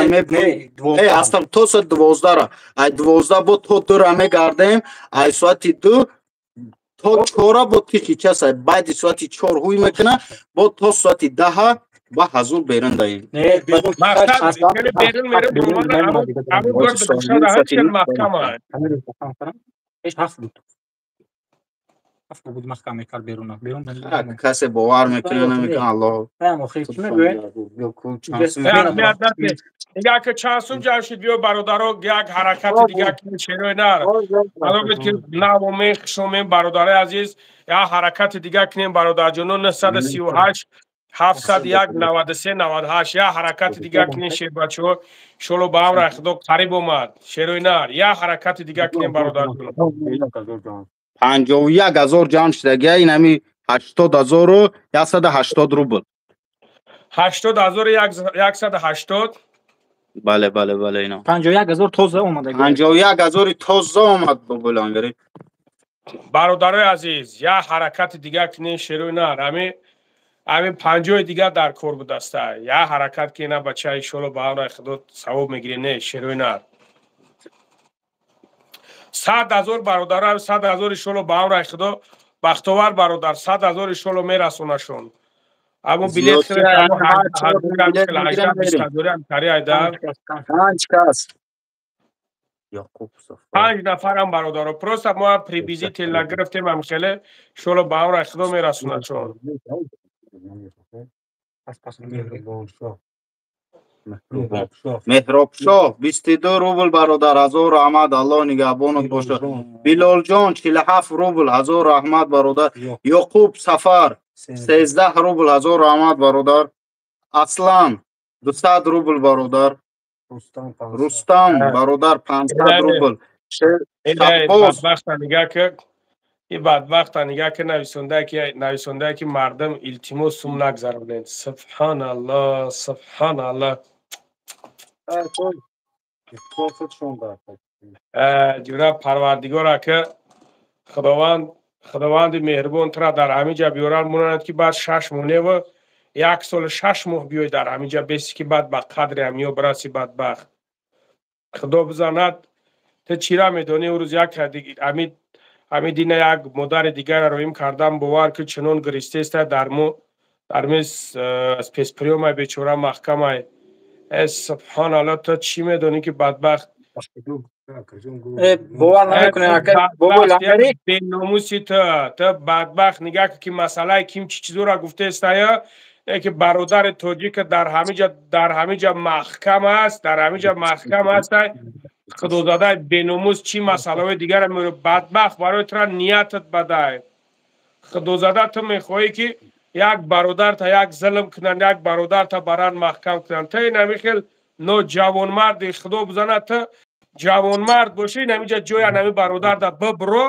астам, то соати 12-ра. Ай 12 бо то 2-ра мегардем, ай соати 2 то 4-а бо тихи часа. Баъди соати 4 ҳуй мекуна, бо то соати 10-а ба ҳазур берун даем. Мақсад берун мерем, маҳкама. Ҳеч ҳафт буд, ҳафт буд, маҳкам мекард беруна, берун. Касе бовар мекунад, намекунад, Аллоҳ. Охир чӣ мегӯед? Дига ки чанд сум ҷамъ шуд, биё, бародаро, як ҳаракати дига шерои нар аломед, ки навоме хушомем. Бародарои азиз, як ҳаракати дига кунем, бародарҷоно. 938 701 93 98. Як ҳаракати дига кунем, шербачаҳо. Иншолло, ба амри Худо, қариб омад, шерои нар. Як ҳаракати дига кунем, бародарҷоно. 51 000 ҷамъ шудагия, ин ҳами 80 180 рубл. 80 180. Бале, ино. 51 000 тоза омада. 51 000-и тоза омад, бобои лангари. Бародарои азиз, як ҳаракати дига кунем, шерои нар. Ами 50-и дига дар кор будаста. Як ҳаракат ки ина бача, иншолло, ба амри Худо, савоб мегирем. Не, шерои нар, 100 000, бародаро, 100 000, иншолло, ба амри Худо. Бахтовар бародар, 100 000, иншолло, мерасонашон. Аммо билет 20 000-ам. Панҷ кас. Панҷ нафарам, бародаро. Просто мо приблизительно гирифтем ам хеле. Иншолло, ба амри Худо, мерасонашон. Меҳробшоҳ, 22 рубл, бародар, ҳазор раҳмат, Аллоҳ нигаҳбонат бошад. Билолҷон, 47 рубл, ҳазор раҳмат, бародар. Ёқуб Сафар, 13 рубл, ҳазор раҳмат, бародар. Аслан, 200 рубл, бародар. Рустам бародар, 500 рубл. Бадбахта нигаҳ ки, и бадбахта нигаҳ ки, нависонда, ки мардум, илтимос, сум нагзаронед. Субҳаналлоҳ, субҳаналлоҳ. Ҷура, Парвардигора, ки Худованд, Худованди меҳрубон тура дар ҳамин ҷа биёрад монанд, ки баъд 6 моҳ неву як солу 6 моҳ биёй дар ҳамин ҷа беси, ки баъд ба қадри ҳамиё бираси. Бадбахт, Худо бизанад. Ту чира медонӣ? Ӯ рӯз як ҳами дина як модари дигарро роим кардам, бовар ки, чунон гиристеста дар мо дар мез спецприём ай, бечора маҳкамай. Э, субҳоналло, ту чӣ медонӣ, ки бадбахт? Бовар намекунед, беномуси ту бадбахт, нигаҳ ки масъалаи ким чӣ чизоро гуфтаестая, ки бародари тоҷика дар ҳамиҷа маҳкам аст, дар ҳамиҷа маҳкам аст. Худозадаи беномус, чӣ масъалаҳои дигара меёрӣ? Бадбахт, барои тура ниятат бадай. Худозада, ту мехоҳӣ, ки як бародарта як зулм кунанд, як бародарта баран маҳкам кунанд. Ту инами хел ноҷавонмарди. Худо бизанад, ту ҷавонмард бошӣ, инамиҷа ҷои анами бародарда бибро,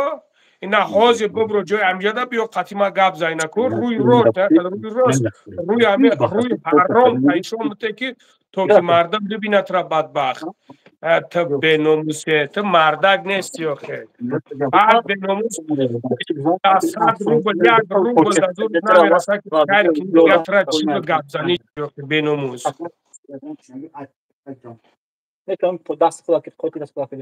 ина ҳозир бибро ҷои амҷада, биё қатима гап зайна ку, рӯи рост, рӯи рост, рӯи ами рӯи ҳаром таишон бите, ки то ки мардум бибинад тура. Бадбахт, ту беномусе, ту мардак нести охе. Ҳар беномус 100 рубл, 1 рубл дар зур намераса, ки хайр ки тура чӣ гапзанӣ, беномус. Даст худа ки қоти даст худа ки.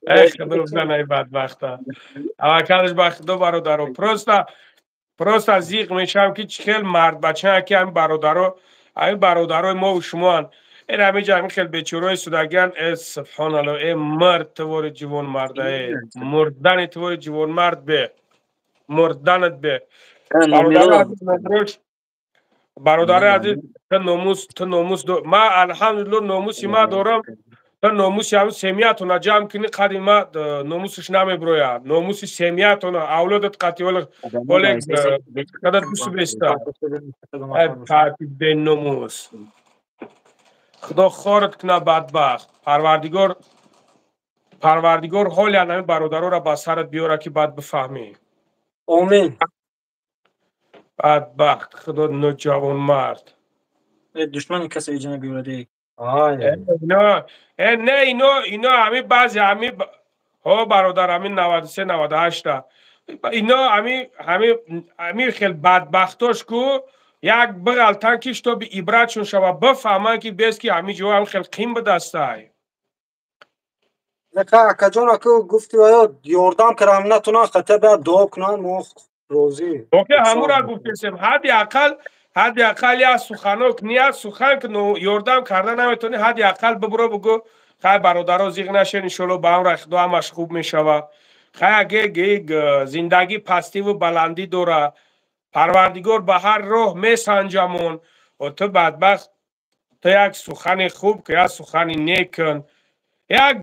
Эх, худо занай бадбахта. Авакалаш ба худо, бародаро. Просто зиқ мешавам, ки чӣ хел мардбача, ки ҳамин бародаро, ҳамин бародарои мову шумоанд. Ин ҳамиҷа ҳамин хел бечораи судагиан. Э, субҳоналло, э мард, твори ҷивонмарда, э мурдани твори ҷивонмард бе, мурданат бе. Бародари азиз, ту номус, ту номус. Ма, алҳамдулилло, номуси ма дорам. Ту номуси ҳамин семьятона ҷамъ кунӣ, қади ма номусаш намеброяд. Номуси семьятона, авлодат қати оле қадар дусу беста. Беномус, худо хорат куна, бадбахт. Парвардигор, парвардигор ҳоли ҳамин бародароро ба сарат биёра, ки баъд бифаҳмӣ. Омин. Бадбахт, худо ноҷавонмард. Душмани касе иҷа набиёраде. Не, ино ҳами баъзе ҳами ҳо, бародар, ҳамин 93, 98-та ино ҳами хел бадбахтош ку як биғалтан, ки шитоби ибратшон шава, бифаҳманд, ки бес ки ҳами ҷо ҳам хел қим бидастай. Акаҷон, аку гуфти, ёрдам кардам натунан, хата бояд дуо кунанд, мо розӣ. Оке, ҳамура гуфтесем, ҳадди ақал як сухано кни, як сухан ки ёрдам карда наметавонӣ, ҳадди ақал бибуро, бугӯ: хай, бародаро, зиқ нашен, иншолло, ба амра худо ҳамаш хуб мешава. Хай, аге зиндагӣ пастиву баландӣ дора, парвардигор ба ҳар роҳ месанҷамон. Ту бадбахт, ту як сухани хуб ки, як сухани нек кун, як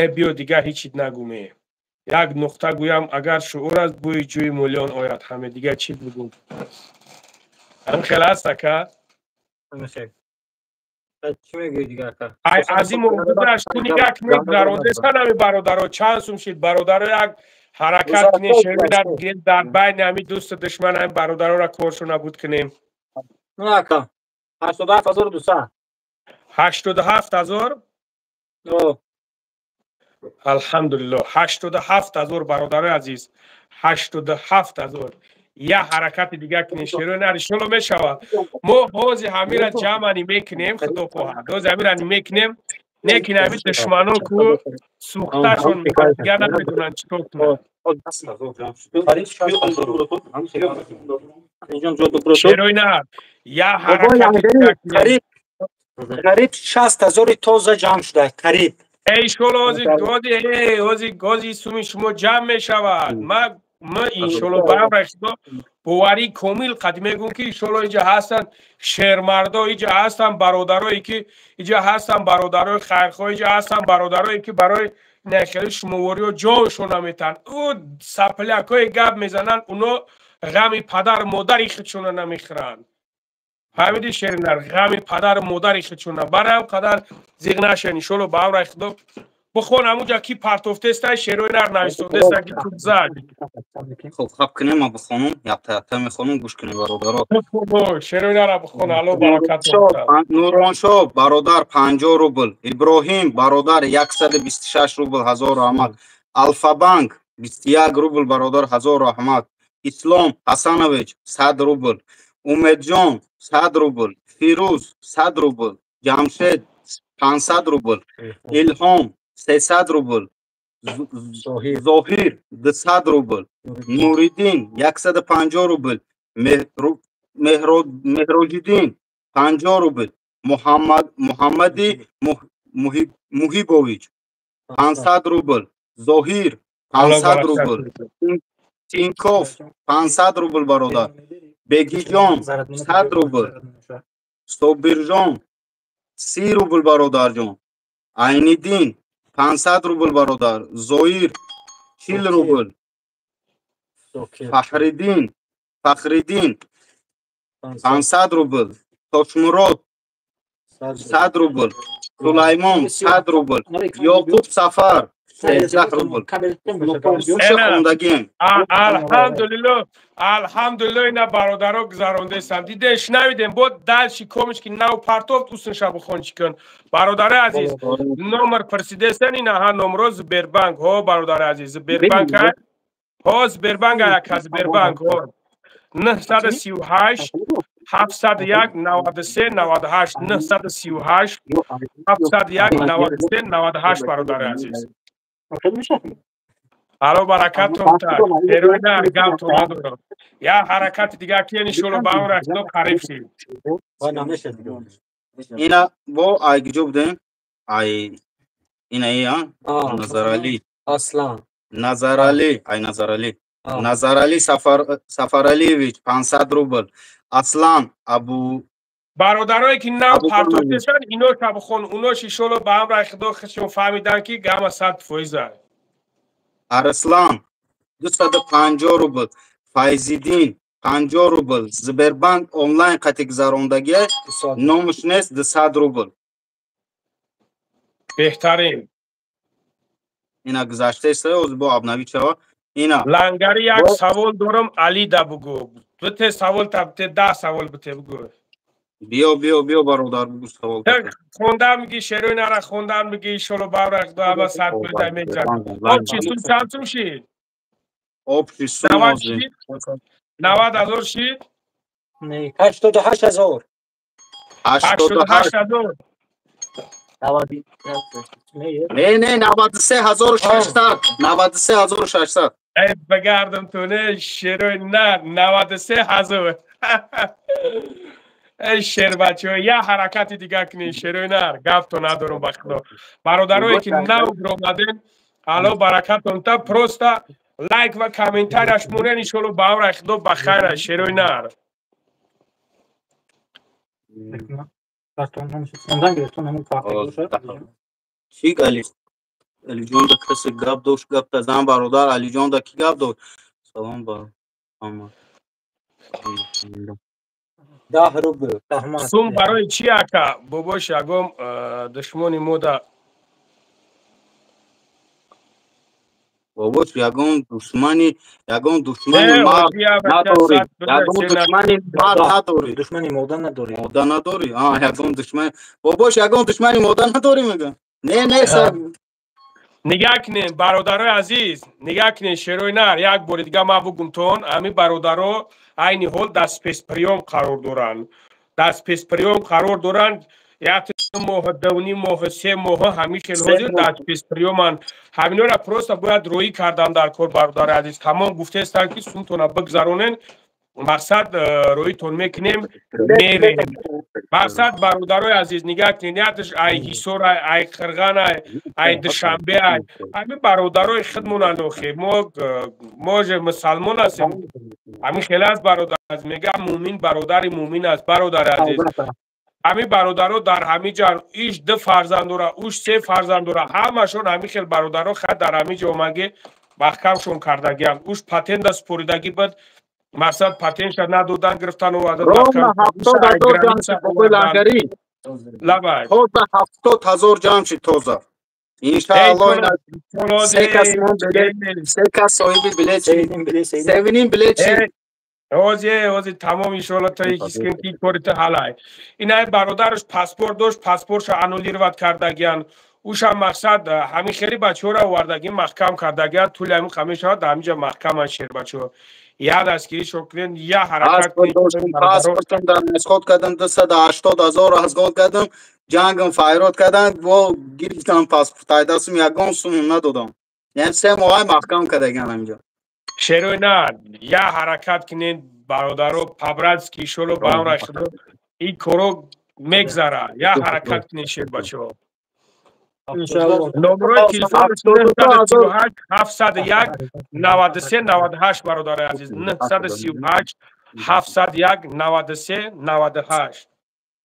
э биё, дигар ҳечит нагӯме, як нуқта гӯям: агар шуур аст, бӯи ҷӯи миллион ояд ҳаме. Дигар чӣ бигӯм? Ҳам хел аст, ака. Аз ин мавзӯаш ту нигоҳ кунед, гузарондесан ҳами бародаро чанд сум шид. Бародаро, як ҳаракат кунем, шеви дар байни ҳами дӯсту душман ҳами бародароро коршо набуд кунем. Ака, 87 200. 87 000. Алҳамдулилло, 87 000, бародарои азиз, 87 000. Як ҳаракати дигар кунем, шерои нар, иншолло, мешавад. Мо ҳози ҳамира ҷамъани мекунем, худо хоҳад, ҳози ҳамира мекунем. Лекин ҳами душмано ку сӯхташон, дигар намедонанд чӣ кор кунанд. Шерои нар, як ҳаракати дигар. Қариб 60 0-и тоза ҷамъ шуда, қариб. Иншолло, ҳози ҳози гози суми шумо ҷамъ мешавад. Ма иншолло, ба амри худо, боварии комил қад мегӯм, ки иншолло иҷа ҳастанд шермардо, иҷа ҳастанд бародарое ки, иҷа ҳастанд бародарои хайрхоҳ, иҷа ҳастанд бародарое ки барои нахели шумовориҳо ҷоншон наметаҳанд. Ӯ соплякҳое гап мезананд, уно ғами падару модари худшона намехӯранд. Фаҳмиди, шеринар? Ғами падару модари худшона. Барои ҳам қадар зиқ нашен, иншолло, ба амри худо. Бихон, ҳамунҷа ки партофтестай, шерои нар нависондеста, ки тут зад. Хоб, хаб кунем, ма бихонум, якта якта мехонум, гӯш кунем, бародаро. Шерои нара бихон, алло баракат. Нуроншо бародар, 50 рубл. Иброҳим бародар, 126 рубл, ҳазор раҳмат. Алфабанк, 21 рубл, бародар, ҳазор раҳмат. Ислом Ҳасанович, 100 рубл. Умедҷон, 100 рубл. Фирӯз, 100 рубл. Ҷамшед, 500 рубл. Илҳом, 300 рубл. Зоҳир, 200 рубл. Нуриддин, 150 рубл. Меҳроҷиддин, 50 рубл. Муҳаммади Муҳибович, 500 рубл. Зоҳир, 500 рубл. Тинков, 500 рубл, бародар. Бегиҷон, 100 рубл. Собирҷон, 30 рубл, бародарҷон. Айниддин, 500 рубл, бародар. Зоир, 40 рубл. Фахриддин, Фахриддин, 500 рубл. Тошмурод, 100 рубл. Сулаймон, 100 рубл. Ёқуб Сафар, 13 рубл. Хондагим. Алҳамдулилло, алҳамдулилло, ина бародаро гузарондесам, диде, шунавидем. Бо дальше комиш ки нав партофт, усунша бихон, чӣ кун. Бародари азиз, номер пурсидестан, ина ҳа номро, Сбербанк. Ҳо, бародари азиз, Сбербанк, ҳо, Сбербанк, яка Сбербанк, ҳо, 938. 701 93 98 938 701 93 98 бародари азиз. Ало баракатон та. Эройна гап надорам. Я ҳаракати дигар ки иншоалло ба он расидо қариб шид. Ина бо ай гиҷо будем? Ай ина я Назарали. Аслан. Назарали, ай Назарали. Назарали Сафаралиевич 500 рубл. Аслан Абу бародарое ки нав партофтешанд ино шабхон уно иншоалло ба амри Худо худшон фаҳмиданд ки гама 100%. Арслан 250 рубл, Файзиддин 50 рубл, Сбербанк онлайн қати гузарондагия номаш нест 200 рубл. Беҳтарин. Ина гузаштаест оз бо обновить шава. Ина лангари як савол дорам Али да бугу. Бите савол та бите 10 савол бите бугу. Биё биё биё бародар бугу савол. Хондам миги шерои нара хондам миги иншоалло бавра Худо ҳама 100% мегзарад. Общий сум чанд сум шид? Общий сум 90,000 шид? Не, 88,000. 88,000. Не, не, 93,600. 93,600. Эй, багардам ту не шерои на 93,000. Эй шербачо, я ҳаракати дигар кунед шерои нар, гапто надорам ба Худо. Бародарое ки нав омаден, ало баракатон та просто лайк ва комментарияш монен иншоалло ба амри Худо ба хайр шерои нар. Чӣ Али? Алиҷон да касе гап дошт, гап тазан бародар Алиҷон да ки гап дошт? Салом ба ҳама. 10 рубл. Раҳмат. Сум барои чӣ ака? Бобош ягом душмони мо да бобош ягон душмани, ягон душмани ма надорӣ. Ягон душмани ма надорӣ. Душмани мода надорӣ. Мода надорӣ. А, ягон душман. Бобош ягон душмани мода надорӣ мегӯям. Не, не, сар. Нигаҳ кунед бародарои азиз, нигаҳ кунед шерои нар, як бори дига ман бугумтон, ҳамин бародаро айни ҳол дар спецприём қарор доранд. Дар спецприём қарор доранд. Як моҳ, 2.5 моҳ, 3 моҳ ҳамин хел ҳозир дар спецприёманд. Ҳаминора просто бояд роӣ кардан дар кор бародари азиз. Тамом гуфтаестанд ки сумтона бигзаронен, мақсад роитон мекунем, мерем. Мақсад бародарои азиз нигаҳ кунед, нияташ ай Ҳисор, ай Қирған, ай Душанбе, ай ҳамин бародарои худмонанд охе. Мо же мусалмон ҳастем. Ҳамин хеле аст бародар азиз. Мегӯям мӯмин бародари мӯмин аст бародари азиз. Ҳамин бародаро дар ҳамин ҷо иш 2 фарзанд дора, уш 3 фарзанд дора, ҳамашон ҳамин хел бародаро хат дар ҳамин ҷо омаги маҳкамшон кардагианд. Уш патента споридагӣ буд, мақсад патентша надодан гирифтан овардан. Ровно 70,000 ҷамъ шид бобои лангарӣ. Лабай. Тоза 70,000 ҷамъ шид тоза. Иншаалло ина се кас мон билет, се кас соҳиби билет шид. 7.5 билет шид. Озе, озе тамом иншоалло та ҳис кун ки кори ту ҳалай. Ина бародараш паспорт дошт, паспортша аннулировать кардагиян. Ушам мақсад ҳамин хели бачаҳоро овардагӣ маҳкам кардагиян. Тӯли ҳамин ҳамин шавад дар ҳамин ҷо маҳкаманд шербачаҳо. Я дастгирӣ шо кунед, я ҳаракат кунед. Паспортам дар расход кардам, 280,000 расход кардам, ҷангам файрод кардам, бо гирифтам паспорт. Айдасум ягон сумм надодам. Яъне 3 моҳ маҳкам кардагиян ҳамин ҷо. Шерои на, я ҳаракат кунед бародаро, по-братски иншоалло ба амри Худо ин коро мегзара. Я ҳаракат кунед шербачаҳо. Номерои телефон 938 701 93 98 бародари азиз. 938 701 93 98.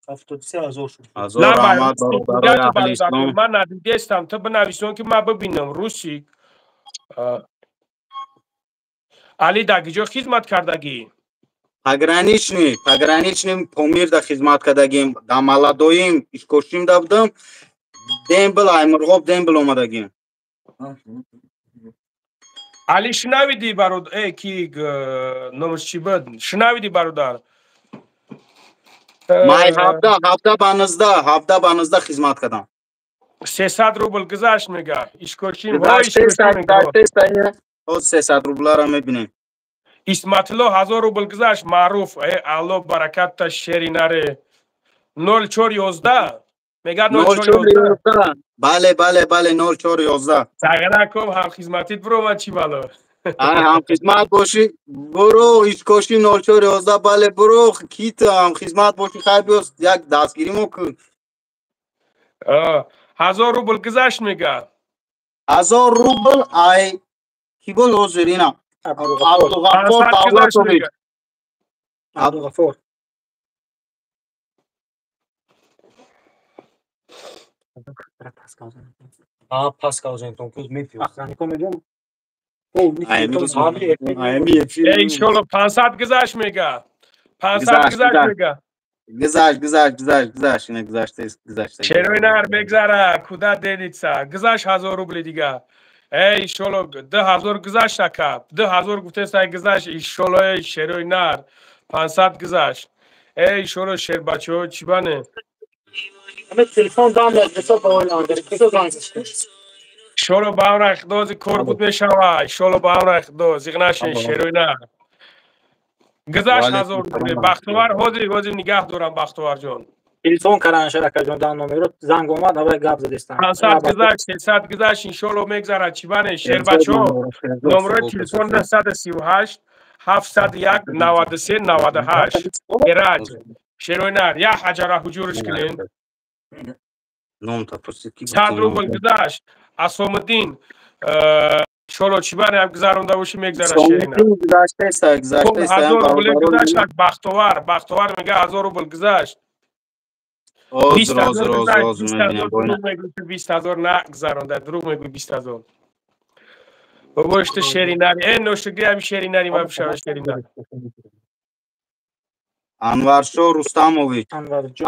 73,000 шуд. Ҳазор раҳмат бародарои аҳли ислом. Ман надидестам, ту бинависон ки ман бибинам. Русик Али дар киҷо хизмат кардагӣ? Пограничный, пограничный Помир да хизмат кардагим. Дар Маладоим Ишкошим да будам. Дембл, Аймурғоб дембл омадагим. Али шунавидӣ бародар, ки номаш чӣ буд? Шунавидӣ бародар? Май 17 ба 19, 17 ба 19 хизмат кардам. 300 рубл гузашт мега. Ишкошим, ҳо 300 рубларо мебинем. Исматулло 1000 рубл гузашт. Маъруф, э Алло баракатта, шери наре. 0411 мега, 0411. Бале, бале, бале, 0411. Сағираком, ҳамхизматит биромад, чӣ бало? Ҳамхизмат бошӣ, буро, ишкоши 0411, бале, буро, ки ту ҳамхизмат бошӣ, хай биё, як дастгиримо кун. 1000 рубл гузашт мега. 1000 рубл ай ки буд ҳозир ина? Абдуғаффор Давлатович. Абдуғаффор. Иншолло 500 гузашт мега. 500 гузашт мега. Гузашт, гузашт, гузашт, гузашт, ина гузашт, гузашт. Шерои нар мегзара, куда денется. Гузашт 1000 рубли дига. Эй, иншолло 2000 гузашт, ака. 2000 гуфтеста, гузашт, иншолло, эй шерои нар. 500 гузашт. Эй, иншолло, шербачаҳо чӣ бане? Телефон дам Иншолло ба амра Худо кор буд мешава. Иншолло ба амра Худо зиқ нашин, шерои нар. Гузашт 1000 рубли. Бахтовар ҳозир, ҳозир нигаҳ дорам, Бахтоварҷон. Телефон кардан шаракаҷон, дар номеро занг омад, аввал гап задестам. 500 гузашт, 300 гузашт, иншолло мегзарад, чӣ бане, шербачо. Номерои телефон 938 701 93 98. Эраҷ. Шерои нар, як ҳаҷара ҳуҷурш кунем. 100 рубл гузашт. Асомиддин, иншолло чӣ бане, гузаронда бошӣ, мегзара, шерина. Гузаштеста. 1000 рубл гузашт, Бахтовар, Бахтовар мега 1000 рубл гузашт. 20 000 нагзаронда, дурӯғ мегӯй, 20 000. Бобош, ту шери нари, э ношукри ҳами шери нари ма бишава, шери нари. Анваршо Рустамович,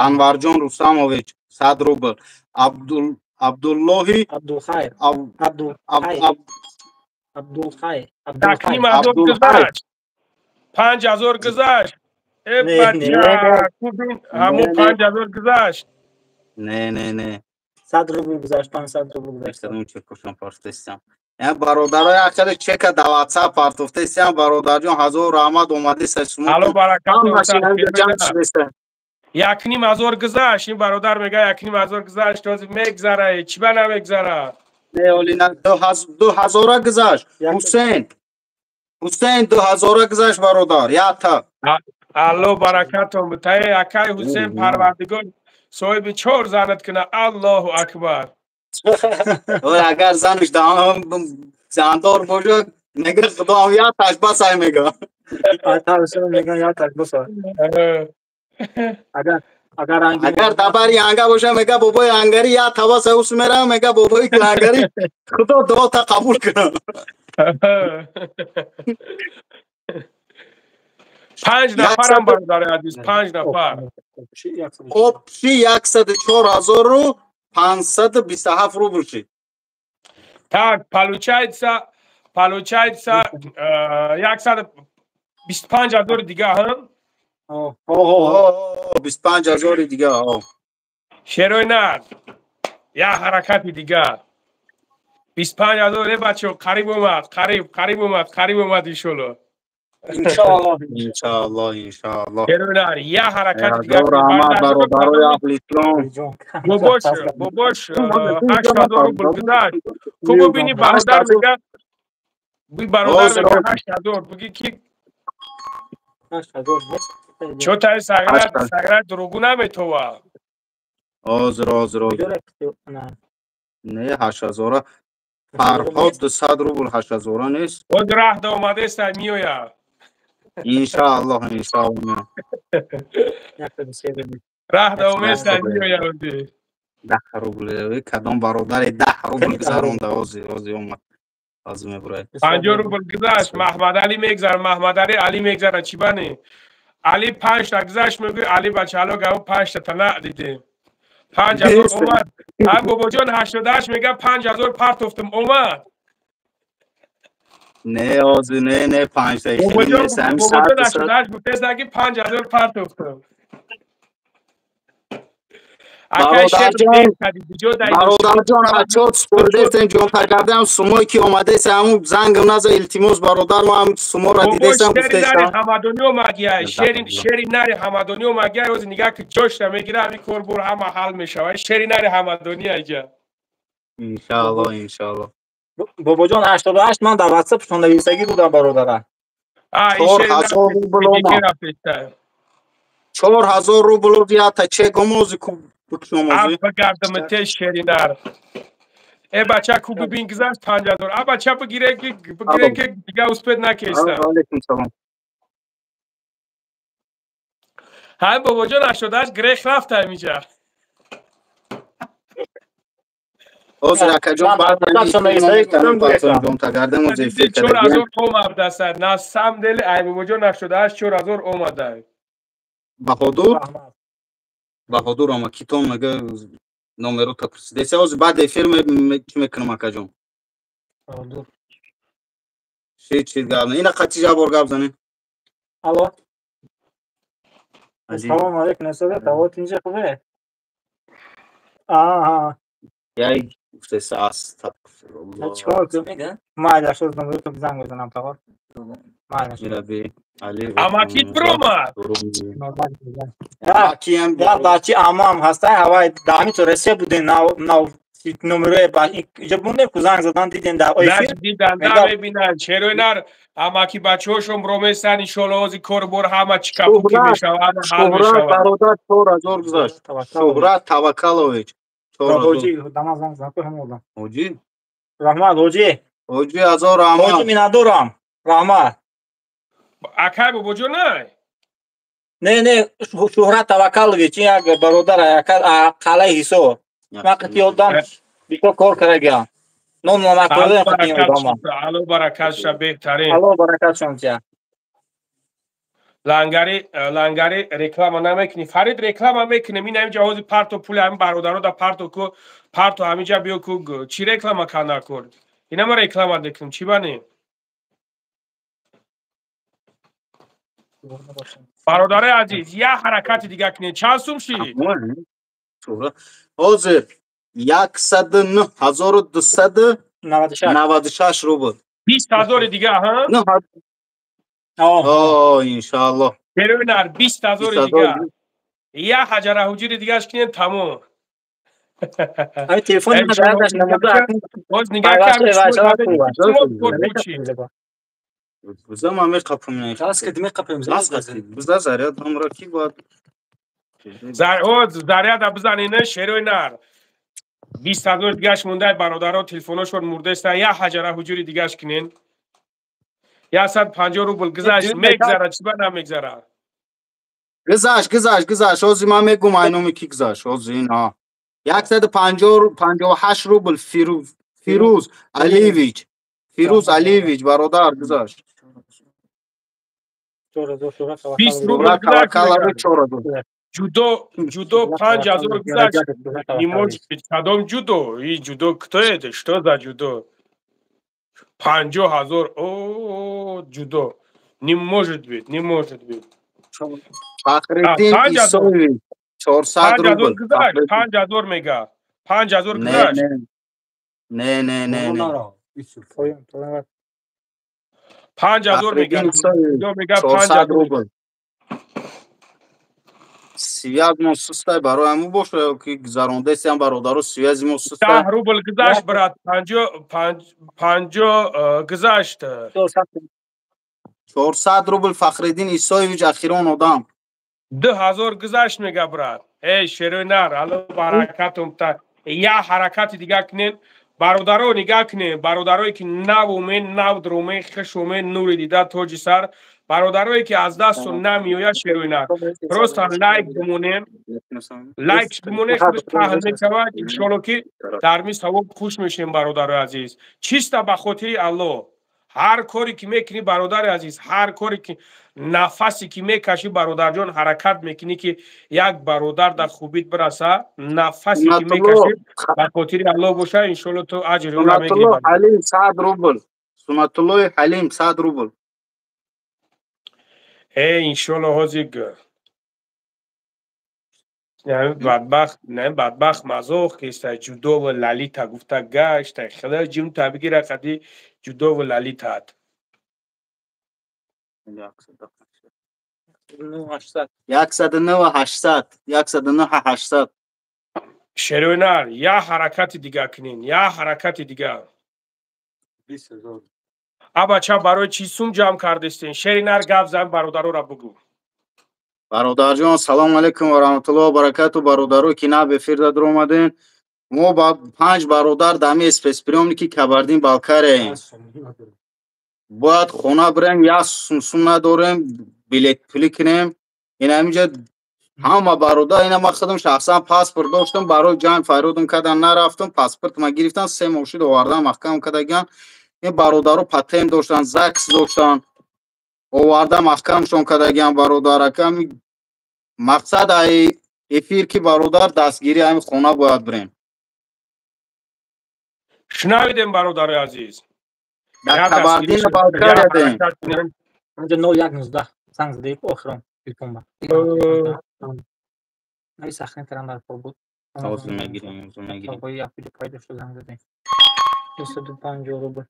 Анварҷон Рустамович, 100 рубл. Абдул Абдуллоҳи Абдулхайр. Абдулхайр. 1,5 ҳазор гузашт, 5000 гузашт. Э бача, кубин, ҳамун 5000 гузашт. Не, не, не. 100 рубл гузашт, 500 рубл гузашт. Бародарои акари чека да ватсап партофтесиям, бародарҷон, ҳазор раҳмат, омадеса шумо. Ало баракат. 1,5 ҳазор гузашт, ин бародар мега 1,5 ҳазор гузашт, ҳозир мегзара, чӣ ба намегзара? Не, олина 2000-а гузашт. Ҳусейн, Ҳусейн, 2000-а гузашт, бародар, якта. Алло баракатон битае, акай Ҳусейн, парвардигор соҳиби чор занат куна, Аллоҳу акбар. Агар занаш зандор бошад, мега худо як таш басай мега. Як басай. Агар агар дабари анга боша, мега бобои ангари як таваса ус мера, мега бобои ангари худо дуота қабул кунад. Панҷ нафарам, бародари азиз, панҷ нафар. Общий 104 527 рубл шид. Так, получается 125 ҳазори дига ҳам. 25 ҳазори дига. Шерои нар, як ҳаракати дига, 25 ҳазор. Э бачо, қариб омад, қариб, қариб омад, қариб омад, иншолло. Иншоаллоҳ. Иншоаллоҳ, иншоаллоҳ. Шерои нар, як ҳаракати дига. Раҳмат, бародарои аҳли ислом. Бобош, бобош, 8000 рубл гузашт. Хуб, бубини, бародар мега, бародар мега 8000, буги ки чотаи саграт, саграт дурӯғу наметова. Ҳозир, ҳозир, ҳозир. Не, 8000-а. Фарҳод, 200 рубл, 8000-а нест. Ҳозир раҳда омадеста, меояд. Иншоаллоҳ, иншоаллоҳ. Раҳда оместа, меояд. 10 рубл кадом бародаре 10 рубл гузаронда? Ҳозир, ҳозир омад, ҳозир мебурад. 50 рубл гузашт. Маҳмадалӣ мегзара, Маҳмадалӣ, Али мегзара, чӣ бане? Али панҷта гузашт мегӯй, Али бачаало гав панҷта тана дидем. 5000 омад. Ҳам бобоҷон 88 мега 5000 партофтам, омад. Не, ҳозир не, не, панҷта. Бобоҷон, бобоҷон 88 гуфтеста ки 5000 партофтам. Бародарҷон, отчёт спордестем, ҷонтагардам, сумое ки омадеса, ҳамун зангам наза, илтимос, бародар, мо ҳам суморо дидесам, гуфтесам. Ҳамадонӣ омагия, шери нари ҳамадонӣ омагия, ҳозир нигаҳ ки ҷошта мегира, ҳамин кор бур ҳама ҳал мешавад. Шери нари ҳамадонӣ айҷа. Иншаалло, иншаалло. Бобоҷон, 88 ман дар WhatsApp нависагӣ будам, бародара. 4000 рубл омад. 4000 рубл ята чек омози ку бикшомози. Бигардам те шеринар. Э бача ку бибин гузашт 5000. А бача бигире ки бигире ки дига успед накеста. Алейкум салом. Ҳай бобоҷон, 88 грех рафта ҳамиҷа. Ҳозир акаҷон баъд ҷонтагардам ози эфир кардагиям. 4000 омадааст. На самом деле ай бобоҷон 88 4000 омада. Баҳодур? Баҳодур ама китон мега номеро та пурсидеса. Ҳозир баъд эфир чӣ мекунам акаҷон? Баҳодур. Чӣ гап? Ина қати жабор гап занем. Алло. Салом алейкум, Насада, тавот инҷа хубе? Аҳа. Яй гуфтеса астағфируллоҳ. Чикор кунам? Майла, шуд номерото занг мезанам тағо. Майла. Мираби Али. Амакит биромад. Я бачи амам ҳастай, ҳавай даҳми то Россия будем, нав номерои иҷо бундем, ку занг задан дидем дар эфир. Дидан намебинанд. Черои нар амаки бачаҳошон бироместан, иншоалло ҳозир кор бор ҳама чикапуки мешавад, ҳама ҳал мешавад. Бародар 4000 гузашт. Шуҳрат Таваккалович. Ҳоҷи, дама занг зан ку ҳам одам. Ҳоҷи? Раҳмат, ҳоҷи. Ҳоҷи, ҳазор раҳмат. Ҳоҷи, миннатдорам. Раҳмат. Акай бобоҷон най? Не, не, Шуҳрат Таваккалович, ин як бародар, қалаи Ҳисор. Ман қити ёдам бисёр кор кардагиам. Ном намаккордаям қити ёдама. Алло баракат ша, беҳтарин. Алло баракат шон тия. Лангари, лангари реклама намекунӣ. Фарид реклама мекунем. Ин ҳаминҷа ҳозир парто пули ҳамин бародаро да парто ку, парто ҳаминҷа биё ку, чӣ реклама канда кор? Инама реклама мекунем, чӣ бани? Бародарои азиз, як ҳаракати дига кунед. Чанд сум шид? Ҳозир 109 296 рубл. 20 000 дига, ҳа? О, иншааллоҳ. Берунар 20 000 дига. Як ҳаҷара ҳуҷири дигаш кунед, тамом. Ами телефони ман зарядаш намуда. Боз нигаҳ кардем. Биза ман меқапам. Биза заряд ҳамра ки бояд. Заряда бизанина шерои нар. 20 000 дигаш монда, бародаро телефоношон мурдаста, як ҳаҷара ҳуҷури дигаш кунен. 150 рубл гузашт, мегзара, чӣ ба намегзара? Гузашт, гузашт, гузашт. Ҳозир ман мегум айноми ки гузашт. Ҳозир ин ҳа. 158 рубл Фирӯз Алиевич. Фирӯз Алиевич бародар гузашт. 20 рубл гузашт. Ҷудо, ҷудо 5000 гузашт. Не может быть. Кадом ҷудо? И ҷудо кто это? Что за ҷудо? 50 000. О, ҷудо. Не может быть, не может быть. Фахриддин Исоевич 400 рубл. 5000 мега. 5000 гузашт. Не, не, не, не. 5000 мега. Мега 400 5000 рубл. Связь мо сустай, барои ҳамун боша ки гузарондесиам бародаро, связи мо сустай. 10 рубл гузашт, брат. Панҷо панҷо гузашт. 400 рубл Фахриддин Исоевич, ахирон одам. 2000 гузашт мега, брат. Эй, шерои нар, алло баракатум та. Як ҳаракати дига кунен. Бародаро нигаҳ кунед, бародарое ки нав умен, нав дурумен, хуш умен, нури дида тоҷи сар, бародарое ки аз дасту намеояд, шерои нар, просто лайк бимонем, лайк бимонем, худаш паҳн мешавад, иншолло ки дар ми савоб хуш мешем. Бародарои азиз, чиста ба хотири Аллоҳ ҳар коре ки мекунӣ, бародари азиз, ҳар коре ки нафасе ки мекашӣ, бародарҷон, ҳаракат мекунӣ ки як бародар дар хубит бираса, нафасе ки мекашӣ ба хотири Аллоҳ боша, иншолло ту аҷри ӯро мегирӣ. Ҳалим 100 рубл. Сунатуллои Ҳалим 100 рубл. Э, иншолло ҳозир. Бадбахт, не бадбахт мазох кеста ҷудову лалита гуфта гашта хела ҷим та бигира қади ҷудову лалитат. 109 800, 109 800. Шерӯнар, я ҳаракати дига кунин, я ҳаракати дига. Абача, барои чӣ сум ҷамъ кардистен? Шеринар, гап зан, бародарора бугӯ. Бародарҷон, салому алайкум ва раҳматуллоҳи ва баракату. Бародаро, ки нав эфир дар омаден, мо ба панҷ бародар дами спецприёмники Кабардин Балкарияем. Бояд хона бирем, як сум надорем, билет пулӣ кунем. Ин ҳаминҷа ҳама бародар, ина ман худам шахсан паспорт доштам, барои ҷанг фарёдам кардам, нарафтам, паспортма гирифтан, се мошин овардан, маҳкам кардагиан. Ин бародаро патент доштан, ЗАГС доштан, оварда маҳкамшон кардагиан. Бародаракам, мақсад ай эфир ки бародар дастгирӣ, ҳами хона бояд бирем. Шунавидем, бародари азиз. Дар Кабардино Балкария. Онҷо 0119 занг задаи охирон телефон ба. Нави сахни кардам, дар кор буд. Ҳозир мегирем, ҳозир мегирем. Бои апили пайдо шуд, занг задем. 250 рубл.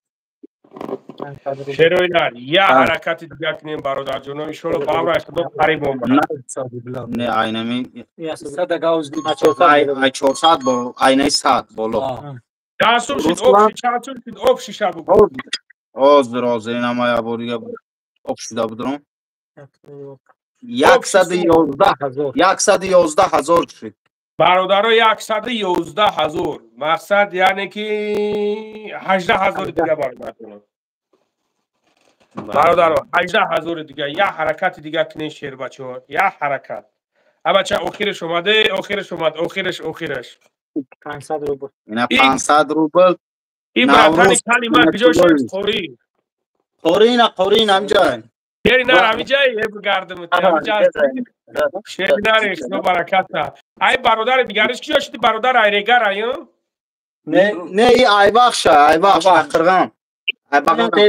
Шероинар, я ҳаракати дига кунем, бародарҷоно, иншолло ба амраш худо қариб омад. Не, айнами ай 400 бо айнаи 100 боло. Чанд сум шуд общий, чанд сум шуд общий, ша бугӯ. Ҳозир, ҳозир, инама як бор дига об шуда будам. 111, 111 000 шуд. Бародаро, 111 000, мақсад яъне ки 18 000-и дига, бародарҷоно, бародаро, 18 000-и дига. Як ҳаракати дига кунен, шербачаҳо, як ҳаракат. Абача, охираш омаде, охираш омад, охираш, охираш. 500 рубл. Ина 500 рубл. Ин братани кали ман куҷо шуд? Қорӣ. Қорӣ, ина қорӣ, ҳамҷай. Шеринар, ҳамиҷай бигардам, ҳамиҷа. Шеринар, худо бараката. Ай бародари дигариш куҷо шуди, бародар айрегар ай? Не, не, и айбахша, айбахш, қирған.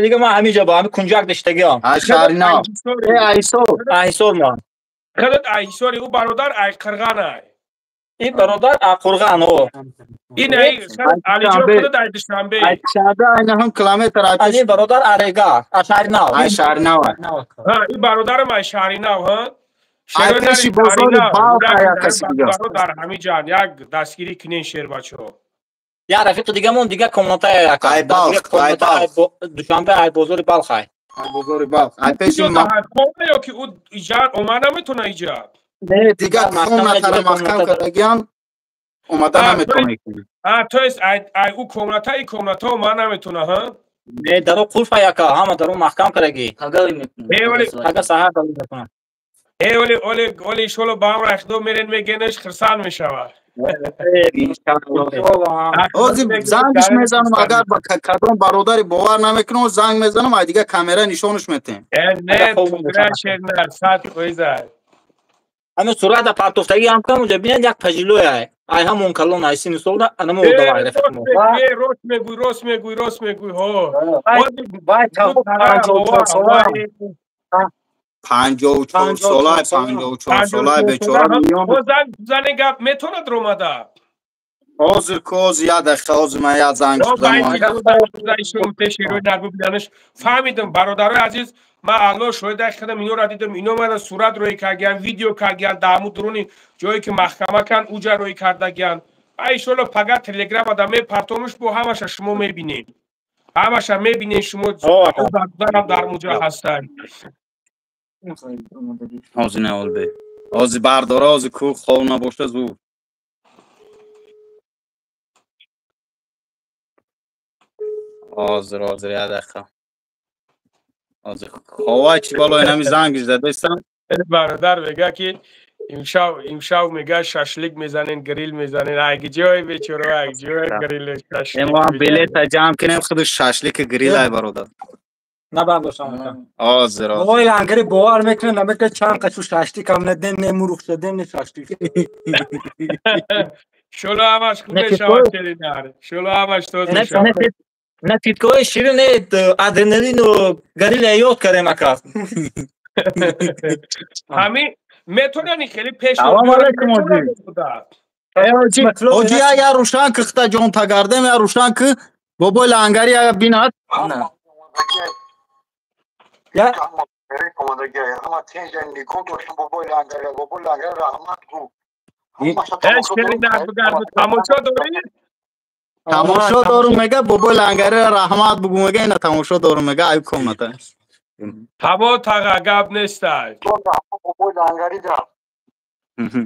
Дига ман ҳамиҷа бо ҳами кунҷак доштагиам. Ай шаҳринав. Э, айсор. Айсор ман. Худат айсори, ӯ бародар ай қирған ай. Ин бародар Қурған о. Ин ай Алиҷон, худат ай Душанбе. Ай Душанбе, ай наҳум километр ай. Ин бародар Арега, Шаҳринав. Ай Шаҳринав. Ҳа, ин бародарам ай Шаҳринав, ҳа. Ай пеши бозори Балх ай каси дига. Бародар, ҳамиҷан як дастгирӣ кунен, шербачаҳо. Я рафиқи дигамон дига комната яка. Ай Балх, ай Балх. Душанбе, ай бозори Балх ай. Ай бозори Балх. Ай пеши ё ки ӯ иҷа омада наметона иҷа. Не, дига комнатара маҳкам кардагиам, омада наметона. А, то есть ай ӯ комната, и комната омада наметона, ҳа? Не, даро қулфа яка, ҳама даро маҳкам кардаги. Ага саҳар дави мекунам. Э, оле, оле, оле, иншолло ба амр худо мерен, мегенеш, хирсанд мешавад. Ҳозир зангш мезанам, агар ба кадом бародари бовар намекунам, занг мезанам, ай дига камера нишонаш метем. Э, не, шернар, 100%. Ҳамин сурата партофтагӣ ҳам кам унҷа бинед, як пожилой ай. Ай ҳамон калон, ай синни солда, анамо одам ай рафиқмо. Рост мегӯй, рост мегӯй, рост мегӯй, ҳо. Вай, 54 сола. 54 сола, 54 сола бечора. Зане гап метонад ромада. Ҳозир ку, ҳозир, як дақиқа, ҳозир ман як занг. Фаҳмидам, бародарои азиз, ман алло шоҳида худам инора дидам, ино мана сурат рӯй кардагиян, видео кардагиян, дар ҳамун дуруни ҷое ки маҳкама кан, уҷа рӯй кардагиян. А иншолло пага телеграмада мепартомуш, бо ҳамаша шумо мебинед, ҳамаша мебинед шумо, бародарам дар муҷа ҳастанд. Ҳозир неолбе, ҳозир бардора, ҳозир ку хов набошта зур. Ҳозир, ҳозир, як дақиқа, ҳозир ховай чи бало, инами зангиш задастам. Бародар мега ки имшав, имшав мега шашлик мезанен, грил мезанен. Айгиҷой бечоро, айгиҷой грил шашлик. Мо билета ҷамъ кунем, худу шашлик грил ай, бародар. Набардоштам. Ҳозир, ҳозир. Ой, ангари бовар мекунем, намекунем, чанд қашу шашлик ҳам надем, не мурух шадем, не шашлик. Шоло ҳамаш хуб мешавад, шеринар, шоло ҳамаш тоз мешавад. Напиткои ширин, адреналину горилла ёд кардем, ака. Ҳамин. Метонани хеле пеш. Салом алейкум, ҳоҷӣ. Ҳоҷӣ, я рӯшан ки хита ҷон тагардем, я рӯшан ки бобои лангари я бинад. Я Тамошо дорӣ? Тамошо дорум, мега, бобои лангари раҳмат бугу, мега, ина тамошо дорум, мега, ай комната. Ҳаво таға, гап нестай.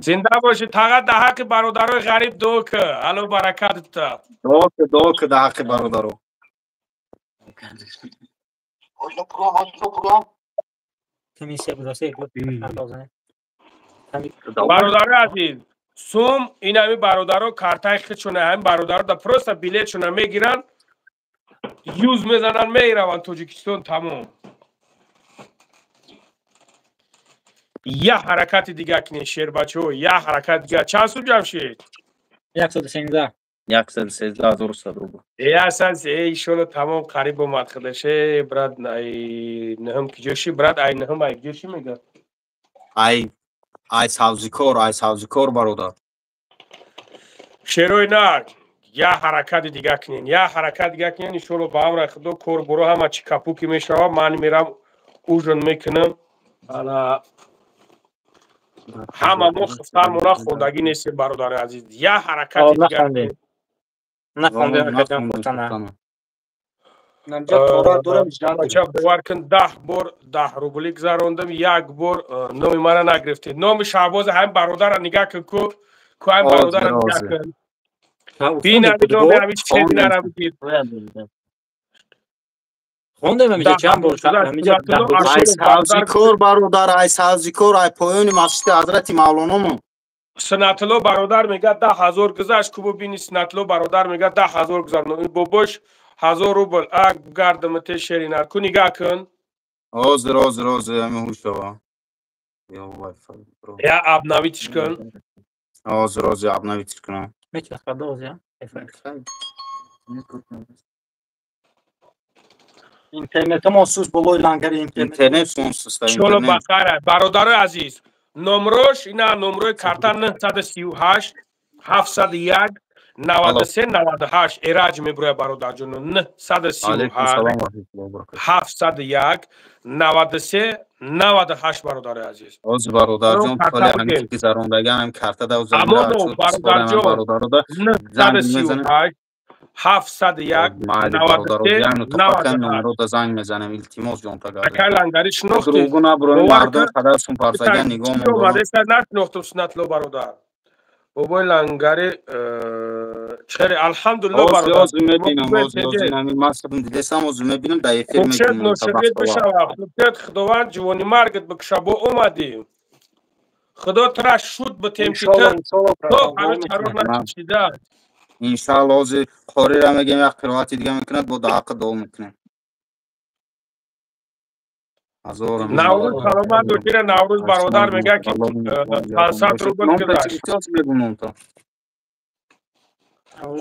Зинда бошӣ, таға, дар ҳаққи бародарои ғариб дуо ки, Алло баракат бита. Дуо ки, дуо ки дар ҳаққи бародаро. Бародарои азиз, сум инами бародаро картаи худшона, ҳамин бародаро да просто билетшона мегиранд, юз мезананд, мераванд Тоҷикистон, тамом. Я ҳаракати дига кунед, шербачаҳо, я ҳаракат дига. Чанд сум, Ҷамшед? 113. 113 100 рубл. Асан, ишоно тамом қариб омад худаш. Э, брат, ай наҳум киҷоши, брат, ай наҳум ай киҷоши мега? Ай савзикор, ай савзикор, бародар. Шерои нар, я ҳаракати дига кунен, я ҳаракат дига кунен, иншоалло, ба амри Худо кор буро ҳама чи капуки мешава. Ман мерам, ужин мекунам. Ана ҳама мо хифтармона хондагӣ нестем, бародари азиз, я ҳаракати дига. Нахондем, акаҷон, хуртана. Бача, бовар кун, 10 бор 10 рубли гузарондам, як бор номи мара нагирифтед. Номи Шаҳбоза, ҳамин бародара нигаҳ кун, ку ку ҳамин бародара нигаҳ кун. Бин, ҳамин номи ҳамин шеринара бигир. Хондем ҳамиҷа чанд бор, ҳамиҷа. Ай савзикор, бародар, ай савзикор, ай поёни масҷиди ҳазрати Мавлономо. Сунатулло бародар мега, 10 000 гузашт. Ку бубини, Сунатулло бародар мега, 10 000 гузашт. Бобош, 1000 рубл ак гардамате, шеринар, ку нигаҳ кун. Ҳозир, ҳозир, ҳозир, ҳамин ҳушава. Я обновить ш кун. Ҳозир, ҳозир, обновить ш кунам. Мечахада ҳозир. Интернетамо сус, болои лангари, интернет. Интернет сус. Иншолло бахайр, бародарои азиз. Номрош ина, номрои карта 938 701 93 98. Эраҷ мебуроя, бародарҷоно. 938 701 93 98, бародарои азиз. Ҳозир, бародарҷон, толи ҳамин гузарондагиам ҳам карта да. Амоно, бародарҷон, 938 701 93. Номрода занг мезанем, илтимос, ҷон тагар. Акай лангари, шинохтӣ? Дуругу набуроем, мардум қадар сум парсаган нигоҳ. Нашинохтум, Сунатулло бародар. Бобои лангари чхери, алҳамдулилло, бародар. Ҳозир мебинам, ҳозир, ҳозир ҳамин масаб дидесам, ҳозир мебинам, дар эфир. Хуршед ношадид бишава, Хуршед, Худованд ҷувони маргат бикша, бо омадӣ. Худо тра шуд битем, ки ту ҳамин чароғ накашида. Иншаалло, ҳозир қорира мегем, як қироати дига мекунад, бо даҳаққа дуо мекунем. Наврӯз саломат бошира. Наврӯз бародар мега, ки 500 рубл гузашт.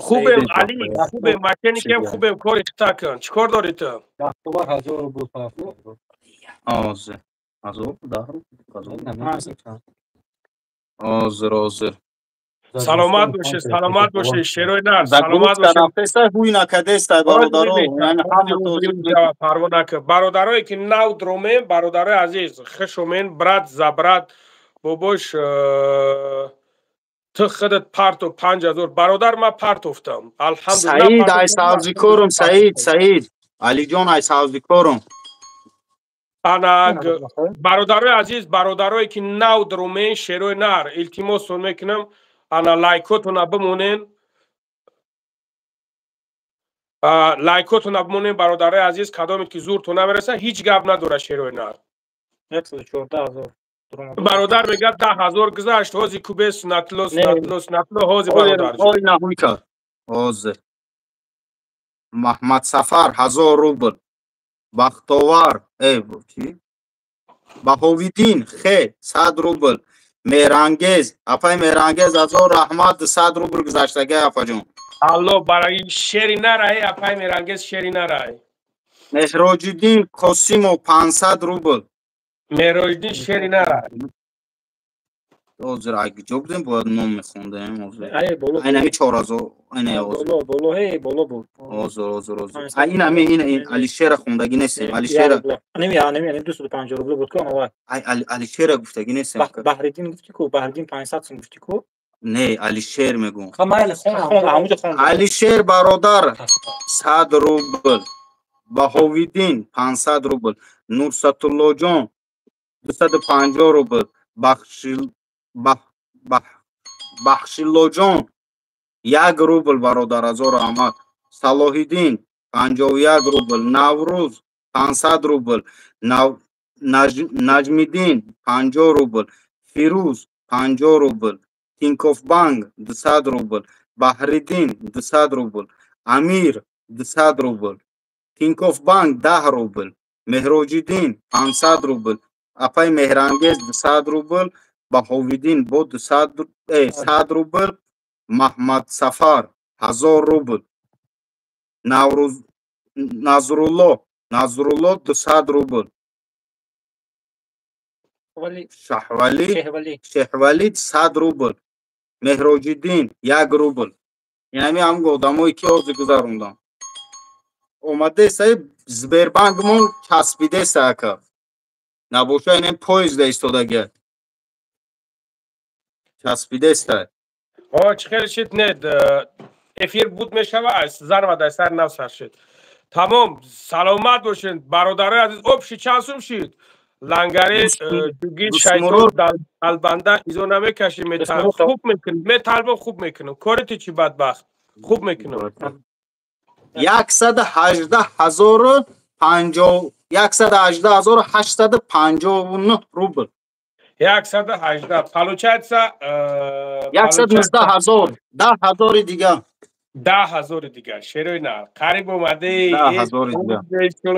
Хубем, Али, хубем, мошенник ем, хубем, кори хита кун. Чӣ кор дорӣ ту? Ҳозир, ҳозир, ҳозир. Саломат бошед, саломат бошед, шерои нар, саломат бошед. Ҳуй накадестай, бародаро. Парво накун. Бародарое ки нав дромем, бародарои азиз, хуш омед, брат за брат. Бобош, ту худат парту 5000, бародар, ман партофтам. Алҳамдулилла. Саид, ай савзикорум, Саид, Саид Алиҷон, ай савзикорум. Ана, бародарои азиз, бародарое ки нав дромен, шерои нар, илтимосон мекунам, ана лайкотона бимонен, лайкотона бимонен, бародарои азиз. Кадоме ки зуртон намереса, ҳеҷ гап надора, шерои нар. Бародар мегӯяд, 10 000 гузашт. Ҳози кубе, Сунатулло, Сунатулло, Сунатулло, ҳози, бародар. Ҳозир. Маҳмадсафар, 1000 рубл. Бахтовар, чи, Баҳовиддин хе, 100 рубл. Меҳрангез, апай Меҳрангез, ҳазор раҳмат, 100 рубл гузаштагай, апаҷон. Алло барои шери нарай, апай Меҳрангез, шери нарай. Меҳроҷиддин Қосимов, 500 рубл. Меҳроҷиддин, шери нарай. Ҳозир ҷо будем, бояд ном мехондем. Айнами 4000, айна. Боло, боло, ҳе, боло буд. Ҳозир, ҳозир, ҳозир. Ин ами, ин Алишера хондагӣ нестем, Алишера. Анеми, анеми, анеми 250 рубл буд ку ана. Ай, Алишера гуфтагӣ нестем. Баҳриддин гуфтӣ ку, Баҳриддин 500 сум гуфтӣ ку. Не, Алишер мегӯм. Майли, хон, ҳамуҷо хон. Алишер бародар 100 рубл, Баҳовиддин 500 рубл, Нурсатуллоҷон 250 рубл, Бахшиллоҷон 1 рубл, бародар, ҳазор раҳмат, Салоҳиддин 51 рубл, Наврӯз 500 рубл, Наҷмиддин 50 рубл, Фирӯз 50 рубл, Тинькофф банк 200 рубл, Баҳриддин 200 рубл, Амир 200 рубл, Тинькофф банк 10 рубл, Меҳроҷиддин 500 рубл, апаи Меҳрангез 200 рубл, Баҳовиддин бо 100 рубл, Маҳмадсафар 1000 рубл, Назрулло, Назрулло 200 рубл, Шаҳвалӣ, Шеҳвалӣ 100 рубл, Меҳроҷиддин 1 рубл. Инами ҳам одамое ки ҳозир гузарондам. Омадесай, Сбербанкмон часпидеса, ака. Набоша, инем поезда истодагия. Часпидеста. О, чӣ хел шид? Не, эфир буд мешава, зарва дар сар нав сар шид. Тамом, саломат бошед, бародарои азиз. Общий чанд сум шид? Лангари ҷугит, шайтон, далбанда, изо намекаши. Хуб мекунем, металбо, хуб мекунем. Кори ту чӣ, бадбахт? Хуб мекунем. 118 050, 118 859 рубл. 118, получается. 119 000, 10 000-и дига. 10 000-и дига. Шерои на қариб омадаи. 10 000-и дига.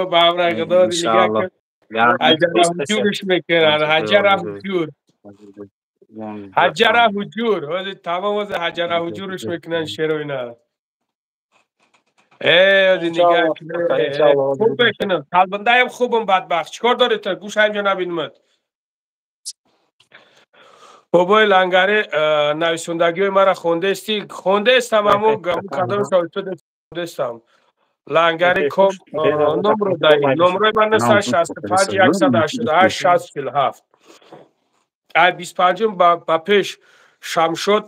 Ба амраи худо нигаҳ. Ҳаҷара ҳуҷурш мекунанд, ҳаҷара ҳуҷур, ҳаҷара ҳуҷур. Ҳозир тамом, ҳозир ҳаҷара ҳуҷурш мекунанд шероина. Э, ҳозир нигаҳ, хуб мекунам. Талбандаям хубам, бадбахт, чикор дорӣ ту? Гӯш, ҳамҷо набинмад. Бобои Лангари, нависондагиҳои мара хондестӣ? Хондестам, аммо кадом хондестам. Лангари ком номро даҳӣ. Номрои ман 965 188 60 47. Ай, 25-ум ба пеш Шамшод,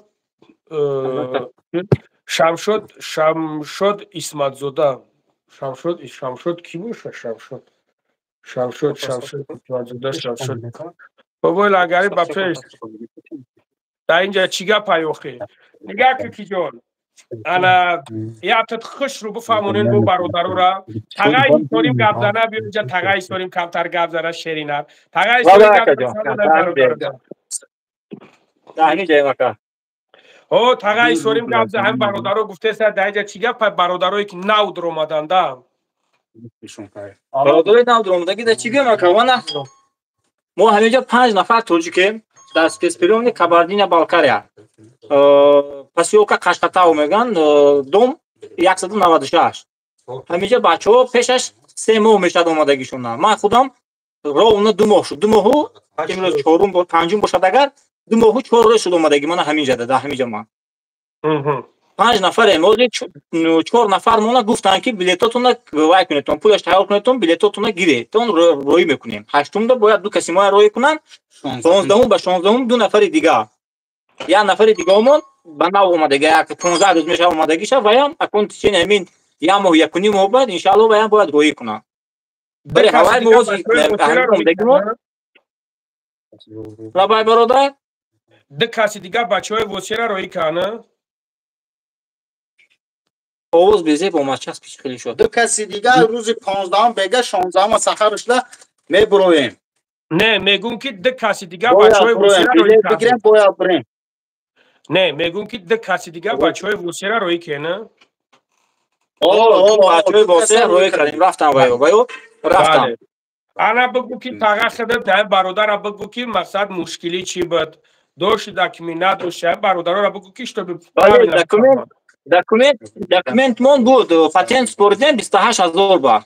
Шамшод, Шамшод Исматзода. Шамшод, Шамшод кӣ боша? Шамшод, Шамшод, Шамшод Исматзода, Шамшод. Бобои Лангари, ба пеш дар инҷа чӣ гапай охи? Нигаҳ ки, киҷон, ана яктат хушрӯ бифаҳмонен бо бародарора. Тағай историм гап зана, биё инҷа, тағай историм камтар гап зана, шеринар. Тағай историм гап зана. О, тағай историм гап зана. Ҳам бародаро гуфтеса, дар инҷа чӣ гап? Бародарое ки нав дуромаданда. Бародарои нав дуромадаги да чӣ гӯям, ака? Вана мо ҳаминҷа панҷ нафар тоҷикем дар спецприёмник Кабардино Балкария, посёлка Қашқатау мегӯянд, дом 196. Ҳаминҷа бачаҳо пешаш 3 моҳ мешавад омадагишона. Ман худам ровно 2 моҳ шуд, 2 моҳу имрӯз чорум, панҷум бошад агар, 2 моҳу 4 рӯз шуд омадагӣ мана ҳаминҷада. Дар ҳаминҷа ман панҷ нафарем. Ҳозир чор нафар мона гуфтанд, ки билетотона вай кунедтон, пулаш тайёр кунедтон, билетотона гиредтон, роӣ мекунем. Ҳаштумда бояд ду каси моя роӣ кунанд, 15-ум ба 16-ум ду нафари дига. Як нафари дигаомон ба нав омадага, як 15 рӯз мешава омадагиша. Ваям акун течение ҳамин як моҳ, якуним моҳ баъд, иншаалло, ваям бояд роӣ кунанд. Бари ҳавай мо омадагимо. Лабай, бародар. Ду каси дига бачаҳои восера роӣ кана. Овоз безеб омад, часпиш хеле шуд. Ду каси дига рӯзи 15-ум бега, 16-ум саҳар шуда мебуроем. Не, мегӯм, ки ду каси дига бачаҳои восера роӣ бигирем, бояд бирем. Не, мегӯм, ки ду каси дига бачаҳои восера роӣ кена. Бачаҳои восера роӣ кардем, рафтам, ваё ваё рафтам. Ана бигӯ, ки таға худат бародара бигӯ, ки мақсад мушкилӣ чӣ буд, дошти документ, надошти, бародарора бигӯ, ки чтобы Документ, документ, документмон буд. Патент споридем 28 000 ба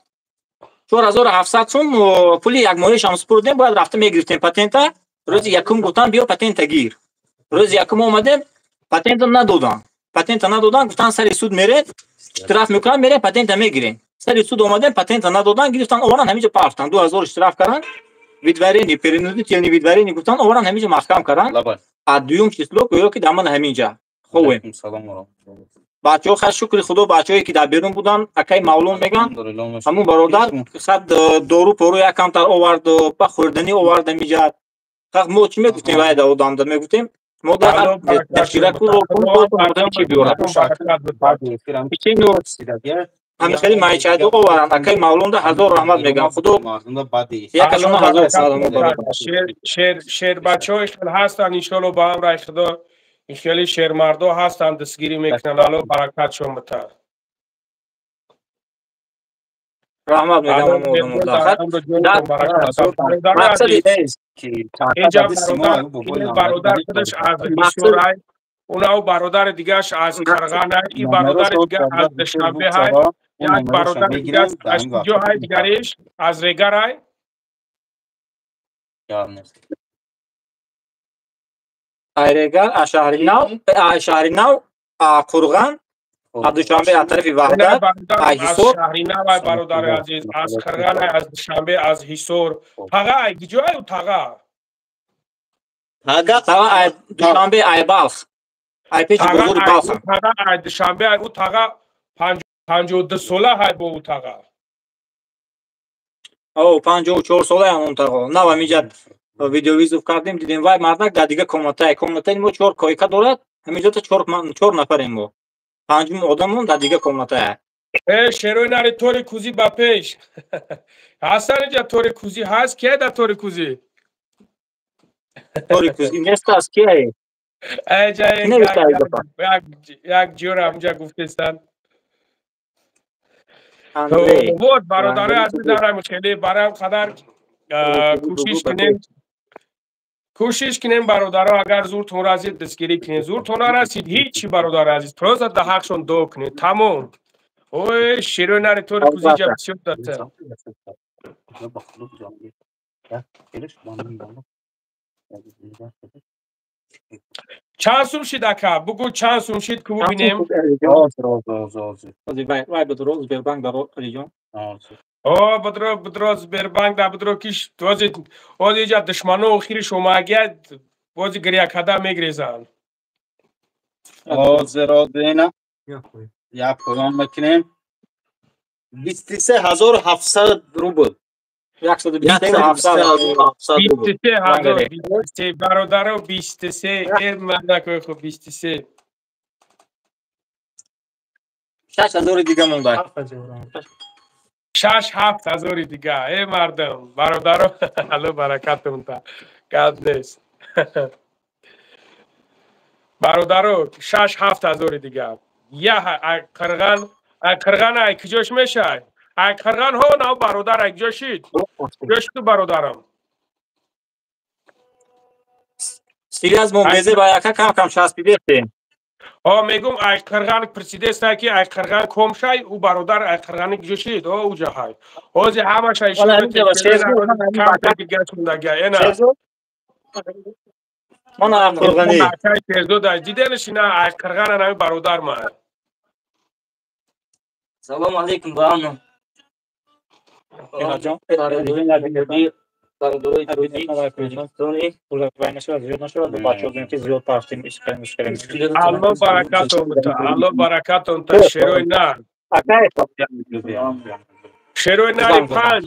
4700 сум пули якмоҳишам споридем. Бояд рафта мегирифтем патента. Рӯзи якум гуфтам, биё, патента гир. Рӯзи якум омадем, патента надоданд. Патента надоданд, гуфтанд сари суд меред, штраф мекунанд, мерем патента мегирем. Сари суд омадем, патента надоданд, гирифтанд, оваранд ҳаминҷо партанд. 2000 штраф карданд. Выдворение, принудительное выдворение гуфтанд, оваранд ҳаминҷо маҳкам карданд. А дуюм число гӯё ки дар ман ҳаминҷа ховем. Бачаҳо хай шукри худо, бачаҳое ки дар берун буданд, акай Мавлон мегӯянд, ҳамун бародар хад дору пору як камтар овард, ба хӯрданӣ овард ҳаминҷа. Мо чӣ мегуфтем вай да одамда мегуфтем, мо чи биёрад. Ҳамин хеле майчайдо оваранд, акай Мавлонда ҳазор раҳмат мегӯям. Худо якашона ҳазор салом. Шербачаҳои хел ҳастанд, иншоалло ба амраи худо ин хеле шермардо ҳастанд, дастгирӣ мекунанд. Алло баракатшон битад. Раҳмат мегӯям. Бародар худаш аз Ҳисорай, унав бародари дигааш аз Қарғанай, ин бародари дига аз Душанбе ҳай, як бародари дига аз куҷо ҳай, дигариш аз Регарай. Айрегар, аз шаҳри Нав, аз шаҳри Нав, Қурған, аз Душанбе, аз тарафи Ваҳдат, аз Ҳисор. Шаҳри Нав ай бародари азиз, аз Қурған, аз Душанбе, аз Ҳисор. Тага ай куҷо ай тага? Тага, тага ай Душанбе, ай Балх. Ай пеши бозори Балх. Тага ай Душанбе, ай ӯ тага 52 сола ҳай бо ӯ тага. О, 54 сола ам он тага. Нав ҳаминҷа видеовизов кардем, дидем вай мардак дар дига комнатае. Комнатаи мо 4 койка дорад, ҳаминҷота 4 нафарем мо. Панҷум одамон дар дига комнатае. Э, шерои нари тори кӯзӣ ба пеш. Ҳастан инҷа тори кӯзӣ ҳаст? Кие дар тори кӯзӣ? Тори кӯзӣ нест аст, кие? Як ҷӯра ҳаминҷа гуфтестанд. Вот бародарои азиз, дарам хеле барам қадар кӯшиш кунем. Кӯшиш кунем бародаро, агар зуртон расид дастгирӣ кунем, зуртон нарасид ҳичи бародари азиз, просто дар ҳақшон дуо кунем, тамом. Ой, шерои нари тори кӯзиҷа бисёр дата. Чанд сум шид ака? Бугӯ чанд сум шид ки бубинем. Вай бидро Сбербанк дар регион. О, бидро, бидро Сбербанк да бидро киш ози ози иҷа душмано охири шумагия бози гирякада мегрезанд. Ҳозир ина як поён мекунем. 23700 рубл. 123 рубл. 23 бародаро, 23 э мардакои хуб, 23. 6000 дига монда. 6-7 ҳазори дига. Э мардум, бародаро, алло баракатон та. Гап нест. Бародаро, 6-7 ҳазори дига. Я Қирған, Қирған ай куҷош мешай? Ай Қирған ҳо нав бародар ай куҷо шид? Куҷо шид бародарам? Сирияз мо безе ба яка кам кам часпидестем. О, мегум ай Қирған пурсидеста ки ай Қирған ком шай, ӯ бародар ай Қирғани куҷо шид? О, уҷа ҳай. Ҳозир ҳамаша ишдигашундага. Ена. Мана Қирғани. Шерзод ай диденаш ина ай Қирған ана бародар ма. Салом алейкум ба ҳама. Энаҷон, бародарои тоҷикистони. Алло баракатон та, алло баракатон та, шерои нар. Шерои нари панҷ.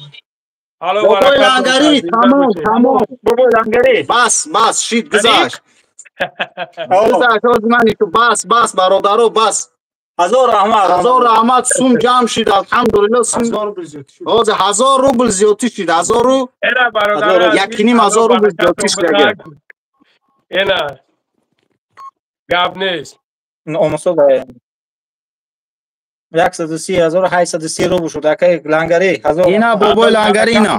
Алло Бобои баракатон Лангарӣ, та, тамом, тамом. Бобои Лангарӣ. Бас, бас, шид гузашт. Гузашт, ҳозир ман иту бас, бас, бародаро, бас. Ҳазор раҳмат. Ҳазор раҳмат, сум ҷамъ шид, алҳамдулилло, сум. Ҳозир 1000 рубл зиёдтӣ шид, ҳазору Эна бародари азиз, 1500 рубл зиёдтӣ шид агар. Эна гап нест. Омосо 130 830 рубл шуд, акай Лангарӣ, ҳазор. Ина бобои Лангарӣ ина.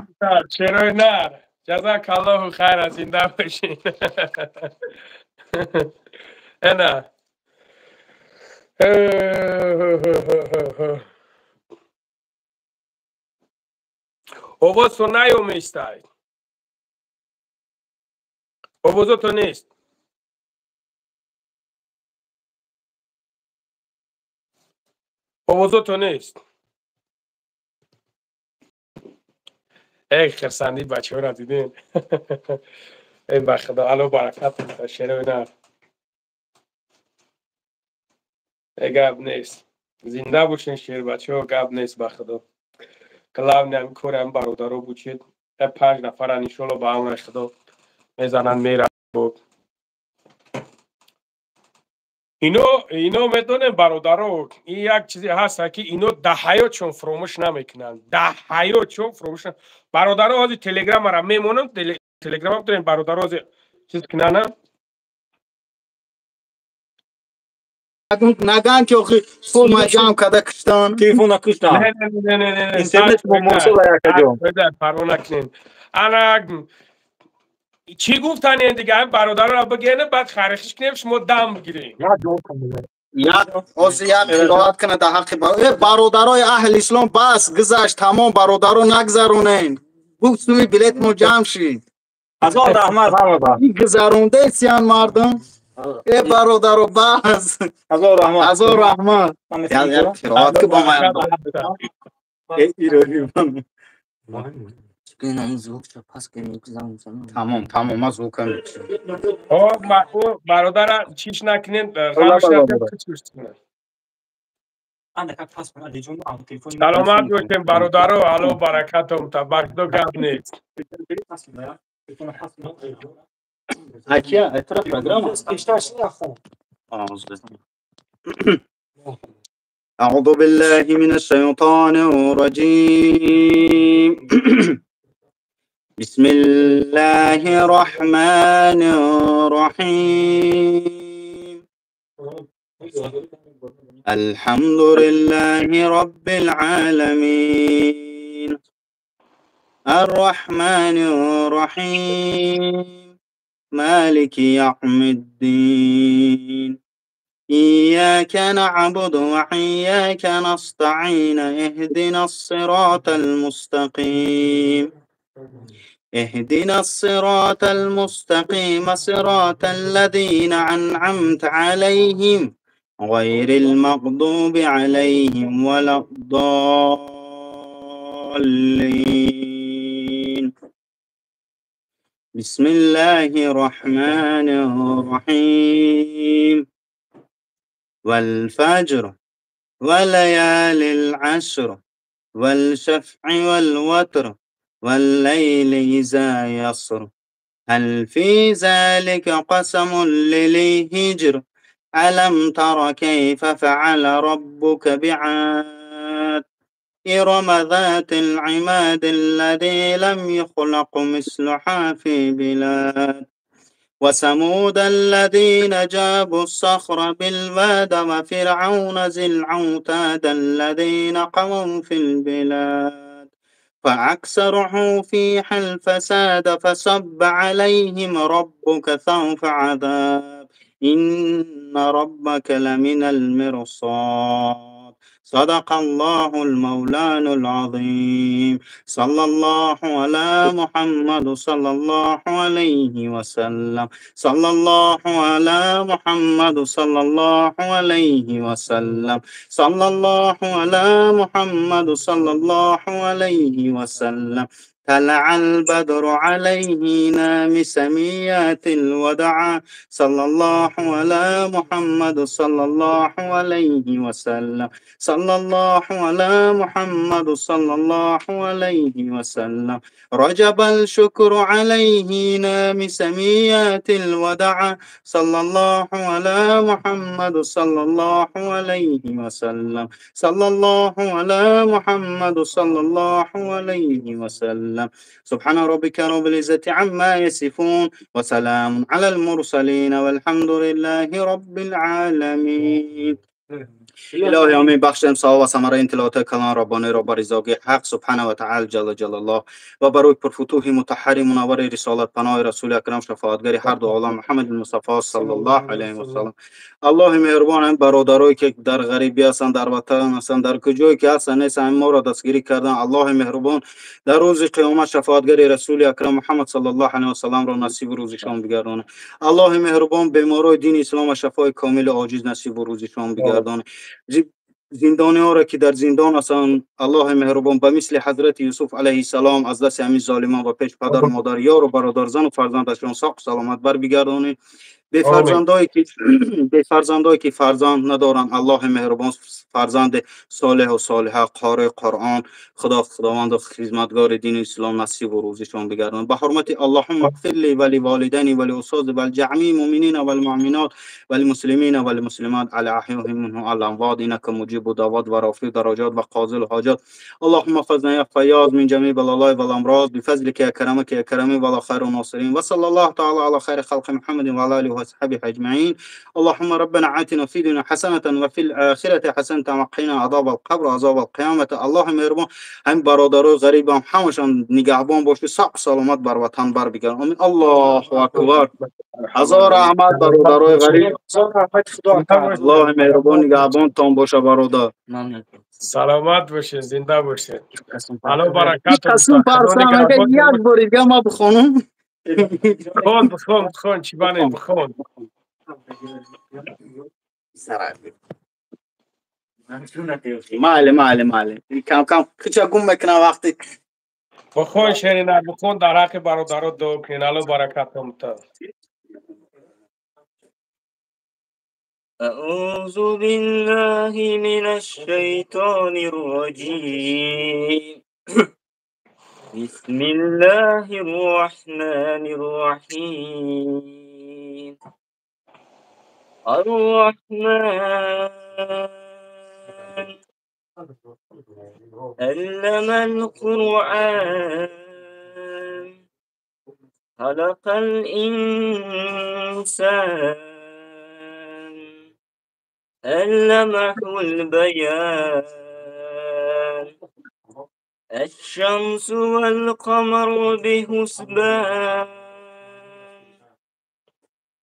Шерои нар. Ҷазакаллоҳу хайра, зинда бошед. Эна. Овозто наёместай. Овозото нест. Овозото нест. Эй, хирсанди бачаҳоро дидем. Эй, ба худо, алло баракат шерои нар. Эй, гап нест. Зинда бошен шербачаҳо, гап нест ба худо. Главное ҳамин кори ҳамин бародаро бучед. 5 нафаран иншоалло ба амри худо мезананд мераванд. Ино медонем бародаро, ин як чизе ҳаст ки ино да ҳаётшон фуромӯш намекунанд. Да ҳаётшон фуромӯш. Бародаро ҳозир телеграммара мемонам, телеграмма дорем бародаро ҳозир чиз кунанам. Наган ки охи пул ма ҷамъ карда киштан. Телефона киштан. Не. Интернет мо мосола якаҷон. Парво накунем. Ана чӣ гуфтан ин дига бародарро бигирем, баъд харихиш кунем, шумо дам бигирем. Ҳозир як қироат кунад дар ҳаққи бародарои аҳли ислом бас гузашт тамом бародаро нагзаронен. Гуфт суми билет мо ҷамъ шид. Ҳазор раҳмат. Гузарондесиян мардум. Э бародаро бас. Ҳазор раҳмат. Ҳазор раҳмат. Як қироат ки бо ман. Э ироҳи Тамом, тамом, ман звукам. О, бародара чиш накунем, ғамш накунем, чиш кунем. Саломат бошем бародаро, алло баракатом, табаркдо гап нест. Акия, это программа? أعوذ بالله من الشيطان الرجيم. بسم الله الرحمن الرحيم. الحمد لله رب العالمين. الرحمن الرحيم. مالك يوم الدين. إياك نعبد وإياك نستعين. اهدنا الصراط المستقيم. اهدنا الصراط المستقيم صراط الذين أنعمت عليهم غير المغضوب عليهم ولا الضالين. بسم الله الرحمن الرحيم. والفجر وليال العشر والشفع والوتر والليل إذا يسر. هل في ذلك قسم لذي حجر؟ ألم تر كيف فعل ربك بعاد إرم ذات العماد الذي لم يخلق مثلها في بلاد وثمود الذين جابوا الصخر بالواد وفرعون ذي الأوتاد الذين قووا في البلاد فأكثروا فيها الفساد فصب عليهم ربك سوط عذاب إن ربك لمن المرصاد. صدق الله المولان العظيم. صلى الله على محمد صلى الله عليه وسلم. صلى الله على محمد صلى الله عليه وسلم. صلى الله على محمد صلى الله عليه وسلم. طلع البدر علينا من سميات الوداع. صلى الله على محمد صلى الله عليه وسلم. صلى الله على محمد صلى الله عليه وسلم. رجب الشكر علينا من سميات الوداع. صلى الله على محمد صلى الله عليه وسلم. صلى الله على محمد صلى الله عليه وسلم. سبحان ربك رب العزة عما يصفون وسلام على المرسلين والحمد لله رب العالمين. الهی آمین. بخشم ثواب و ثمره این تلاوت کلام ربانی را بر رضای حق سبحانه و تعالی جل جلاله و بر روی پرفتوح مطهر منور رسالت پناه رسول اکرم شفاعتگر هر دو عالم محمد مصطفی صلی الله علیه و سلم. الله مهربان هم برادرایی که در غریبی هستند، در وطن هستند، در کجایی که هستند نیستند، ما را دستگیری کردن. الله مهربان در روز قیامت شفاعتگر رسول اکرم محمد صلی الله علیه و سلم را نصیب روزشان بگردانه. الله مهربان بیمارای دین اسلام و شفای کامل عاجز نصیب روزشان بگردانه. Зиндониёро ки дар зиндон ҳастанд, Аллоҳи меҳрубон ба мисли ҳазрати Юсуф алайҳиссалом аз дасти ҳамин золимон ва пеш падару модар, ёру бародар, зану фарзандашон соқу саломат барбигардонед. Бефарзандое ки фарзанд надоранд, Аллоҳи меҳрубон фарзанди солеҳу солиҳа, қории Қуръон, Худо Худованду хизматгори дини ислом насибу рӯзишон бигардонад. Ба ҳурмати Аллоҳумма иғфир ли ва ли волидайни ва ли устози ва ли муъминина вал муъминот вал муслимина вал муслимат ала аҳёҳим минҳум ал амвот иннака муҷибу даъвот ва рофиу дараҷот ва қозил ҳоҷот. Аллоҳумма фазна я файёз мин ҷамии балолои вал амроз бифазлика я карамака я карами ва ла хайру носирин ва саллаллоҳу таала ала хайри халқи Муҳаммадин ва ала олиҳи ва أصحابه أجمعين. اللهم ربنا آتنا في الدنيا حسنة وفي الآخرة حسنة وقنا عذاب القبر وعذاب القيامة. الله مهربان هم برادرای غریبم همشان نگهبان باشی، صح سلامت بر وطن بر بگردان. آمین. الله اکبر. هزار رحمت برادرای غریب. الله مهربان نگهبان تان باشه برادر. سلامت باشین، زنده باشین. الله برکت. قسم پرسم یک بار دیگه ما بخونم. بخون بخون بخون چی بانه بخون. ماله ماله ماله کم کم کچا گم میکنم وقتی بخون شیرین بخون در حق برادرات دعا کنین. الله برکتم تا. اعوذ بالله من الشیطان الرجیم. بسم الله الرحمن الرحیم. الرحمن علم القرآن خلق الإنسان علمه البيان. الشمس والقمر بحسبان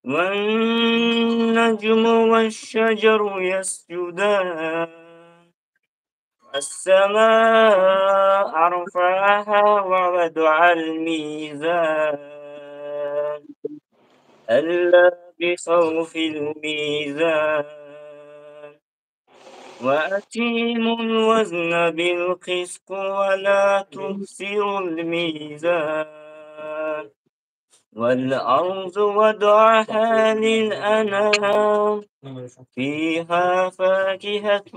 والنجم والشجر يسجدان. السماء رفعها ووضع الميزان ألا بخوف الميزان. وأقيموا الوزن بالقسط ولا تخسروا الميزان. والأرض وضعها للأنام فيها فاكهة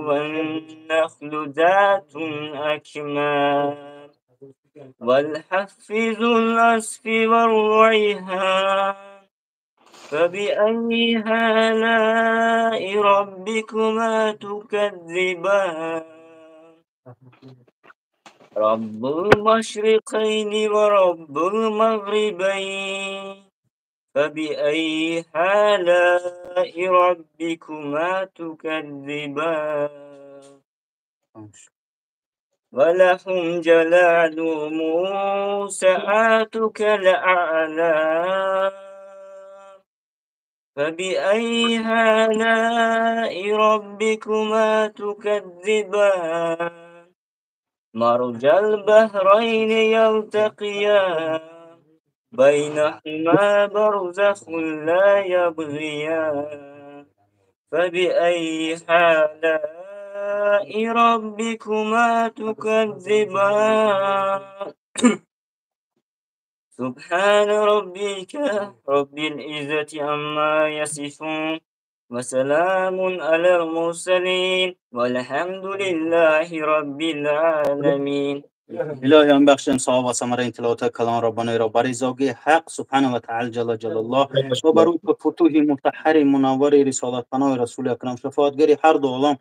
والنخل ذات الأكمام والحب ذو العصف والريحان. فبأي آلاء ربكما تكذبان؟ رب المشرقين ورب المغربين. فبأي آلاء ربكما تكذبان؟ ولهم جلال موسعاتك الأعلى. فبأي آلاء ربكما تكذبان؟ مرج البحرين يلتقيان بينهما برزخ لا يبغيان. فبأي آلاء ربكما تكذبان؟ سبحان ربك رب العزة عما يصفون وسلام على المرسلين والحمد لله رب العالمين. الهی هم بخشن صحاب و ثمره این تلاوت کلام ربانی را برای زاگی حق سبحانه و تعالی جل جلاله و بر فتوح مطهر منور رسالت پناه رسول اکرم شفاعتگری هر دو عالم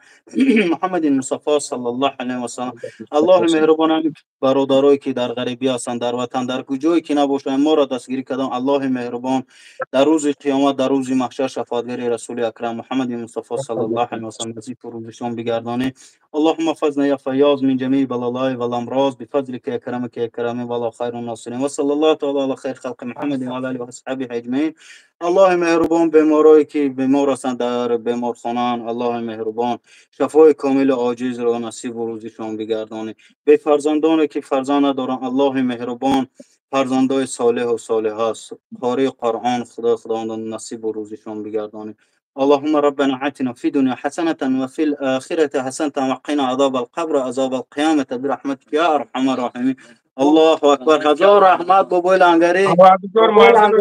محمد مصطفی صلی الله علیه و سلم. الله مهربان برادرایی که در غریبی هستند، در وطن، در کجایی که نباشند، ما را دستگیری کردن. الله مهربان در روز قیامت، در روز محشر شفاعتگری رسول اکرم محمد مصطفی صلی الله علیه و سلم نصیب روزشان بگردانه. اللهم فزنا یا فیاض من جمیع بلالای و الامراض بفضلك يا كرمك يا كرامي والله خير الناصرين وصلى الله تعالى على خير خلق محمد وعلى اله واصحابه اجمعين. الله مهربان بیمارایی که بیمار هستند در بیمارخانه، الله مهربان شفای کامل عاجز را نصیب و روزشان بگردانه. به فرزندانی که فرزند ندارند، الله مهربان فرزندای صالح و صالحه است، قاری قرآن خدا خداوند نصیب و روزشان بگردانه. اللهم ربنا آتنا في الدنيا حسنة وفي الآخرة حسنة وقنا عذاب القبر عذاب القيامة برحمتك يا أرحم الراحمين. الله أكبر. هزار رحمت بابای لنگری. پروردگار معظم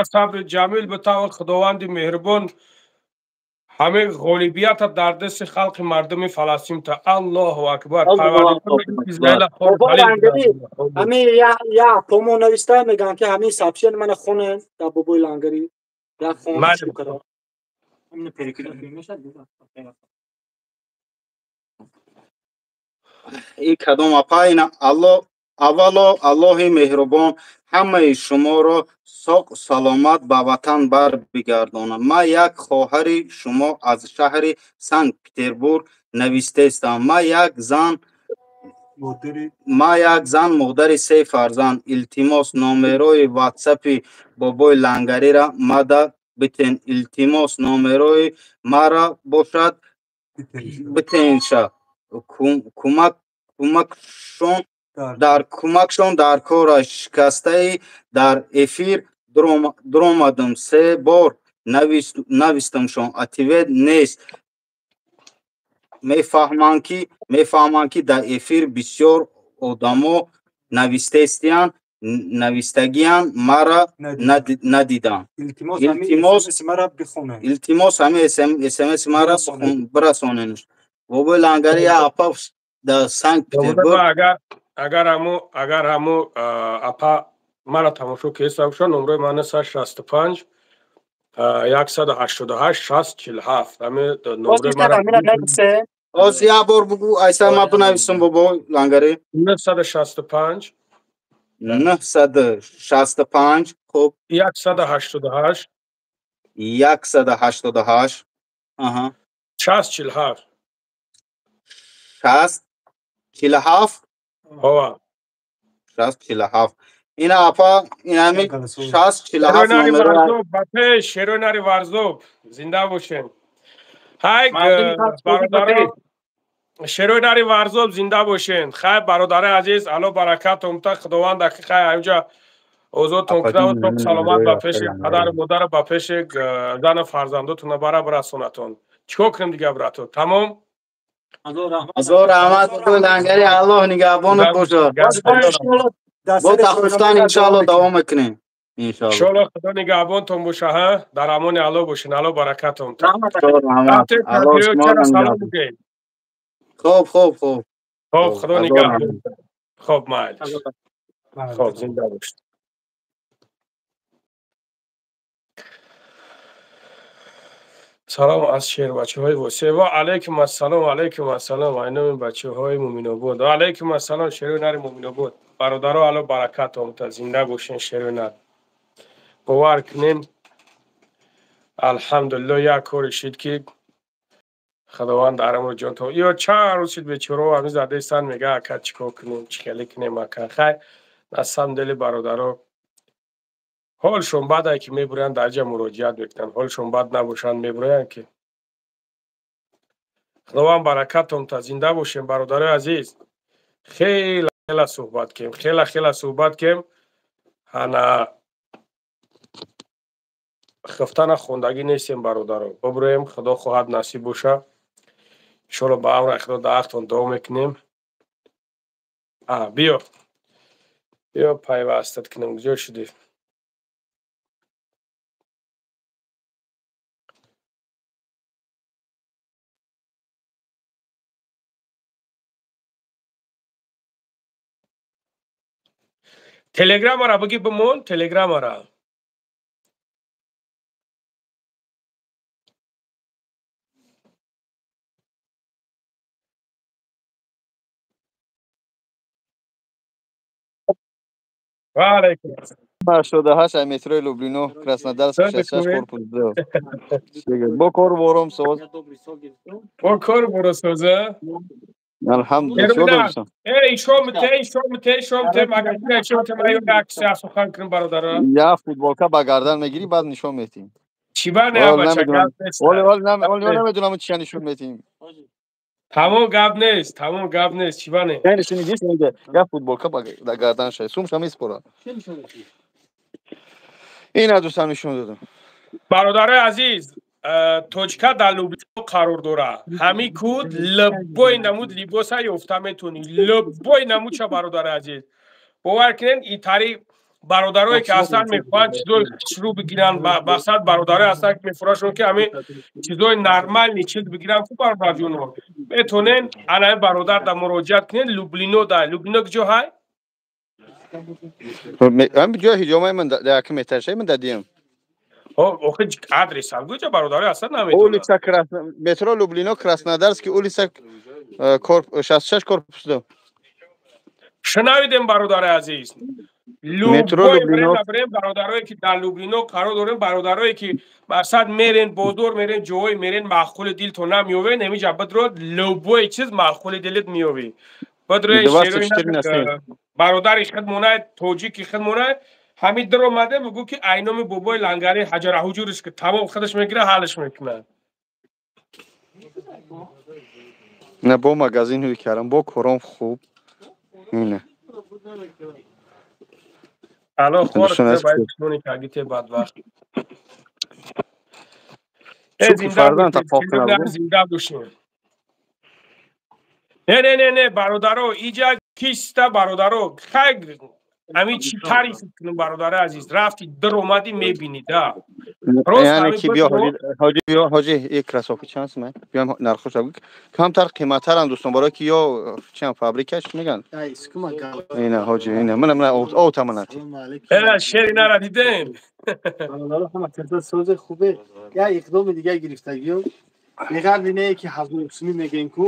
صبر جمیل بتا خداوند مهربان ҳамин ғолибията дар дасти халқи мардуми Фаластин та. Аллоҳу акбар. Ҳамин я помо нависта мегӯям ки ҳамин сообщение мана хонен дар бобои Лангари. Я хон кардам. И кадом апа ина Аллоҳ аввало Аллоҳи меҳрубон ҳамаи шуморо соқ саломат ба ватан бар бигардонад. Ман як хоҳари шумо аз шаҳри Санкт-Петербург навистаистам. Ман як зан модари се фарзанд. Илтимос номерои ватсапи бобои Лангарира мада битен. Илтимос номерои мара бошад битенша. Кӯмакшон дар кора шикастаи дар эфир дуромадам. Се бор навистамшон. Ответ нест. Мефаҳмам ки дар эфир бисёр одамо навистагиянд, мара надидам. Илтимос ҳамин смс мара бирасоненш. Бобои Лангари я апа дар Санкт-Петербург. Агар ҳаму апа мара тамошо кеста бошад, номрои ман 965 188 60 47. Ҳамин номрои мара. Оз як бор бугӯ, айса ман бинависам бобои Лангари. 965 965 хуб 188 188 аҳа 60 47 60 47 ҳова 60 47. Ина апа инами 60 47 номер. Ба пеш шерои нари Варзоб зинда бошем. Ҳай бародаро, шерои нари Варзоб зинда бошен. Хай бародари азиз, Алло баракатум та Худованд хай ҳамҷа озодтон кунад, то саломат ба пеши падару модар, ба пеши зану фарзандотон бара бирасонатон. Чикор кунем дига брато? Тамом. Ҳазор раҳмат бобои Лангари. Аллоҳ нигаҳбонат бошад. Бо тахуфтан иншоаллоҳ давом мекунем. Иншоаллоҳ Худо нигаҳбонтон боша, ҳа? Дар амони Аллоҳ бошен. Аллоҳ баракатон. Хуб хуб хуб. Хуб Худо нигаҳбон. Хуб майли. Хуб зинда бошед. Салом аз шербачаҳои Восеъ. Ва алайкум ассалом, алайкум ассалом. Айноми бачаҳои Муминобод. Ва алайкум ассалом шерои нари Муминобод. Бародаро Алло баракатон та зинда бошен шерои нар. Бовар кунем алҳамдулиллоҳ як кори шид ки Худованд дарамро ҷон то. Ё чанд рӯз шид бечорао ҳамин задаистан мега ака чикор кунем, чӣ хеле кунем ака. Хай на самом деле бародаро ҳолшон бад ай ки мебурянд дар ҷа муроҷиат мекунанд. Ҳолшон бад набошанд мебурянд ки. Худованд баракатон та зинда бошем бародарои азиз. Хела хела суҳбат кем, хела хела суҳбат кем. Ана хифтана хондагӣ нестем бародаро. Бибурем, Худо хоҳад насиб боша. Иншоалло ба амри Худо дар ҳақтон дуо мекунем. Биё. Биё пайвастат кунем. Куҷо шудӣ? Телеграмара бигӣ бимон, телеграмара. Ва алайкум 88 метрои Люблино, Краснодарск 66 корпус 2. Бо кор бором соз. Бо кор боро соза? Алҳамдулиллоҳ. Эй, шом те, шом те, шом те, магар шом те, ман як сухан кунам бародаро. Я футболка ба гардан мегирӣ, баъд нишон медиҳем. Чӣ ба не бача гап нест. Оли намедонам чӣ нишон медиҳем. Тамом гап нест, тамом гап нест, чӣ ба не? Не, нишон медиҳ, я футболка ба гардан шай, сумша меспора. Ина дӯстам нишон додам. Бародарои азиз, Точка дар Люблино қарор дорад. Ҳамин куд любой намуд либоса ёфта метавонӣ, любой намудша, бародари азиз. Бовар кунед, итари бародарое ки ҳастанд, мехоҳанд чизои хушрӯ бигиранд, мақсад бародарое ҳастанд, ки мефурӯшанд, ки ҳамин чизои нормальный чиз бигиранд. Хуб, бародарҷоно, метавонен ана бародар да муроҷиат кунед. Люблино да Люблино куҷо ҳай? Ҳамин ҷои ҳиҷомаи ман, дар якум этажаи ман дадиям. Охи, адрес куҷа, бародарое ҳастанд, наметавонанд. Улица Красна, метро Люблино, Краснодарский, улица 66, корпус 2. Шунавидем, бародари азиз. Метро Люблино. Любой бародарое ки дар Люблино қарор дорем, бародарое ки мақсад мерен бозор, мерен ҷоҳое, мерен, маъқули дилтон намеёвед, ҳамиҷа бидро, любой чиз маъқули дилит меёвӣ. Бидрои бародари хидмонай, тоҷики хидмонай, ҳамин дир омаде, мегӯ ки айноми бобои лангари ҳаҷара ҳуҷуриш, ки тамом худаш мегира, ҳалш мекунад. На бо магазин ҳуй кардам, бо кором хуб. Ина. Ало, хор кагите, бадбахт. Зинда бошем. Не, не, не, не, бародаро, иҷа киста, бародаро, хай ҳамин чӣ тариф кунем, бародари азиз, рафти дир омадӣ, мебинӣ да. Яъне ки биё, ҳоҷи, биё, ҳоҷи, и кроссовки чанд сумай? Биём, нархоша камтар қиматтаранд, дӯстон, барое ки ё чиам фабрикаш меган. Ина, ҳоҷи, ина мана, мана ота манати. Шери нара дидем. Бародаро, ҳама каса сози хубе. Я иқдоми дига гирифтагиё. Неғар не ки 1000 сумӣ мегӯем ку,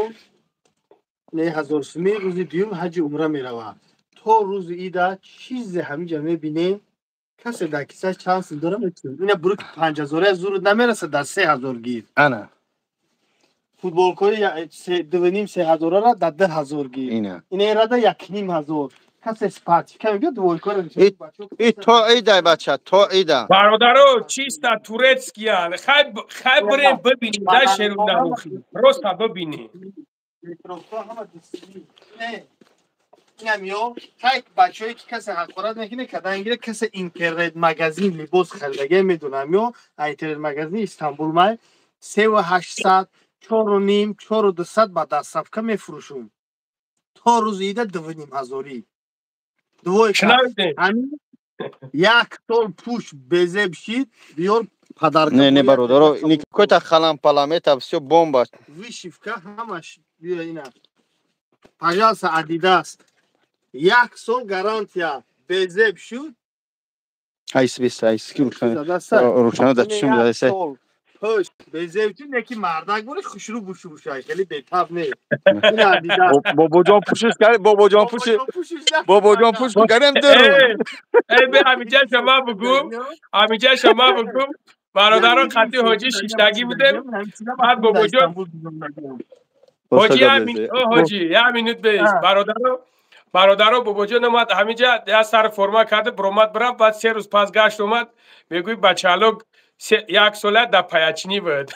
не 1000 сумӣ рӯзи дуюм ҳаҷи умра меравад. То рӯзи ида чизе ҳаминҷа мебинем, касе дар кисаш чанд сум дора, метавонад. Ина буруки 5000 зуруд намерасад, дар 3000 гир. Ана. Футболкои 2,5 3000-ара дар 2000 гир. Ина. Ина рада 1500. Касе спартика мегӯяд, двойкора. И то ида, бача, то ида. Бародаро, чисто турецкиян. Хай, хай, бирем бибинем да шеру нарухи. Просто бибинем. Инам ё хай бачаҳое ки касе ҳақорат мекунад, кадан гира, касе интернет магазин либос харидаге медонам, ё интернет магазин Истанбул май 3800, 4,5, 4200 ба доставка мефурӯшум. То рӯзи ида 2500-ӣ. Двойка. Як сол пӯш безеб шид, биёр подарка. Не, не, бародаро, никакой-то халам-палам, это все бомба. Вышивка ҳамаш, биё ина. Пожалуйста, Adidas. Як сол гарантия, безеб шуд. Айс бис, айс ки рӯшана да чишм даса. Пӯш безеб шуд, яки мардак боре, хушрӯ бушу бушай, хеле бетаб не. Бобоҷон пӯшиш кард, бобоҷон пӯши. Бобоҷон пӯш кардем дуру. Эй, бе ҳамиҷа шама бугум, ҳамиҷа шама бугум. Бародарон, хати ҳоҷӣ шиштагӣ будем. Баъд бобоҷон, ҳоҷи, ҳоҷи, як минут беист. Бародаро, бародаро, бобоҷон омад ҳамиҷа, як сар форма карда биромад, бирафт, баъд 3 рӯз пас гашт омад, мегӯй, бачаалок як сола дар паячнӣ буд.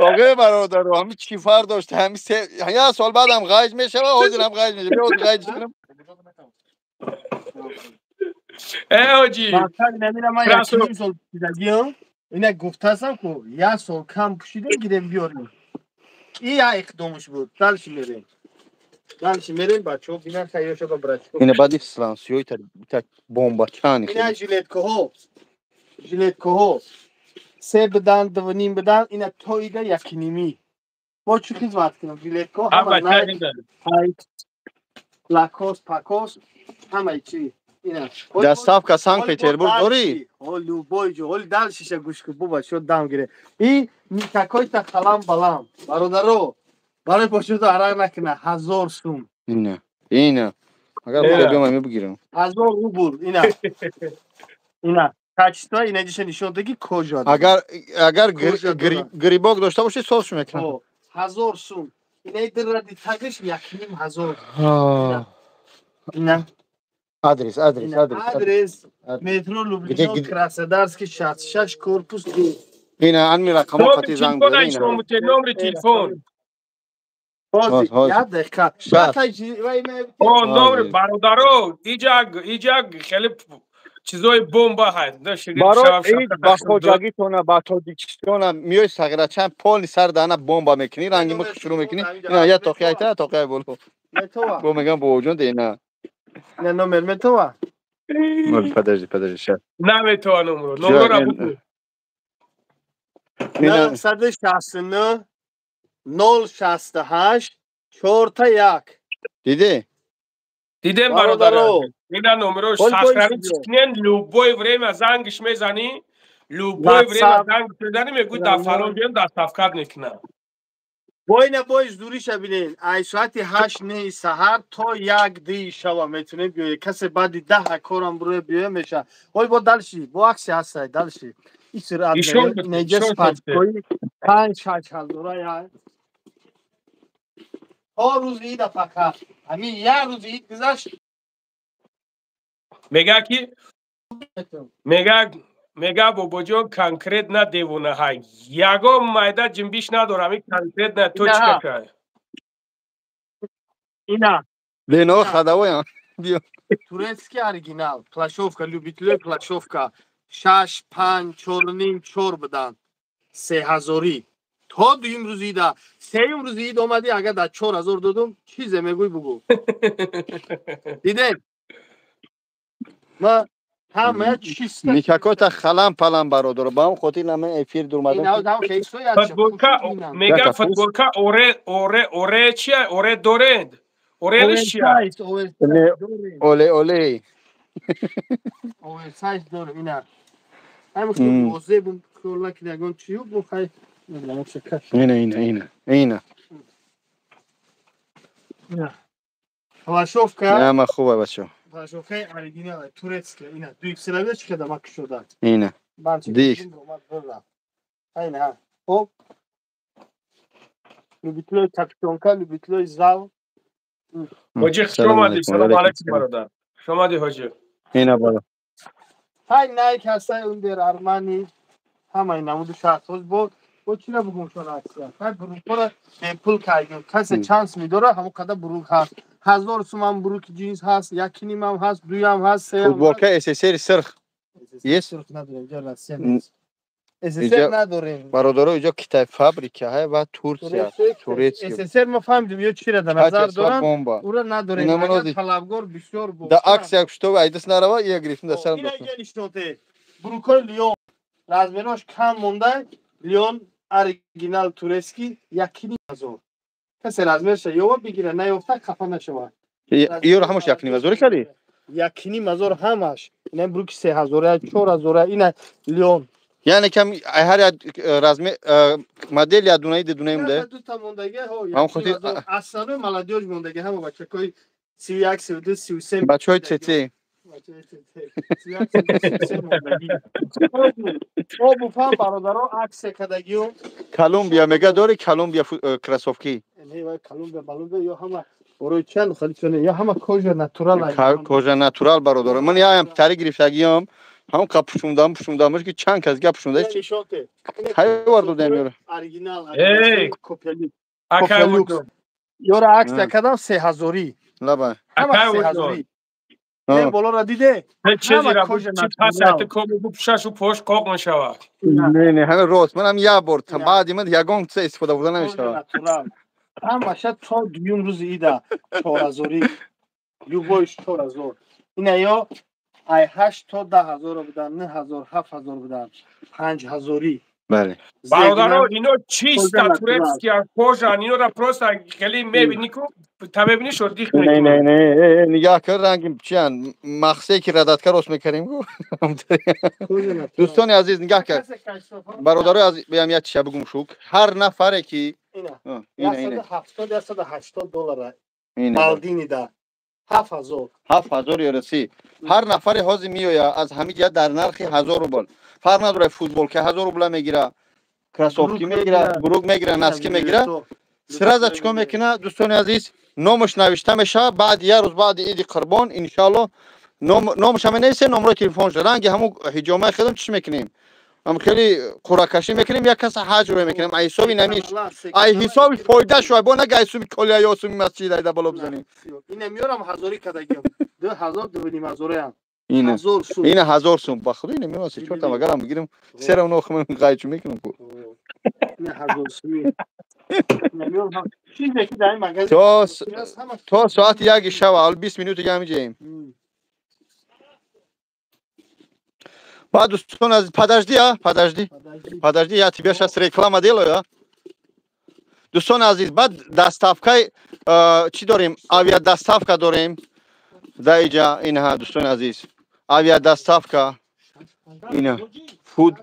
Оғе, бародаро, ҳами чӣ фарқ дошт? Ҳами як сол баъдам ғайҷ мешава, ҳозирам ғайҷ мешава. Биё, ғайҷ кунам. Э, ҳоҷи. Ина гуфтаасам ку, як сол кам пӯшидем, гирем, биёрем. И як иқдомш буд. Дальше мерем. Дальше мерем, бачаҳо бинан, хайёша ба братчико. Ина баъди слансиёи та бомбачани. Ина жилеткаҳо. Жилеткаҳо. Се бидан, 2,5 бидан, ина то ида 1,5. Мо чӣ хизмат кунам? Жилеткаҳо ҳама Найк, Лакост, Пакост, ҳамаи чӣ. Доставка Санкт-Петербург дорӣ? Любой ҷо. Ҳоли дальшеша гӯш кун, бо бачаҳо дам гире. И никакой-то халам балам. Бародаро, барои бошуду арақ накуна, 1000 сум. Ина, ина. Агар биём, ами бигирам. 1000 рубл, ина. Ина. Качество ина ҷиша нишон даги кожа. Агар грибок дошта бошӣ, созш мекунам. 1000 сум. Ина диради тагиш 1500. Ина. Адрес, адрес, адрес. Адрес. Метро Люблино, Краснодарский, 66, корпус 2. Ина анми рақамо қати занг. Номери телефон. Як дақиқа. О, номер, бародаро, иҷа, иҷа хеле Чизои бомба ҳай. Барои ид ба хоҷагитона, ба Тоҷикистона миёи, сағирачан, поли сар дана бомба мекунӣ, ранги мух шурӯъ мекунӣ. Ина я тоқи айта, тоқи боло. Бо мегам, бобоҷон, де ина. Не, номер метова? Подожди, подожди, щас. Наметова номро. Номрора бугу. 969 068 4 1. Диди? Дидем, бародаро. Ина номерош сохранить кунен, любое время зангиш мезанӣ, любое время зангиш мезанӣ, мегӯй, дар фалон ҷоям доставка мекунам. Бой на бой зуриша бинен. Ай соати 8, 9 саҳар то 1, 2 шава метунем биёе. Касе баъди 10 корам буроя биёя, меша. Ой, бо дальше, бо акция ҳастай, дальше. Исир неҷа панҷкои 5, 6 ҳазора я. То рӯзи ида фақат. Ҳамин як рӯзи ид гузашт. Мега ки мега, бобоҷон, конкретно девонаҳай. Ягон майда ҷинбиш надорам, ин конкретно точка кай. Ина. Лено хадавоям. Биё. Турецкий оригинал, плащёвка, любитель плащёвка. Шаш, панҷ, чорним, чор будан. 3000-ӣ. То дуюм рӯзи ида. Сеюм рӯзи ид омадӣ, агар дар 4000 додум, чизе мегӯй, бугӯ. Дидем? Ма ҳама чиста. Никакота халам палам, бародар. Ба ҳам хотир нама эфир дурмадам. Футболка, мега, футболка оре, оре, оре чия? Оре доред? Орелиш чия? Оле, оле. Оверсайз дорем, ина. Ҳама хел озе бум, хел накида ягон чию, бу хай. Ина, ина, ина, ина. Плащёвка. Ама хуба, бачо. Плащёвкаи оригинал, турецкая. Ина, ду икс чӣ када ма кушода. Ина. Дик. Ина, хоб. Любитель капитонка, любитель зал. Ҳоҷи, хуш омадӣ. Салом алайкум, бародар. Хуш омадӣ, ҳоҷи. Ина, бала. Ҳай, Найк ҳастай, ундер Армани, ҳамаи намуду шахсҳоз бо чира бугум шон акция. Ҳай, брукора бепул кайгим. Касе чанс медора, ҳамон қадар брук ҳаст. 1000 суман бруки ҷинс ҳаст, якинимам ҳаст, дуям ҳаст, сеям. Футболка СССР сирх. Есть? Сурх надорем, ҷа Россия нест. СССР надорем. Бародаро, иҷо Китай фабрика ҳай ва Турсия. Турецкий. СССР ма фаҳмидем, ё чира дар назар дорам, ура надорем. Агар талабгор бисёр бо. Да акция что айдас нарава, я гирифтем да сарам. Ина нишоте. Брукои Лион. Размерош кам монда, Лион оригинал турецкий 1500. Касе размерша ёва, бигира, наёфта, хафа нашава. Ёро ҳамаш 1500 кардӣ? 1500 ҳамаш. Ина бруки 3000, 4000, ина Лион. Яъне кам ҳар як размер, модел як дунаи, дунаи мунда. Дута мондаги, ҳо, основной молодёжь мондаги, ҳама бачакои 31, 32, 33. Бачаҳои ЦЦ. 31, 32, 33 мондаги. Обуфам, бародаро, акция кардагиё. Колумбия мега дори, Колумбия кроссовки. Колумбия, Балумбия ё ҳама борои чанд халисоне, ё ҳама кожа натурал. Кожа натурал, бародаро. Ман яам тари гирифтагиём. Ҳам қа пушундам, пушундамаш ки чанд кас гап пушунда. Ҳай вар додем ёра. Оригинал. Эй! Ёра акция кардам 3000-ӣ. Лаба. Ҳама 3000-ӣ. Не, болоро диде? Ҳама кожа натурал. Пушашу пош қоқ мешавад. Не, не, ҳама рост. Манам як бор баъди ман ягон чиз истифода бурда намешавад. Ҳамаша то дуюм рӯзи ида 4000-ӣ. Любойш 4000. Ина ё ай 8 то 10 ҳазоро будан, 9000, 7000 будан, 5000-ӣ. Бале. Бародаро, ино чисто турецкий кожа, инора просто хеле мебини ку, та мебини, шодих. Не, не, не, нигаҳ кар, ранги чиян, мақсе ки радатка рост мекардем ку. Дӯстони азиз, нигаҳ кар. Бародарои азиз, биям як чиша бигум шук. Ҳар нафаре ки ина ина 170, 180 доллара. Балдини да. 7000. 7000 евроси. Ҳар нафаре ҳозир меоя аз ҳамин ҷиҳат дар нархи 1000 рубл. Фарқ надорад, футболка 1000 рубла мегира, кроссовки мегира, брук мегира, носки мегира. Сразу чикор мекуна, дӯстони азиз, номаш навишта мешавад, баъди як рӯз, баъди иди Қурбон, иншоалло, номаша менависем, номрои телефонша. Ранги ҳамун ҳиҷомаи худам чӣ мекунем? Ам хеле қуръакашӣ мекунем, як каса ҳаҷ рӯй мекунем. Ай ҳисоби намиш, ай ҳисоби фоида шуай, бо нага ҳисоби колия ё суми масҷид айда боло бизанем. Ина меёрам, ҳазорӣ кардагиам. 2000, 2500-аям. Ина. Ина 1000 сум. Ба худо ина меоси чор там агарам бигирам, сера оно хм гайчу мекунам ку. Ина 1000 сум. Чизе ки дар ин магазин то соати 1 шаб, ҳол 20 минут дига ҳамиҷаем. Баъд дӯстон аз подожди, а, подожди. Подожди, я тебе сейчас реклама делаю, а. Дӯстон азиз, баъд доставкаи чӣ дорем? Авиадоставка дорем. Да иҷа инҳа дӯстони азиз. Авиадоставка. Ина.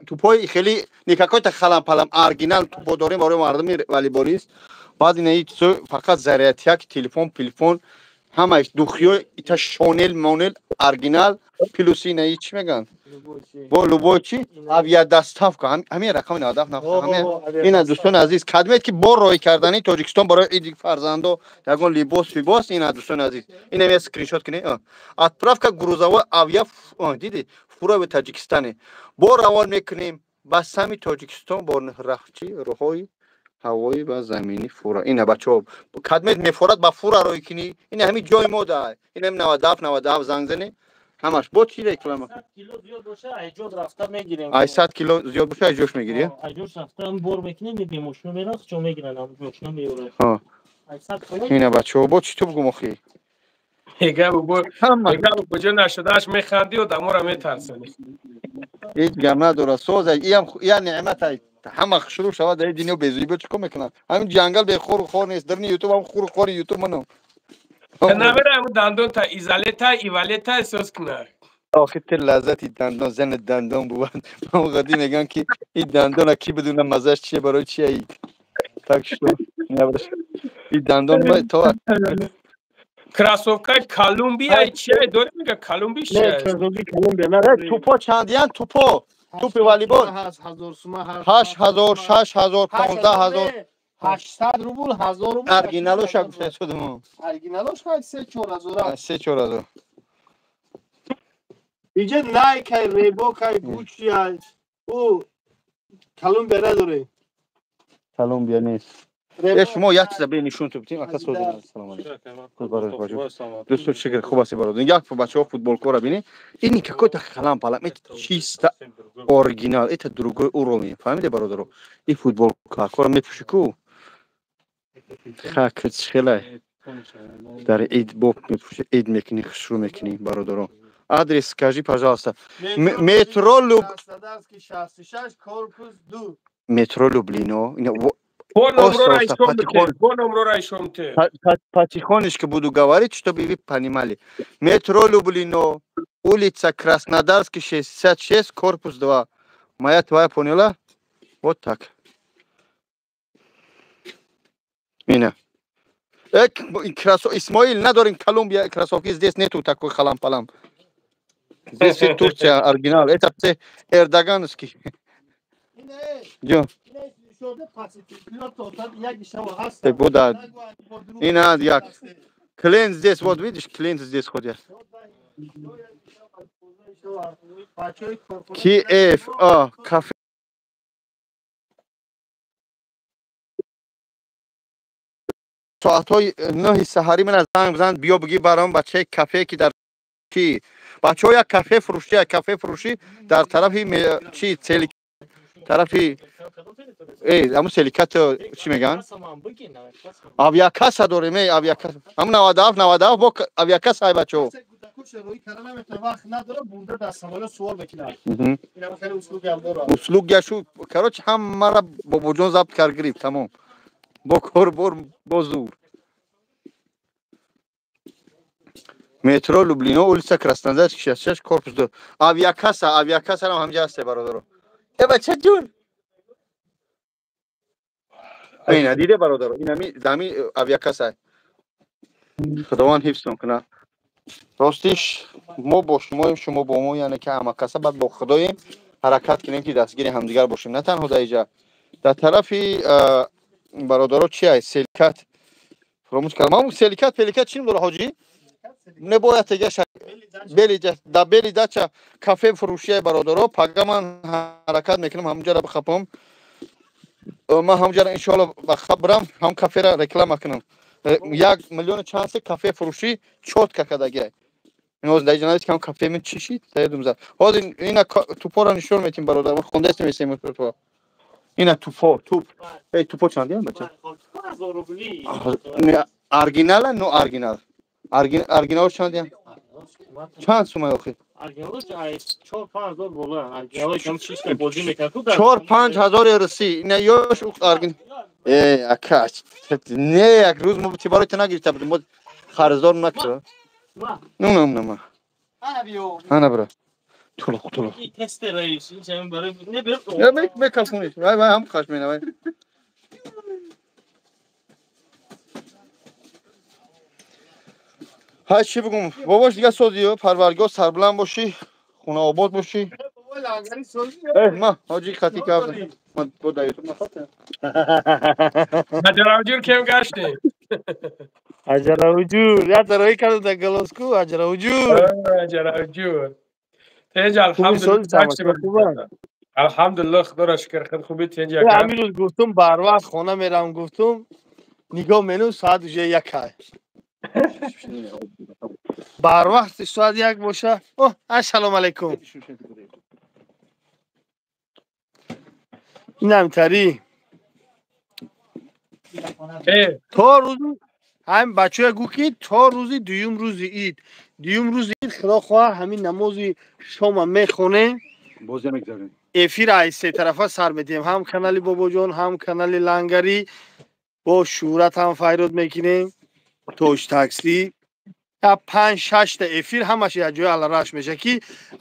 Тупои хеле никакой-то халам-палам оригинал тупо дорем барои мардуми волейболист. Баъд ина чизо фақат зарядтяк, телефон, пилфон, ҳамааш духиё ита Шанел, Монел оригинал плюс ина чӣ меган? Бо любой чи авиадоставка. Ҳамин рақами 97 ҳамин. Ина дӯстони азиз, кадмет ки бор роҳӣ кардани Тоҷикистон барои иди фарзандо ягон либос либос ина дӯстони азиз. Ина я скриншот кунед. Отправка грузовой авиа диди фура ба Таҷикистане. Бор равон мекунем ба сами Тоҷикистон бо рахчи роҳҳои ҳавоӣ ва заминӣ фура. Ина бачаҳо, кадмет мефорад ба фура роҳӣ кунӣ. Ина ҳамин ҷои мо да. Ина 97 97 занг занӣ. Ҳамаш бо чӣ реклама? 100 кило зиёд боша, айҷод рафта мегирем. Ай 100 кило зиёд боша, айҷош мегирӣ? Айҷош рафта бор мекунем, мебинем мошина мерад, чо мегиранд, мошина меорад. Ҳа. Ина бачаҳо, бо чӣ ту бугум охи? Мега бо мега куҷо нашудааш механдӣ одаморо метарсонӣ. Ҳеҷ гап надорад. Соза, иам я неъмат ай. Ҳама хушрӯ шавад дар дунё безӯӣ бо чӣ кор мекунанд? Ҳамин ҷангал бехору хор нест. Дарни ютуб ҳам хуру хори ютуб манам. Намера дандон та изолета ивалета эҳсос кунад. Охи ту лаззати дандон зани дандон бувад. Ман қадим мегӯям ки ин дандона ки бидуна маззаш чие барои чие ай. Так что ин дандон то кроссовка Колумбия чие дорем мега Колумбия чие? Тупо чандиян тупо. Тупи волейбол. 8000, 6000, 15000. 800 рубл, 1000 рубл. Оригиналош гуфта шудам. Оригиналош 3-4 ҳазор. 3-4 ҳазор. Инҷа Nike, Reebok, Gucci, ӯ Колумбия надоре. Колумбия нест. Е шумо як чиза бе нишон ту битим, ака созӣ. Салом алейкум. Дӯстон шукр хуб ҳастӣ бародар. Як бачаҳо футболкора бинӣ. Ин какой-то халам палам, это чисто оригинал, это другой уровень. Фаҳмиде бародаро? Ин футболка кора мепӯши ку? Хак хелай. Дар ид боб мепӯши, ид мекунӣ, хушрӯ мекунӣ бародаро. Адрес скажи, пожалуйста. Метро Люб Краснодарский 66, корпус 2. Метро Люблино. Потихонечку буду говорить, чтобы вы понимали. Метро Люблино, улица Краснодарский, 66, корпус 2. Моя твоя поняла? Вот так. Ина. Исмоил, надорим Колумбия, кроссовки, здесь нету такой халам-палам. Здесь все Турция, оригинал. Это все эрдогановский. Ҷо. Буда. Ина як. Клиент здесь, вот видишь, клиент здесь ходят. KF, а, кафе. Соатҳои 9 саҳарӣ ман занг бизан, биё бигӣ барам бачаи кафе ки дар чи бачаҳо як кафе фурӯшӣ, як кафе фурӯшӣ дар тарафи чи цели тарафи ҳамун селикат чӣ мегӯянд, авиакасса дорем, э авиакасса ҳамун 97 97 бо авиакасса ай бачаҳо. Услугяшу короче ҳамаро бобоҷон забт кард, гирифт, тамом, бо кор бор бо зур. Метро Люблино, улица Краснодарский, 66, корпус 2. Авиакасса, авиакасса ҳам ҳамҷа ҳасте бародаро. Э бача ҷун. Ина диде бародаро, ин ҳами дами авиакасса. Худованд ҳифзтон кунад. Ростиш мо бо шумоем, шумо бо мо, яъне ки ҳама каса баъд бо худоем, ҳаракат кунем ки дастгири ҳамдигар бошем. На танҳо дар иҷа. Дар тарафи бародаро чи ай селикат фаромӯш кардам. Ҳамун селикат пеликат чӣ дора ҳоҷӣ? Не бояд тегаша бели да бели дача кафе фурӯшияи бародаро. Пага ман ҳаракат мекунам ҳамунҷара бихапам. Ман ҳамунҷара иншоалло ба хаб бирам, ҳам кафера реклама кунам. 1 миллиону чанд се кафе фурӯшӣ чётко кардагиай. ин ҳозир дар ҷанаб кам кафе мен чӣ шид заядум зад. Ҳозир ина тупора нишон метим бародар. Мо хондаистем эсем тупо. Ина тупо, туп. Эй тупо чанд бача? Оригинала, но оригинал. Оригинал чанд? Чанд сумай охи? 4-5 ҳазор бола. Оригинал кам чиста бозӣ мекард. 4-5 ҳазор русӣ. Ина ёш оригинал. Э, ака, не, як рӯз мо ти барои ту нагирифта будем. Мо қарздор накард. Ну, ну, ну. Ана бро. Тулуқ, тулуқ. Тестер раис, ин барои не бер. Я мекафуниш. Вай, вай, ҳам хаш мена, вай. Ҳай чӣ бигум? Бобош дига созиё, парваргоҳ сарбуланд бошӣ, хонаобод бошӣ. Э, ма ҳоҷи хати кардам. Ма бо дар ютуб нахостем. Аҷаравҷур кем гаштем. Аҷаравҷур, я дарои кардам дар Голоску, аҷаравҷур. Аҷаравҷур. Тенҷ алҳамдулиллоҳ. Алҳамдулиллоҳ, худоро шукр, худ хубӣ тенҷ яка. Ҳамин рӯз гуфтум барвақт хона мерам, гуфтум нигоҳ мену соат уже якай. Барвақт соат 1 боша. О, ассалому алайкум. Инам тари. То рӯзи ҳам бачаҳо гу ки то рӯзи дуюм рӯзи ид. Дуюм рӯзи ид худо хоҳад ҳамин намози шома мехонем. Боз мегзарем. Эфир аз се тарафа сар медиҳем. Ҳам канали Бобоҷон, ҳам канали Лангарӣ. Бо шӯҳрат ҳам файрод мекунем. Тош такси. 5-6 та эфир ҳамаш як ҷои алараш меша ки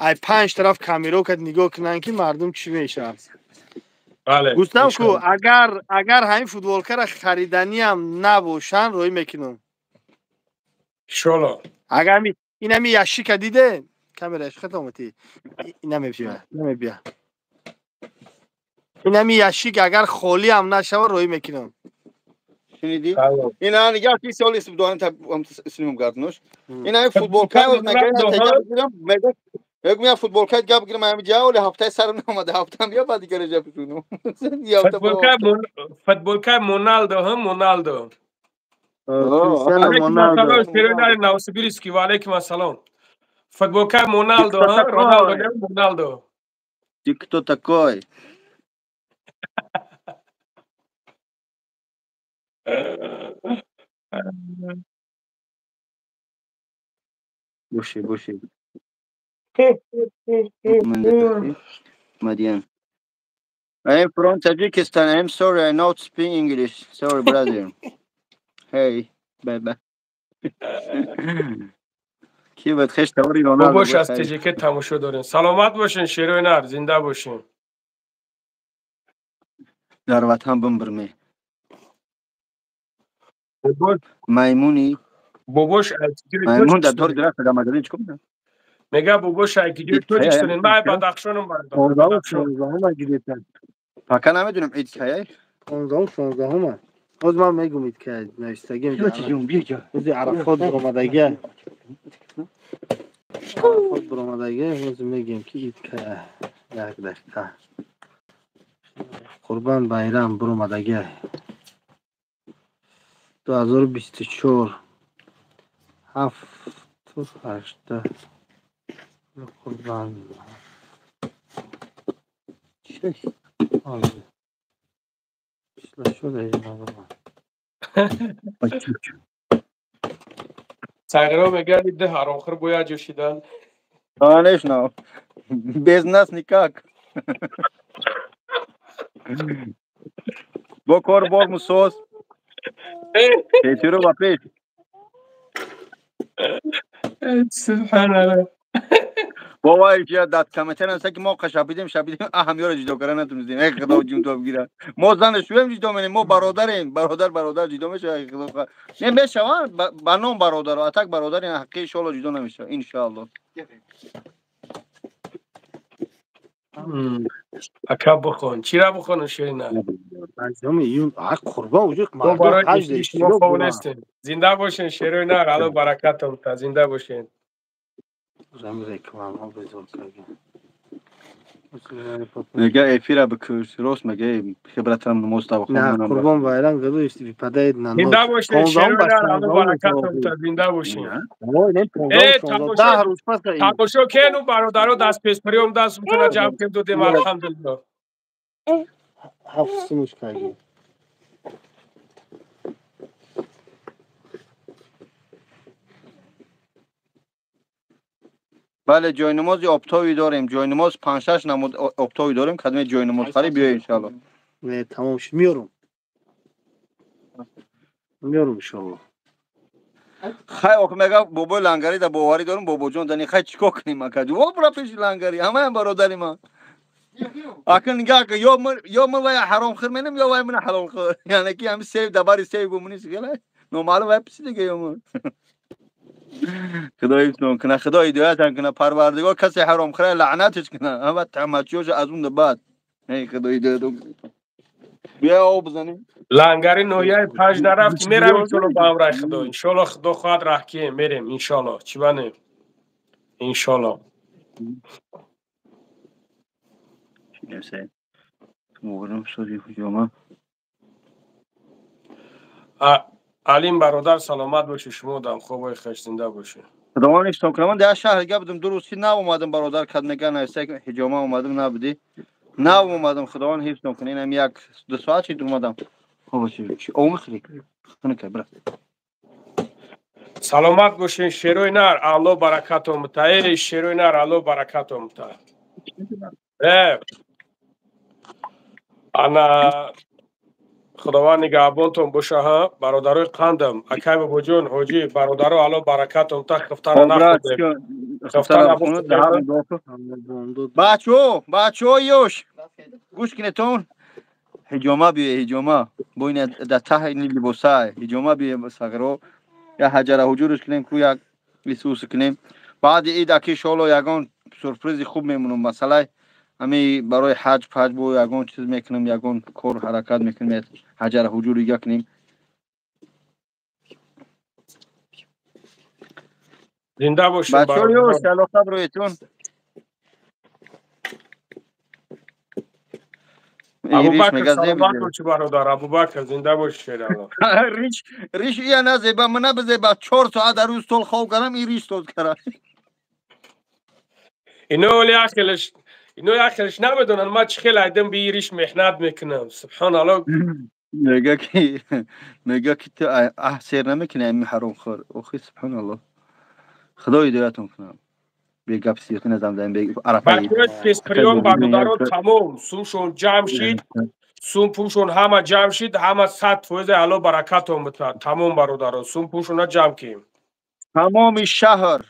ай 5 тараф камеро кад нигоҳ кунанд ки мардум чӣ мешавад. Гуфтам ку агар ҳамин футболкаро хариданиам набошанд рӯй мекунам. Иншоалло. Агар инами ящика диде камераш хат омадӣ. Инаме бия, инаме бия. Инами ящик агар холӣ ҳам нашава рӯй мекунам. Шунидӣ? Ина нигоҳ ки соли дорам та снимам гарднош. Ина футболка мега мегӯям я футболка гап гирам ҳамин ҷа оли ҳафтаи сарам наомада ҳафтаам я баъд дигар ҷа пушунам. Футболка Моналдо ҳам Моналдо. Криштиано Моналдо. Новосибирский, ва алейкум ассалом. Футболка Моналдо, Роналдо, Моналдо. Ты кто такой? Боши, боши. Madian. I am from Tajikistan. I'm sorry, I not speak English. Sorry, brother. Hey, bye bye. Ки бад хеш таври Роналдо. Бош аз Таҷикистон тамошо дорем. Саломат бошин, шерои нар, зинда бошин. Дар ватан бимбирме. Маймуни. Бобош аз Маймун дар тори дарахт дар магалин чикор мекунад? Мега бобош айкиҷои тоҷикистонин. Ман Бадахшонам бародар. 15-ум гирифтан. Пока намедонам ид кай. 15-ум. Боз ман мегум ид кай навиштагим. Рӯзи Арафот баромадагия. Арафот баромадагия. Боз мегем ки ид кай. Як дақиқа. Қурбан байрам баромадагия. 2024 7 8 Қурбан Сағиро мегӯяд ид ҳаромхӯр бояд ҷӯшидан. Конечно, без нас никак. Бо кор бор мусоз. Петиро ба пеш. Субҳаналлоҳ. Бобо я дар комментар нависта ки мо қашабидем, шабидем, ҳамёро ҷудо карда натунистем. Эй худо ҷун то бигира. Мо зан шуем ҷудо менем, мо бародарем. Бародар бародар ҷудо мешавад, эй худо. Не мешаванд ба ном бародар, а так бародар ин ҳаққи иншоалло ҷудо намешавад, иншоалло. Ака бихон. Чира бихонам ширина? Қурбон уҷо мардум ҳаҷ нестем. Зинда бошен шерои нар, Алло баракатон та, зинда бошен. Рам реклама безор кардем. Мега эфира бикуш, рост мега хибратам намоз та бихонам. На Қурбон Байрам году если выпадает на ночь. Зинда бошед, шерои баракатон, зинда бошед. Э, тамошо кену бародаро даст пеш приём даст мутона ҷамъ кем додем, алҳамдулиллоҳ. Ҳафт сумуш кардем. Бале, ҷойнамози оптовӣ дорем. Ҷойнамоз 5-6 намуд оптовӣ дорем. Кадоме ҷойнамоз харӣ биёй иншоалло. Не, тамом шуд. Миёрум. Миёрум иншоалло. Хай, ох мега бобои лангари да боварӣ дорум, бобоҷон дани хай чикор кунем ака? Ҷо бара пеши лангари, ҳамаям бародари ман. Ака нигаҳ кун, ё ман вай ҳаром хӯр менам, ё вай мана ҳалол хӯр. Яъне ки ҳами сейв дабари сейв гумунис гела. Номаълум вай писи дига ё ман. Худо ҳифзтон кунад, Худо ҳидоятан кунад, Парвардигор касе ҳаром хӯра лаънаташ кунад. Ҳама тамачиёша аз он баъд. Эй Худо ҳидоятон кунад. Биё об бизанем. Лангари ноҳияи панҷ нарафт, мерам иншоалло ба амраи Худо. Иншоалло Худо хоҳад раҳкием, мерем иншоалло. Чӣ банем? Иншоалло. Алим бародар саломат бошӣ, шумо дам хобои хеш зинда бошӣ. Худованд ҳифзтон кунад. Ман дар шаҳр гап будам, ду рӯз ки нав омадам бародар, кад мега нависта ҳиҷома омадам, набудӣ. Нав омадам, Худованд ҳифзтон кунад. Инам 1-2 соат шид омадам. Хоб чӣ об мехӯрӣ? Хунука бира. Саломат бошин, шерои нар, Аллоҳ баракатон бита. Эй шерои нар, Аллоҳ баракатон бита. Ана Худованд нигаҳбонтон боша, ҳа бародарои қандам, акай бобоҷон, ҳоҷӣ, бародаро, Аллоҳ баракатон та, хифтара нахӯрдем. Хифтара нахӯрдем. Бачаҳо, бачаҳо ёш, гӯш кунедтон, ҳиҷома биё, ҳиҷома. Бо ин дар таҳ ин либоса, ҳиҷома биё сағро, я ҳаҷара ҳуҷурш кунем, ку як исус кунем. Баъди ид аки иншоалло ягон сюрпризи хуб мемонам, масалай ами барои ҳаҷ паҷ бо ягон чиз мекунем, ягон кор ҳаракат мекунем, ҳаҷара ҳуҷур ига кунем. Зинда бошед. Бачаҳо ёш, алоқа бироетон. Абубакр саломат боши бародар, Абубакр зинда боши шералло. Риш, риш ия назеба, мана бизеба 4 соат дар рӯз стол хоб кардам, ин риш соз кардам. Ино оли ахелаш, ино ахелаш намедонанд ман чӣ хел айдам би риш меҳнат мекунам. Субҳоналлоҳ. Мега ки ту аҳ сер намекунӣ ами ҳаромхӯр. Охи субҳоналлоҳ. Худо ҳидоятон кунад. Бе гап сиёсӣ назам даем, бе арафа. Бачаҳои песприём бародаро тамом, сумшон ҷамъ шид, сум пулшон ҳама ҷамъ шид, ҳама 100% Аллоҳ баракатон битад. Тамом бародаро, сум пулшона ҷамъ кем. Тамоми шаҳр,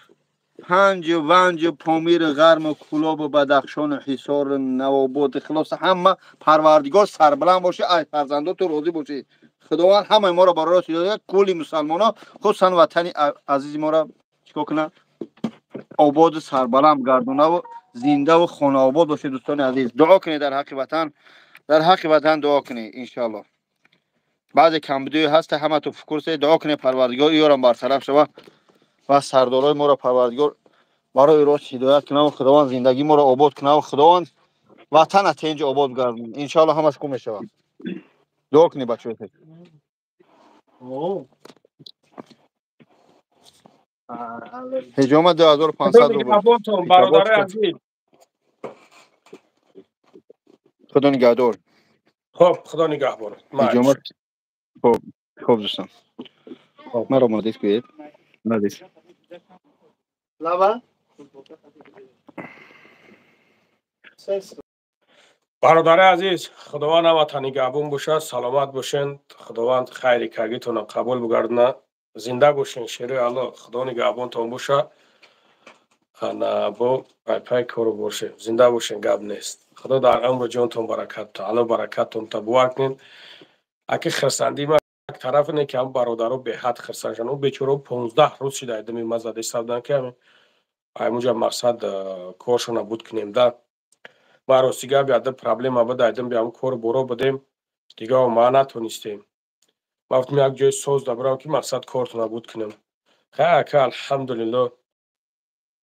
Панҷ, Ванҷ, Помир, Ғарм, Кулоб, Бадахшон, Ҳисор, Навобод, хилоса ҳама Парвардигор сарбаланд бошӣ, ай фарзандоту розӣ бошӣ. Худованд ҳамаи моро барои рост ҳидоят, кулли мусалмоно, хусусан ватани азизи моро чикор кунад? Ободу сарбаланд гардонаву зиндаву хонаобод бошед дӯстони азиз. Дуо кунед дар ҳаққи ватан, дар ҳаққи ватан дуо кунед иншоаллоҳ. Баъзе камбудиҳое ҳаста, ҳаматон фукур сед, дуо кунед Парвардигор ёрам барсараф шава ва сардорои моро Парвардигор барои рост ҳидоят кунад ва Худованд зиндагии моро обод кунад ва Худованд ватана тенҷ обод гардонад. Иншоаллоҳ ҳамаш хуб мешавад. Дуо кунед бачаҳои хеш. Ҳиҷома 2500 рубл. Нигаҳбонтон бародарои азиз. Худо нигаҳдор. Хуб, Худо нигаҳбон. Ҳиҷома хуб, хуб дӯстон. Маро молодец гӯед. Молодец. Лава? Бародари азиз, Худованд ҳаматон нигаҳбон бошад, саломат бошед, Худованд хайри кагитонро қабул бигардонад. Зинда бошен, шерои Аллоҳ, Худо нигаҳбонтон бошад. Ана бо пайпай кору бошед. Зинда бошен, гап нест. Худо дар умру ҷонтон баракат та, Аллоҳ баракаттон та. Бовар кунед, аки хирсандии ман як тараф не ки ҳам бародаро беҳад хирсанд шуданд. Ӯ бечорао 15 рӯз шида айдами ма зада истабуданд ки ҳамин аймуҷа мақсад коршона буд кунем да. Ма рости гап яда проблема буд, айдам биам кору боро будем, дига ма натонистем. Ма гуфтам як ҷои соз да бирам ки мақсад кортона буд кунем. Хай ака алҳамдулиллоҳ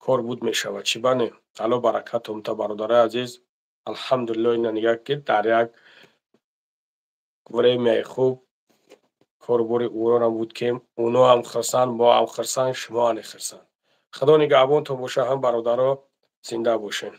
кор буд мешавад. Чӣ бане? Аллоҳ баракатон та бародарои азиз. Алҳамдулилло, ина нигаҳ, ки дар як время и хуб корбори ӯронам буд, ки уно ҳам хирсанд, мо ҳам хирсанд, шумо ҳам хирсанд. Худо нигаҳбонтон боша, ҳам бародаро, зинда бошен.